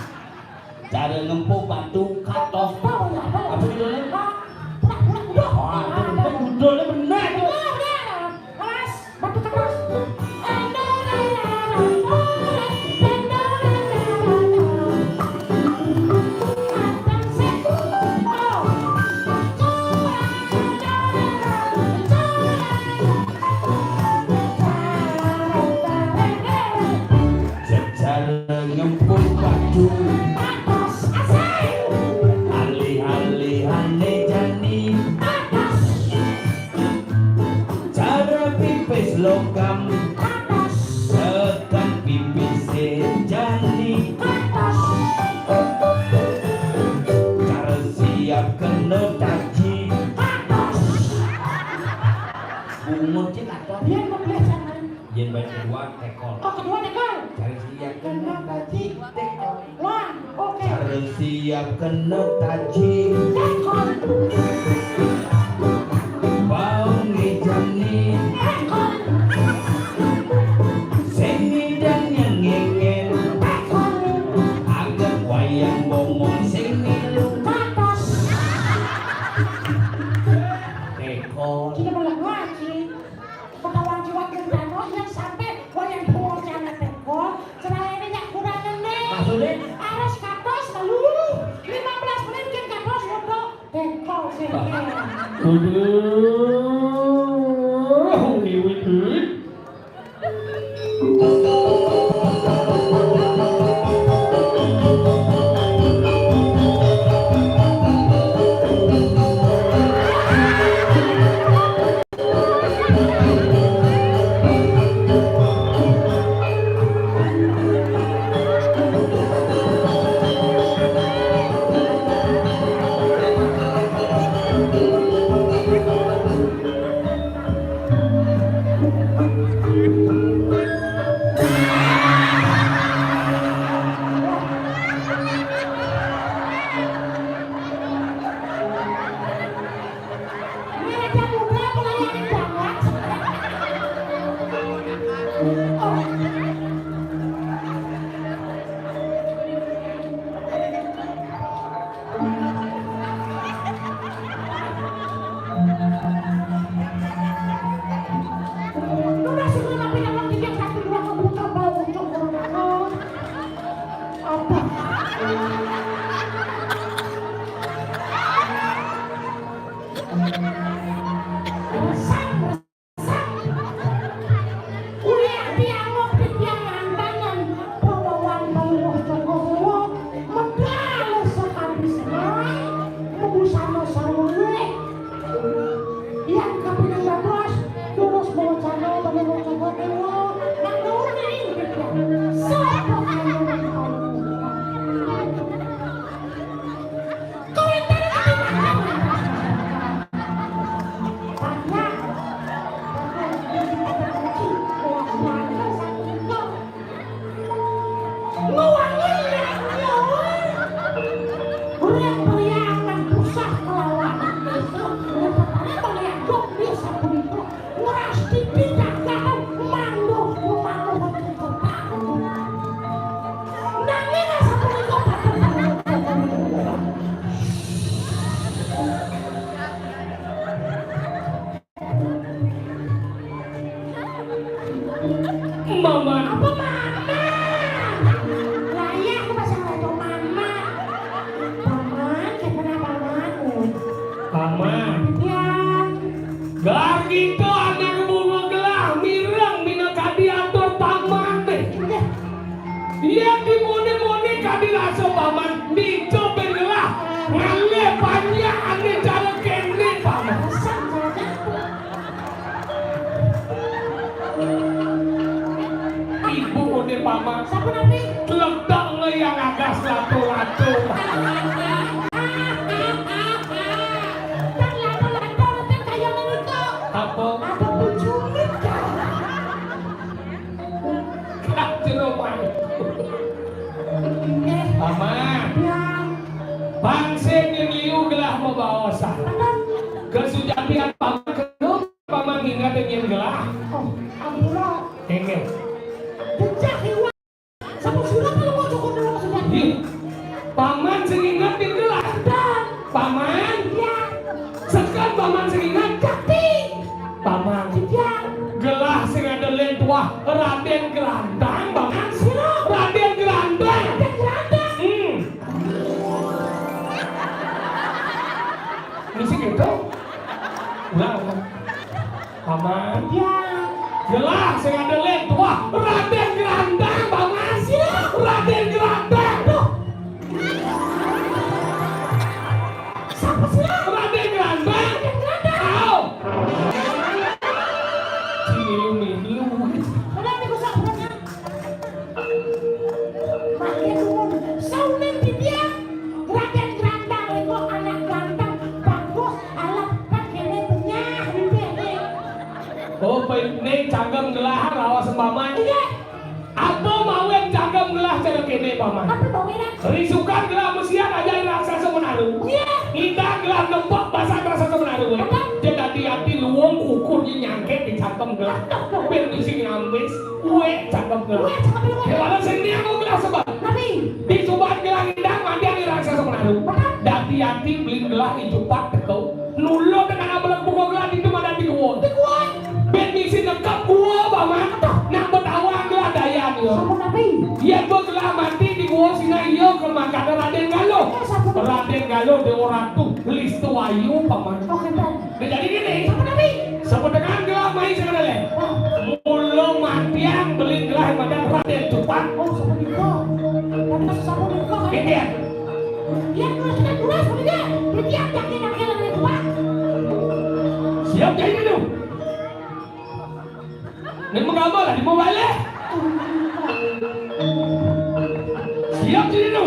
Cara ngempuk batu katos. Apa judulnya? Ah, prak, prak, udah. Wah, itu judulnya benar tuh. Udah, udah. Awas, batu katos. Jejal ngempuk batu. Atas asai. Ali Kena taji. Katos. Bungut cik katos. Biar membeli sama. Yen bait kedua tekol. Oh, kedua tekol. Cari siap kena taji tekol. Wah, oke. Cari siap kena taji tekol. Bau ngejani tekol. Seni dan yang ngengen tekol. Agak wayang bongo seni lu. Katos. Tekol. Kita malah ngaji. Ketahuan jiwa gendano yang sampai wayang bongo jana tekol. Cerai ini nyak kurang ini. Maksudnya? Harus katos melulu. Lima belas menit kan katos untuk tekol sini. Aduh, wiwit, wiwit. Kuliah dialog di tiang lantangan, pembawaan bawah Jogobowo, medal sekabis mai, mebusana sarwa luwih. Yang kapining bablas, lurus mawacana, bawah Jogobowo, nang nurunin di tiang. Sapa kaya nang Nanging sapunika boten. Mama. Apa Mama? Lah iya, aku masih ngomong Mama. Paman, kenapa Paman? Paman. Iya. Gar kita anak bunga gelah mireng minakadi atur Paman deh. Iya. Yén dimoni-moni kadi rasa Paman, nicupin gelah, ngalih panjak ané cara kéné, Paman. Ibu udah Paman. Sapa napi? Tledak ngeyang agas lato-lato. Kan lato-lato, kan kaya menika. Apa? Ada pencuri, kan? Kacero, Paman. Eh. Paman. Ya. Bangsa nyén liu gelah mabaosan. Bener. Kasujatian Paman kedung, Paman inget nyén gelah. Oh, ampura. Inget. Jejak iwak. Sapa sira kalau mau cukup dulu sudah. Ih, Paman sing inget nyén gelah. Bener. Paman. Ya. Sekan Paman sing inget. Jati. Paman. Titiang. Gelah sing ada lén tuah Radén Grandang, Paman. Sira. Radén Grandang. Radén Grandang. Hmm. Ini sih gitu. Ulang, ulang. Paman. Titiang. Gelah sing ada lén tuah Radén Grandang, Paman. Sira. Radén Grandang. Duh. Sapa sira? Radén Grandang. Radén Grandang. Ayo. Milu-milu. Ora niku sampun. Mangke nuwun. Sauning titiang, Radén Grandang niku anak ganteng. Cangkem gelah raos, Paman. Iya. Apa mawen cangkem gelah cara kéné, Paman? Apa mawen? Risukan gelah mesiat ajak raksasa Menaru. Iya. Ngidang gelah nempok basang raksasa Menaru, eh. Apa? Dia dadi ati luung kukur nyangkét di cangkem gelah. Aduh, aduh. Bén bisi ngambis, uék cangkem gelah. Uék cangkem gelah. Kepala sing niang gelah sebab. Napi? Di subat gelah ngidang madiang raksasa Menaru. Apa? Dadi ati belin gelah ijupat teka. Nulung tekan abelek buka gelah ditu madan di gua. Di gua. Bén misi nekep gua, Paman. Aduh. Nak betawang gelah dayan ya. Sampun napi? Yén gua gelah mati di gua sina iya kal mangkana Radén Galuh. Oh, sampun. Radén Galuh Déwa Ratu Listuayu, Paman. Oh, kénten. Nah, jadi kéné. Sampun napi? Sampun tekan gelah mai sakadéréng. Oh. Mula matiang belin gelah madan Radén Cupat. Oh, sapunika. Dados sapunika. Nggih, nggih. Yen terus kan terus punika, titiang yakin-yakin lagi, Pak. Siap, Cai Ninu. Ning mengapa lah, di mau balik? Siap, Cai Ninu.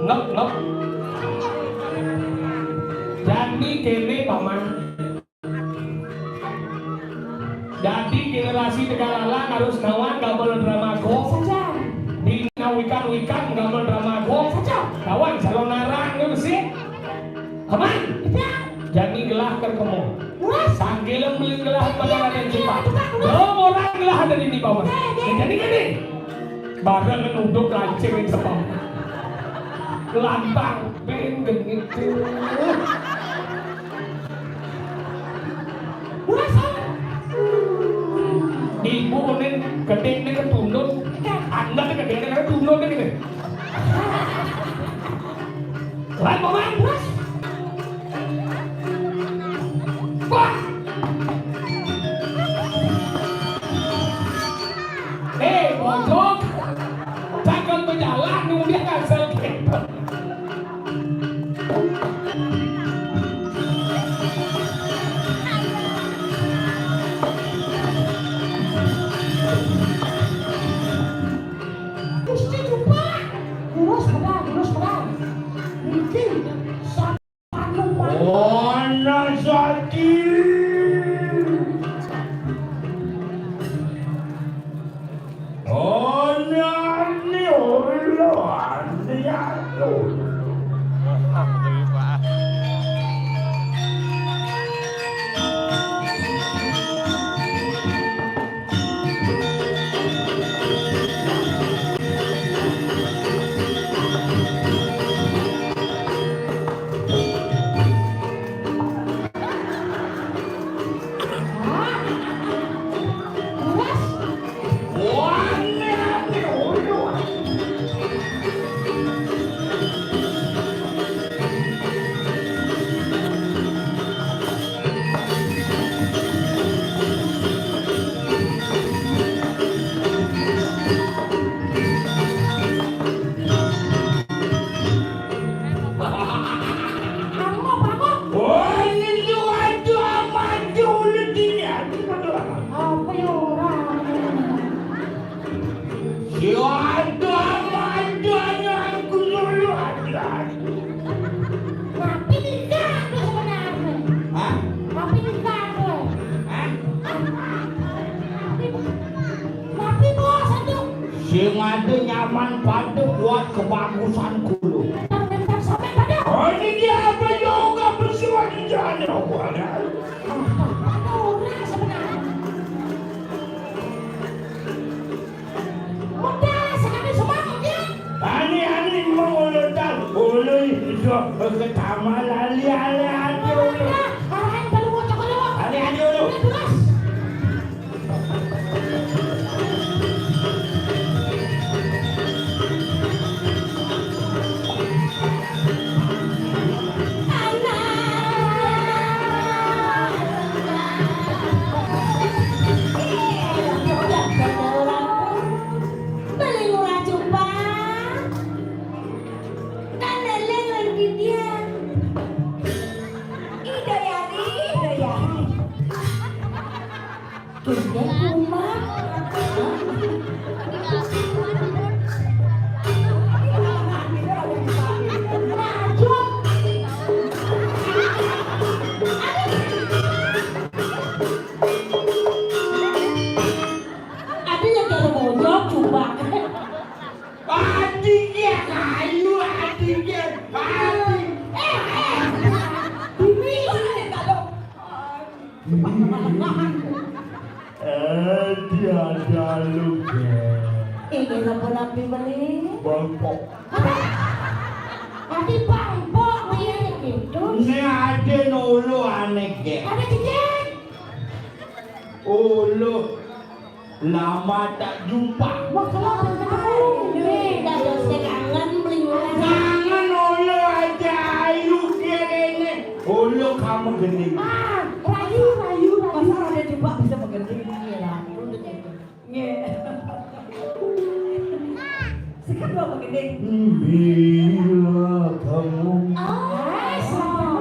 Ngep, ngep. Jani kéné, Paman. Dadi generasi tegal alang harus nawang gamel drama gong. Saja. Di nawikan-wikan gamel drama gong. Saja. Kawan calon narang kuwi mesti. Aman. Tidak. Jani gelah ker kemo. Luas. Tanggilan beli gelah pada ada yang cepat. Tukang, luas. Dong orang gelah ada di bawah. Oke, oke. Jadi gini. Bareng nuduk lancing yang sepam. Lantang pin genit. Ibu unin gedéné ketundun, anda gedéné ketundun gini. Lan paman. Wah. Eh, bocok. Jangan berjalan, kemudian asal gitu. Gusti Jumpa, lurus pedal, lurus pedal. Niki sapanung. Ana sati. Ana ni ora, ana anu. Anu mah bangun. Oh, ini tuh aduh amat dulu dini. Apa ya orang? Si aduh amat dulu aku dulu aduh. Tapi nikah tuh sebenarnya. Hah? Tapi nikah tuh. Hah? Tapi bos aduh. Sing ada nyaman pada buat kebagusan kulo. Bentar sampai pada. Oh, ini dia apa juga bersuara di sana? Waduh. Pada orang sebenarnya. Udah, sekali semangat ya. Ani, ani, mengulur dan ulur itu ketama lali ala aduh. Udah, arahan baru mau cokol doang. Ani, ani, ulur. Udah, terus. Iki, ati. Eh, eh. Bumi, eh, kalau. Eh, tiada lu, Gek. Ini napa napi meni? Bangkok. Ati bangkok, piye gitu? Nek ade nolo aneh, Gek. Ada dikit. Olo, lama tak jumpa. Wah, kalau ketemu. Nih, dados kangen mlingan. Kangen olo aja, ayu kene. Olo kamu geni. Ah, rayu, rayu, rayu. Masa ada jumpa bisa menggending? Iya lah, udah gitu. Nggih. Sekat dua begini. Bila kamu Ah, siapa?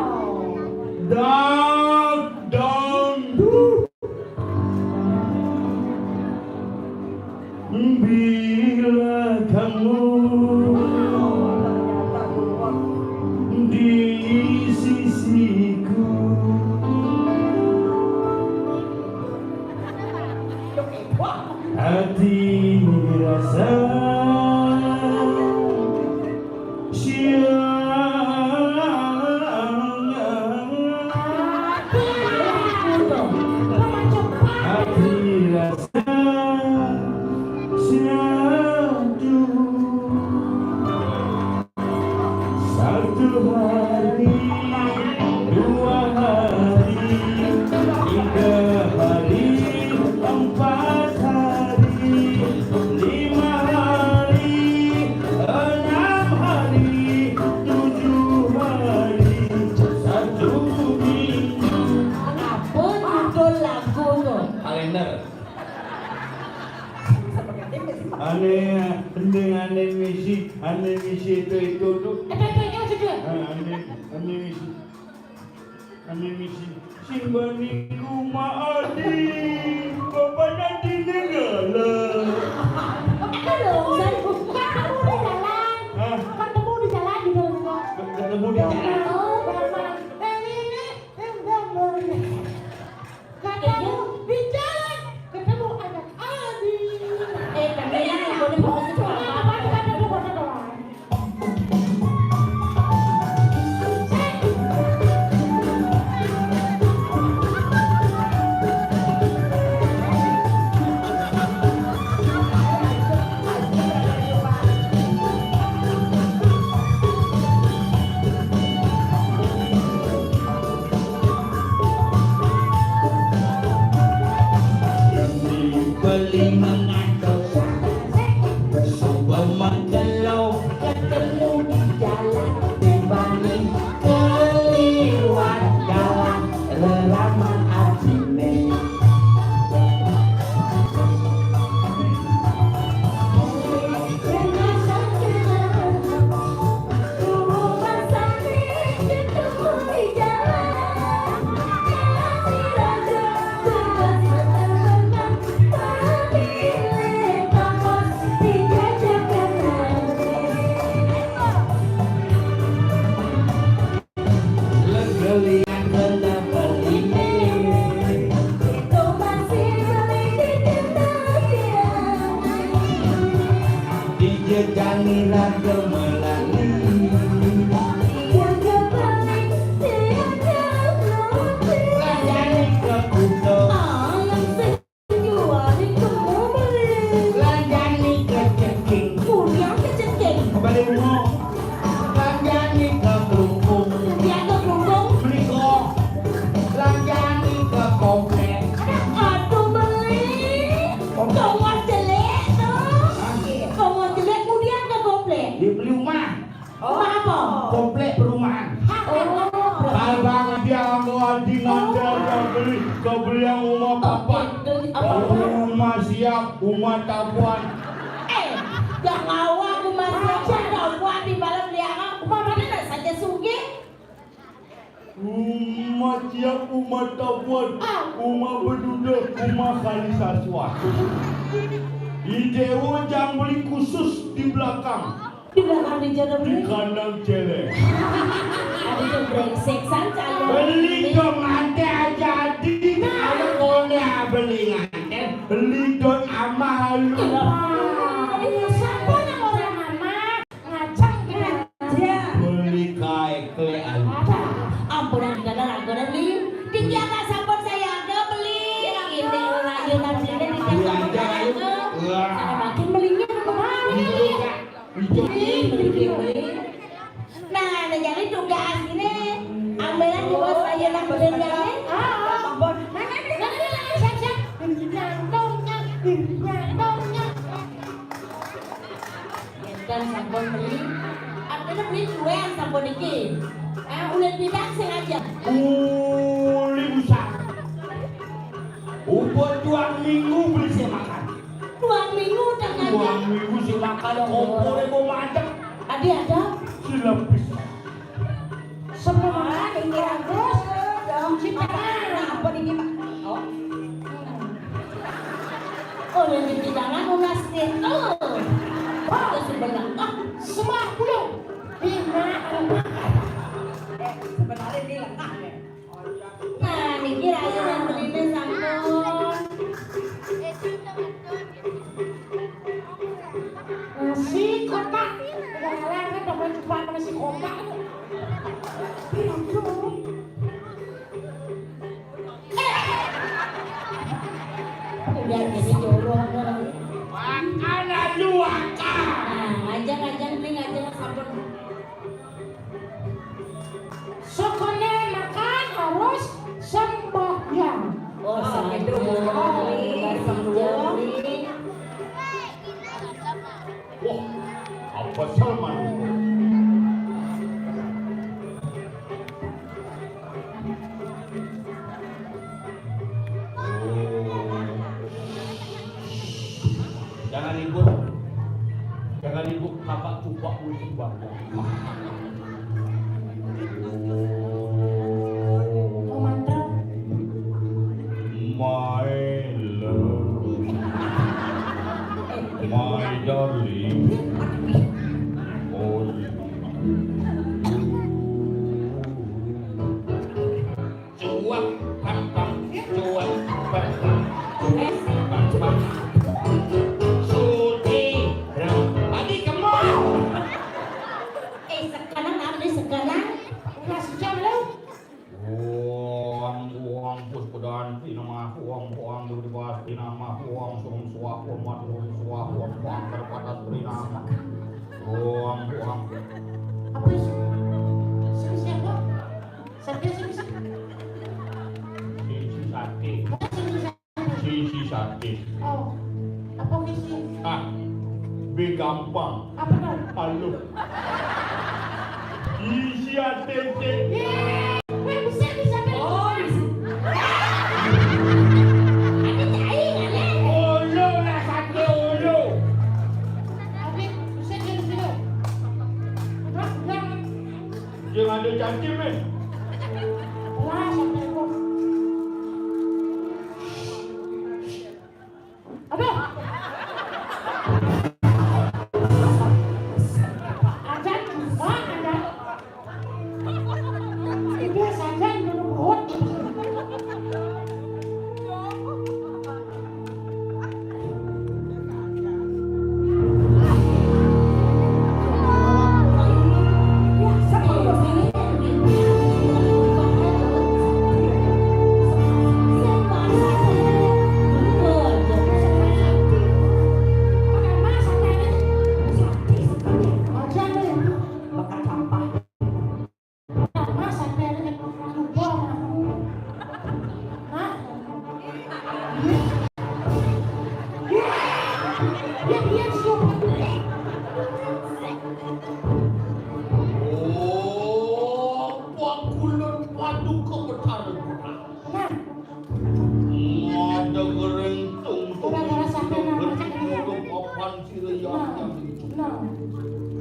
Dak dangdut. Bila kamu di sisiku, hati rasa siang. Hati rasa satu. Satu hari, dua hari, tiga hari, empat hari, lima hari, enam hari, tujuh hari, satu minggu. Apa judul lagu tu? Kalender. Ane, ane, ane misi, ane misi itu, itu, itu. Ada, ada, ada, ada. Ah, ane, ane misi. Ane misi. Sing bani kuma adi, bapak nanti negala. Ada dong, saya ketemu di jalan. Hah? Ketemu di jalan gitu loh. Ketemu di jalan. Oh, bapak. Eh, ini, ini, ini, ini. Ketemu di jalan, ketemu anak Adi. Eh, tapi ya, boleh foto doang. Foto doang. Beli mengatur, coba mengeluh, ketemu di jalan, dibanding keliwat jalan, lelaman atine. Dijejangi raga melali. Lanjani ke kuto. Lanjani ke ceking. Kembali umur. Lanjani ke kelungkung. Dia ke kelungkung. Meliko. Lanjani ke komplek. Aduh, beli. Komplek. Kawan jelek tuh. Hah? Kawan jelek kemudian ke komplek. Dia beli rumah. Rumah apa? Komplek perumahan. Oh. Abang dia mau di Mandar, oh, yang beli, kau beli yang rumah papat. Apa? Rumah siap, rumah tabuan. Eh, dah ngawak rumah siap, rumah tabuan di malam dia. Rumah mana nak saja sugih? Rumah siap, rumah tabuan, ah, rumah beduda, rumah kali saswa. Di Dewa jang beli khusus di belakang. Di belakang di jalan. Di kandang celeng. Aduh, itu brengsek san calon. Beli dong, nanti aja di. Nah. Kalau kau nggak beli nganten, beli dong ama lu. Wah, ini siapa yang orang ama? Ngacang gitu. Dia Ora dikana lagu beli. Dikira sampun saya aga beli. Ini ora yo tapi ini tidak sampun saya aga. Saya makin belinya kemana? Beli, beli, beli. Nah, nah, jadi tugas ini ambilan di bawah saya nak beli ini. Ah, ah. Mana, mana, mana, siap, siap. Nyantongnya, nyantongnya. Enten sampun beli, artinya beli duwean sampun iki. Ah, ulit pidan sing aja. Uli usah. Ubut dua minggu beli sing makan. Dua minggu tak ngaji. Dua minggu sing makan, kompore mau madep. Adi ada? Silebis. Sebelum makan, ini bagus. Cuci tangan. Apa ini, Pak? Oh. Oh, yang cuci tangan unas nih. Oh. Itu sebelah. Ah, semua dulu. Bina. Eh, sebenarnya ini lengah ya. Nah, niki rayuan beline sampun. Nasi kotak. Udah ngalah kan, dapat cepat nasi kotak. Aduh. Udah jadi jorok. Makan aja, makan. Nah, ngajak, ngajak, nih, ngajak sampun. Sokone makan harus sembahyang. Oh, oh, sampai gitu. Wah, apa sama? Jangan ribut. Jangan ribut, kakak cupak musik bangga. Oh, mantra. My love. My darling. Oh. Cuap, pam, pam, cuap, pam, pam, cuap, pam, pam. Suci, ram. Tadi kemau. Eh, sekarang apa nih sekarang? Udah sejam lu. Om, om, puspadanti namah, om, om, duripasti namah, om, sum, suah, om, om, suah, om, om, terpatas beri namah. Om, om. Apa sih? Sing siapa? Sate sing, sing. Sing, sing sate. Apa sing, sing sate? Sisi sate. Oh. Apa sih? Ah, be gampang. Apa tuh? Halo. Isi A T C. Yeay. Weh, bisa, bisa, bisa. Oh, bisa. Ada cai, ada. Ulu lah sate ulu. Habis, bisa jadi sini. Terus, jangan. Jangan ada cacing, eh. Wah, sampai kok. Aduh. Ajan, wah, ajan. Biasa aja, minum perut. Oh, Pak Kulon Paduka Betara Gurah. Ada gerentung. Gara-gara sampai nama cak dia. Papan sira yang. Nah.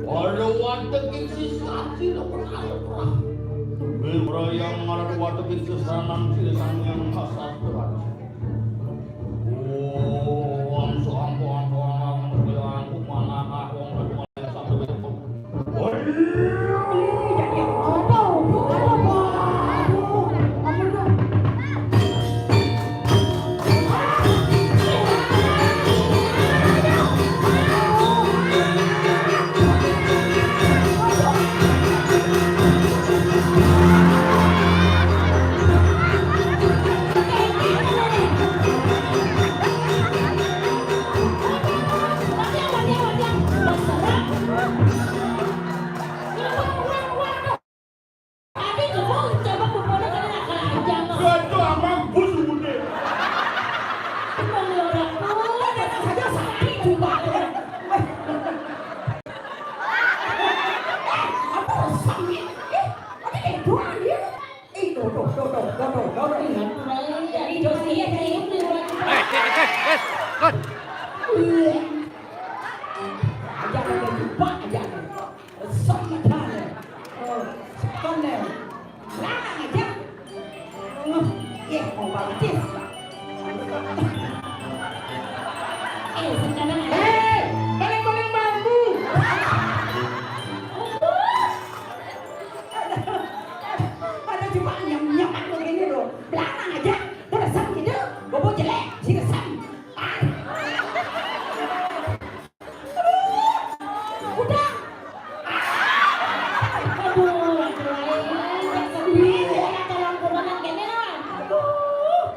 Ada watek ing sisat sira perkaya perang. Merayang marang watek ing sesanan sira sang yang kasat berat. Oh, amso ampo ampo ampo ampo ampo manah ampo ampo. Sangit. Eh, ada keduaan dia. Eh, tuh, tuh, tuh, tuh, tuh, tuh, tuh. Ih, ampun, aja. Ini dosa iya, saya ini. Hei, hei, hei, hei, Gun. Iya. Aja ada jumpa aja. Sama aja. Oh, sekarang. Larang aja. Oh, iya, mau baptis. Eh, sekarang aja. Hei, balik-balik mampu. Ada cuma nyam-nyam begini loh. Belarang aja. Beresam gitu. Bobo jelek, si resam. Ah. Udah. Aduh, aduh, aduh, sedih. Tolong turunan gini lah. Aduh.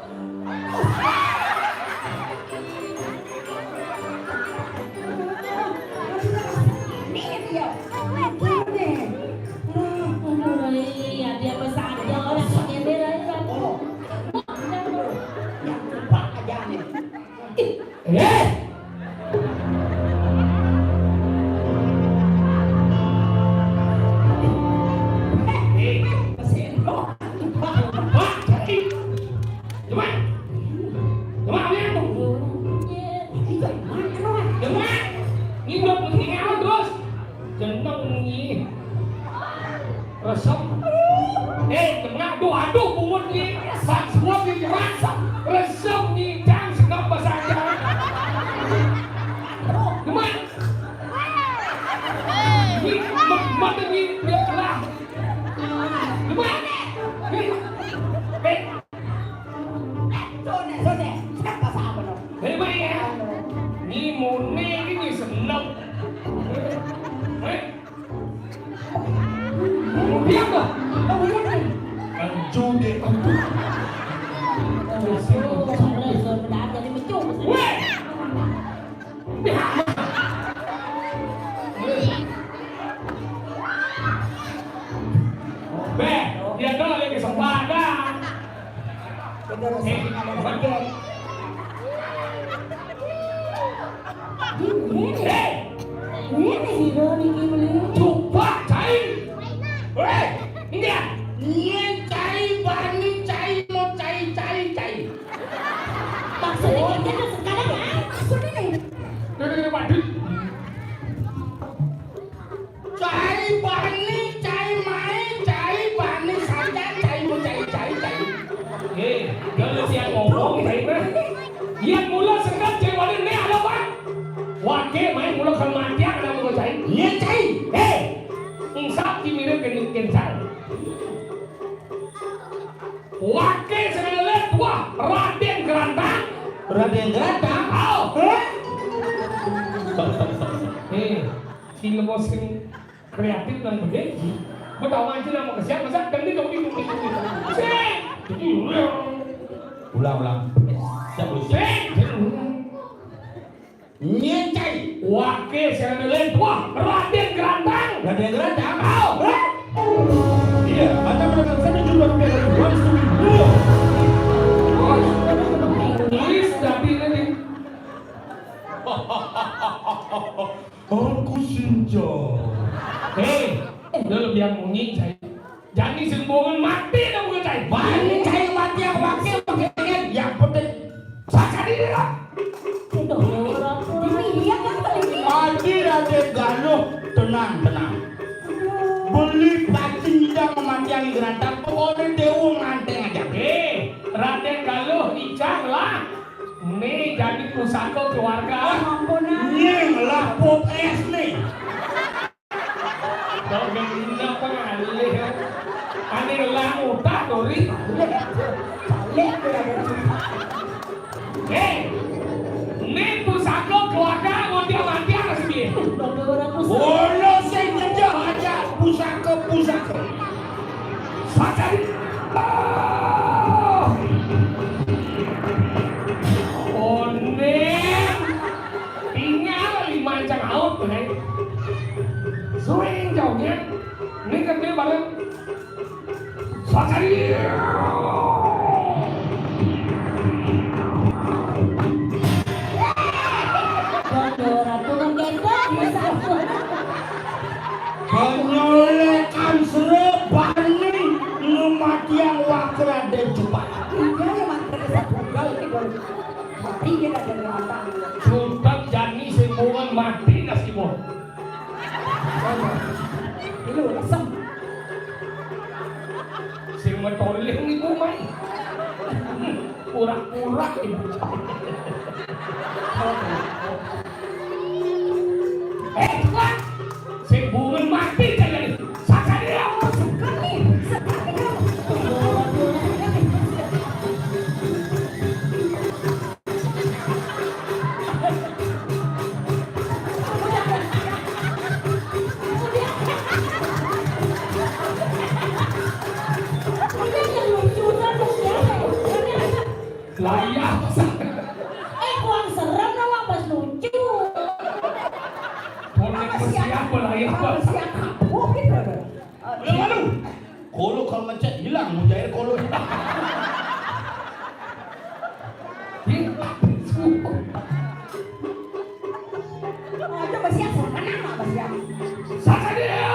Ini dia. Ini. Aduh, iya, dia besar, dia orang gini lah, ya. Oh. Yang cepat aja nih. Eh! Jeneng iki. Resep. Eh, kena, aduh, aduh, bungut ni. Bang semua ni keras. Resep ni, jang senang bahasa Jawa. Lemak. Ni, mak, mak ni, ni keras. Lemak. Ni. Eh. Sone, sone. Siapa sama lo? Lemak ya. Ni mone ni, ni senang. Eh. Diam dah. Anjung dia, anjung. Weh. Beh, dia dah lagi kesempatan. Ngene. Hei! Ngene sira niki mrene. Coba cai. Hei, enggak. Yen cai bani cai mau cai, cai, cai. Maksudnya kita tuh sekarang apa? Maksudnya nih? Duh, duh, duh, waduh. Cai bani, cai mai, cai bani sajan, cai mu, cai, cai, cai. Eh, kalau siang ngomong, cai mah. Yang mula sekat, cai wali ni ada, Pak. Wake main mula kematian, ada mula cai. Iya, cai. Eh, insap di mirip gendut kencal. Wake sebenarnya tua, Raden Gerantang. Raden Gerantang? Oh. Eh? Stop, stop, stop, stop. Eh, film sing kreatif nang gede. Gua tahu aja nama kesian, masa dangdut, dangdut, dangdut, dangdut. Sing. Ulang, ulang. Siap, dulu, siap. Sing. Nyen cai. Wake sing ada lain. Wah, Raden Gerantang. Raden Gerantang? Tahu. Iya, Anda mendapatkan satu juta rupiah dari One Stupid Bro. Tulis tapi ini. Aku senja. Hei, lu lebih yang munyi, cai. Jani sing bongen mati dah bukan cai. Bani cai mati yang wakil, wakil, yang penting saja dia. Itu orang. Ini iya kan paling. Adi Raden Galuh, tenang, tenang. Beli pacing idang mati yang gerantang, pokoknya dewa nganteng aja. Eh, Raden Galuh, icah lah. Ini jadi pusaka keluarga. Ampun, ah. Nying lah pop es nih. Kau gak guna pengalih, ya. Ane lah utah, Dori. Balik, ya. Eh, ini pusaka keluarga, ngontiang-mantiang, sih. Ono sing kerja aja, pusaka, pusaka. Sacari. Oh. Oning. Tinggal lima ancang aut, Bray. Swing jauhnya. Ini kan dia bareng. Sacari. Bondo ratu ngendong. Konyol, eh, Toling iku mai. Pura-pura iku. Eh, coba. Sing bungen mati jane. Sakjane aku suka nih. Lah iya. Eh, kurang serem lah, Wak, pas lucu. Bonek siapa lah ya? Siapa gitu. Udah malu. Kolo kalau ngecek hilang, mujair kolo. Ada masih apa? Kenapa masih apa? Sasa dia.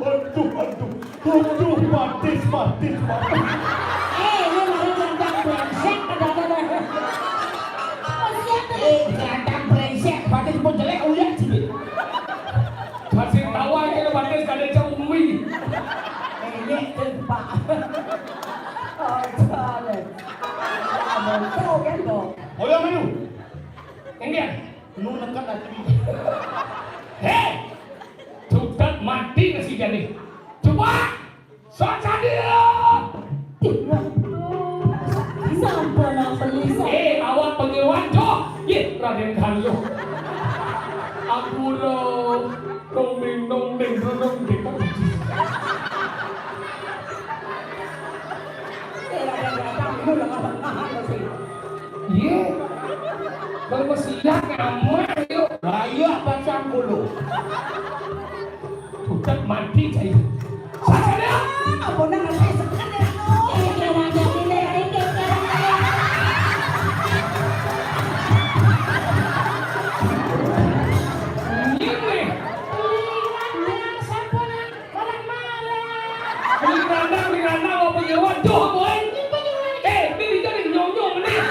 Aduh, aduh, aduh, aduh, aduh, batis, batis, batis. Eh, ini baru ganteng brengsek, ada apa dah? Eh, ganteng brengsek, batis pun jelek, uyak sih. Kasih tahu aja, batis kada cak umi. Ini tuh, Pak. Oh, jalan. Ada tuh, kan, tuh. Oh, yang mana? Ini dia. Nu nekat ati. Hei! Cutet mati nasi jani. Coba! Saja dia! Sampun aku beli. Eh, awak penyewan, Joh! Ye, Raden Galuh. Ampura, nongding, nongding, nongding. Eh, Raden Galuh, lu lengah-lengahan lu sih. Iya. Bang Mesiah ngamah, yuk. Lah iya, bacang kulo. Udah mati, cai. Saja dia. Apa nang ngerti sekat ya? Iki raja ini, iki raja. Ini. Lihat dia, sampun. Beli kerandang, beli kerandang, apa nyewa? Joh, boy. Eh, ini bisa nih, nyong-nyong nih.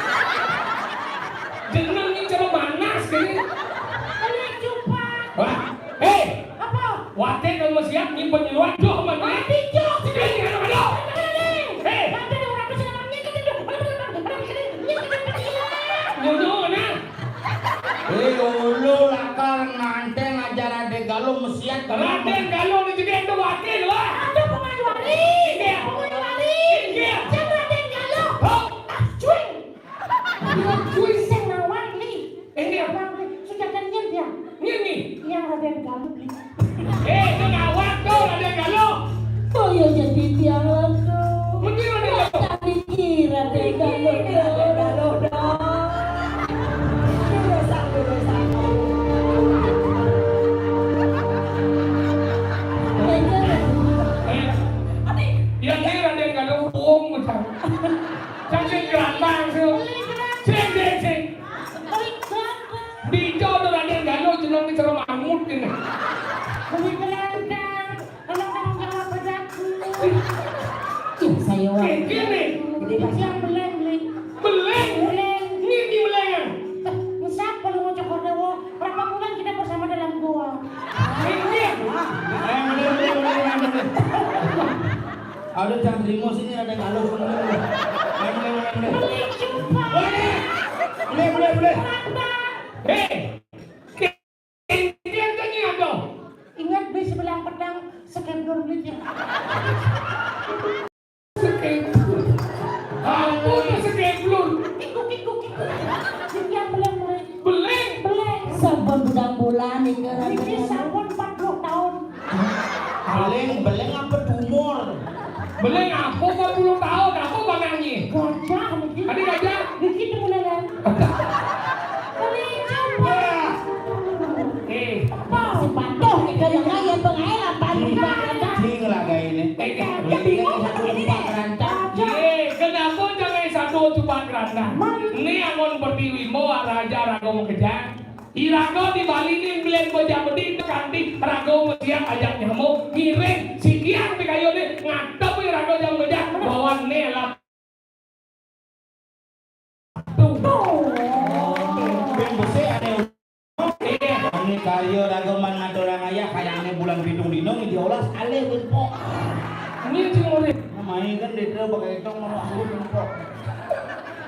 Jeneng ini coba manas gini. Beli cupak. Wah, eh. Apa? Wate kalau mau siap, nyimpen nyewa, joh, mana? Mati, joh. Sini, aduh, aduh. Eh. Nanti ada orang kesini, nyimpen, nyimpen, nyimpen, nyimpen, nyimpen. Nyong-nyong mana? Eh, ulu lakar nganteng aja Raden Galuh mesiat. Raden Galuh ni jadi itu wakil lah. Ada pengayuari. Iya. Pengayuari. Iya. Siapa Raden Galuh? Hop. Ah, cuy. Cuy. Sing nawang ni. Ini apa? Nawang ni. Sudah kan nyen dia. Nyen ni. Yang Raden Galuh ni. Eh, sing nawang tu Raden Galuh. Oh, ya jadi tiang lantung. Mesti Raden Galuh. Tadi kira Raden Galuh. Raden Galuh dong. Dulu satu, dulu satu. Yang ini Raden Galuh puung macam. Cacing gerandang tu. Sing, sing, sing. Dijo tu Raden Galuh jeneng ni cerah mangut ini. Kuwi gerandang. Tolong tanggung jawab padaku. Tuh, saya wah. Kayak gini. Jadi pas yang beleng, beleng. Beleng? Beleng. Ini di belengan. Eh, ngusap kalau mau cokor dewo. Berapa bulan kita bersama dalam gua? Ini. Ayo, bener, bener, bener, bener, bener. Ada yang terima sini, ada yang halus, bener, bener. Ayo, bener, bener, bener. Beli cupa. Boleh. Boleh, boleh, boleh. Berapa? Hei. Ingat kan ni ada? Ingat beli sebelang pedang, sekeblur beli dia. Sekeblur. Apa tu sekeblur? Kikuk, kikuk, kikuk. Yang beleng, beleng. Beleng? Beleng. Sampun budang bulan ni ke. Ini sampun empat puluh tahun. Beleng, beleng apa tumor? Beleng apa empat puluh tahun? Apa bangannya? Gajah niki. Ada gajah? Niki temulelan. Beli coba. Eh. Apa? Si patuh kita yang lain pengair apa? Cing lah kayak ini. Eh, eh. Dia bingung kan ini deh. Eh, kenapa jangan satu cuma keranda? Né anggon Pertiwi mo raja raga makejang. Iraga di Bali né ngiring bajang gedé kanti raga masiat ajak nyama ngiring sikian pikayuné ngadep iraga jang bajang bawané lah. Tuh. Bén besik ané. Iya. Ané karya raga man ngaturang ayah kayangané bulan pitung dina ngidih olas alih bén pok. Ini cing murid. Mai kan déta bakal itu ngono aku bén pok.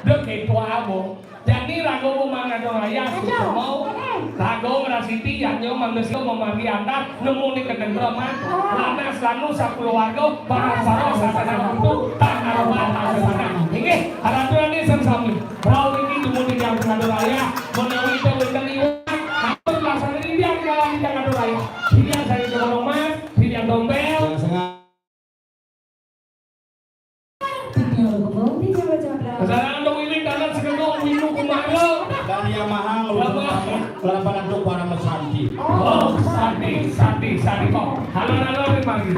Dek itu apa? Jani raga mau mangadong ayah sudah mau. Raga ngrasiti yadnya manusia memanggih antar nemu ni ketentraman. Lanas lanu sakulawarga barang-barang sasana kutu tak karuan sasana. Inggih, araturané sang sami. Rauh niki dumun ing yang pengatur ayah menawi ida wénten iwak. Ampun laksana ing yang kalah ing yang atur ayah. Sing yang saya dorong mas, sing yang dompel. Sing sengah. Titiang Gembong, Titiang Raja Abdal. Sarangan dong wiwit dalan segego Windu Kumara. Dan Yamaha ngelucu pamit, lalapan antuk para mesanti. Oh, santi, santi, santi kok. Halo, halo, terima kasih.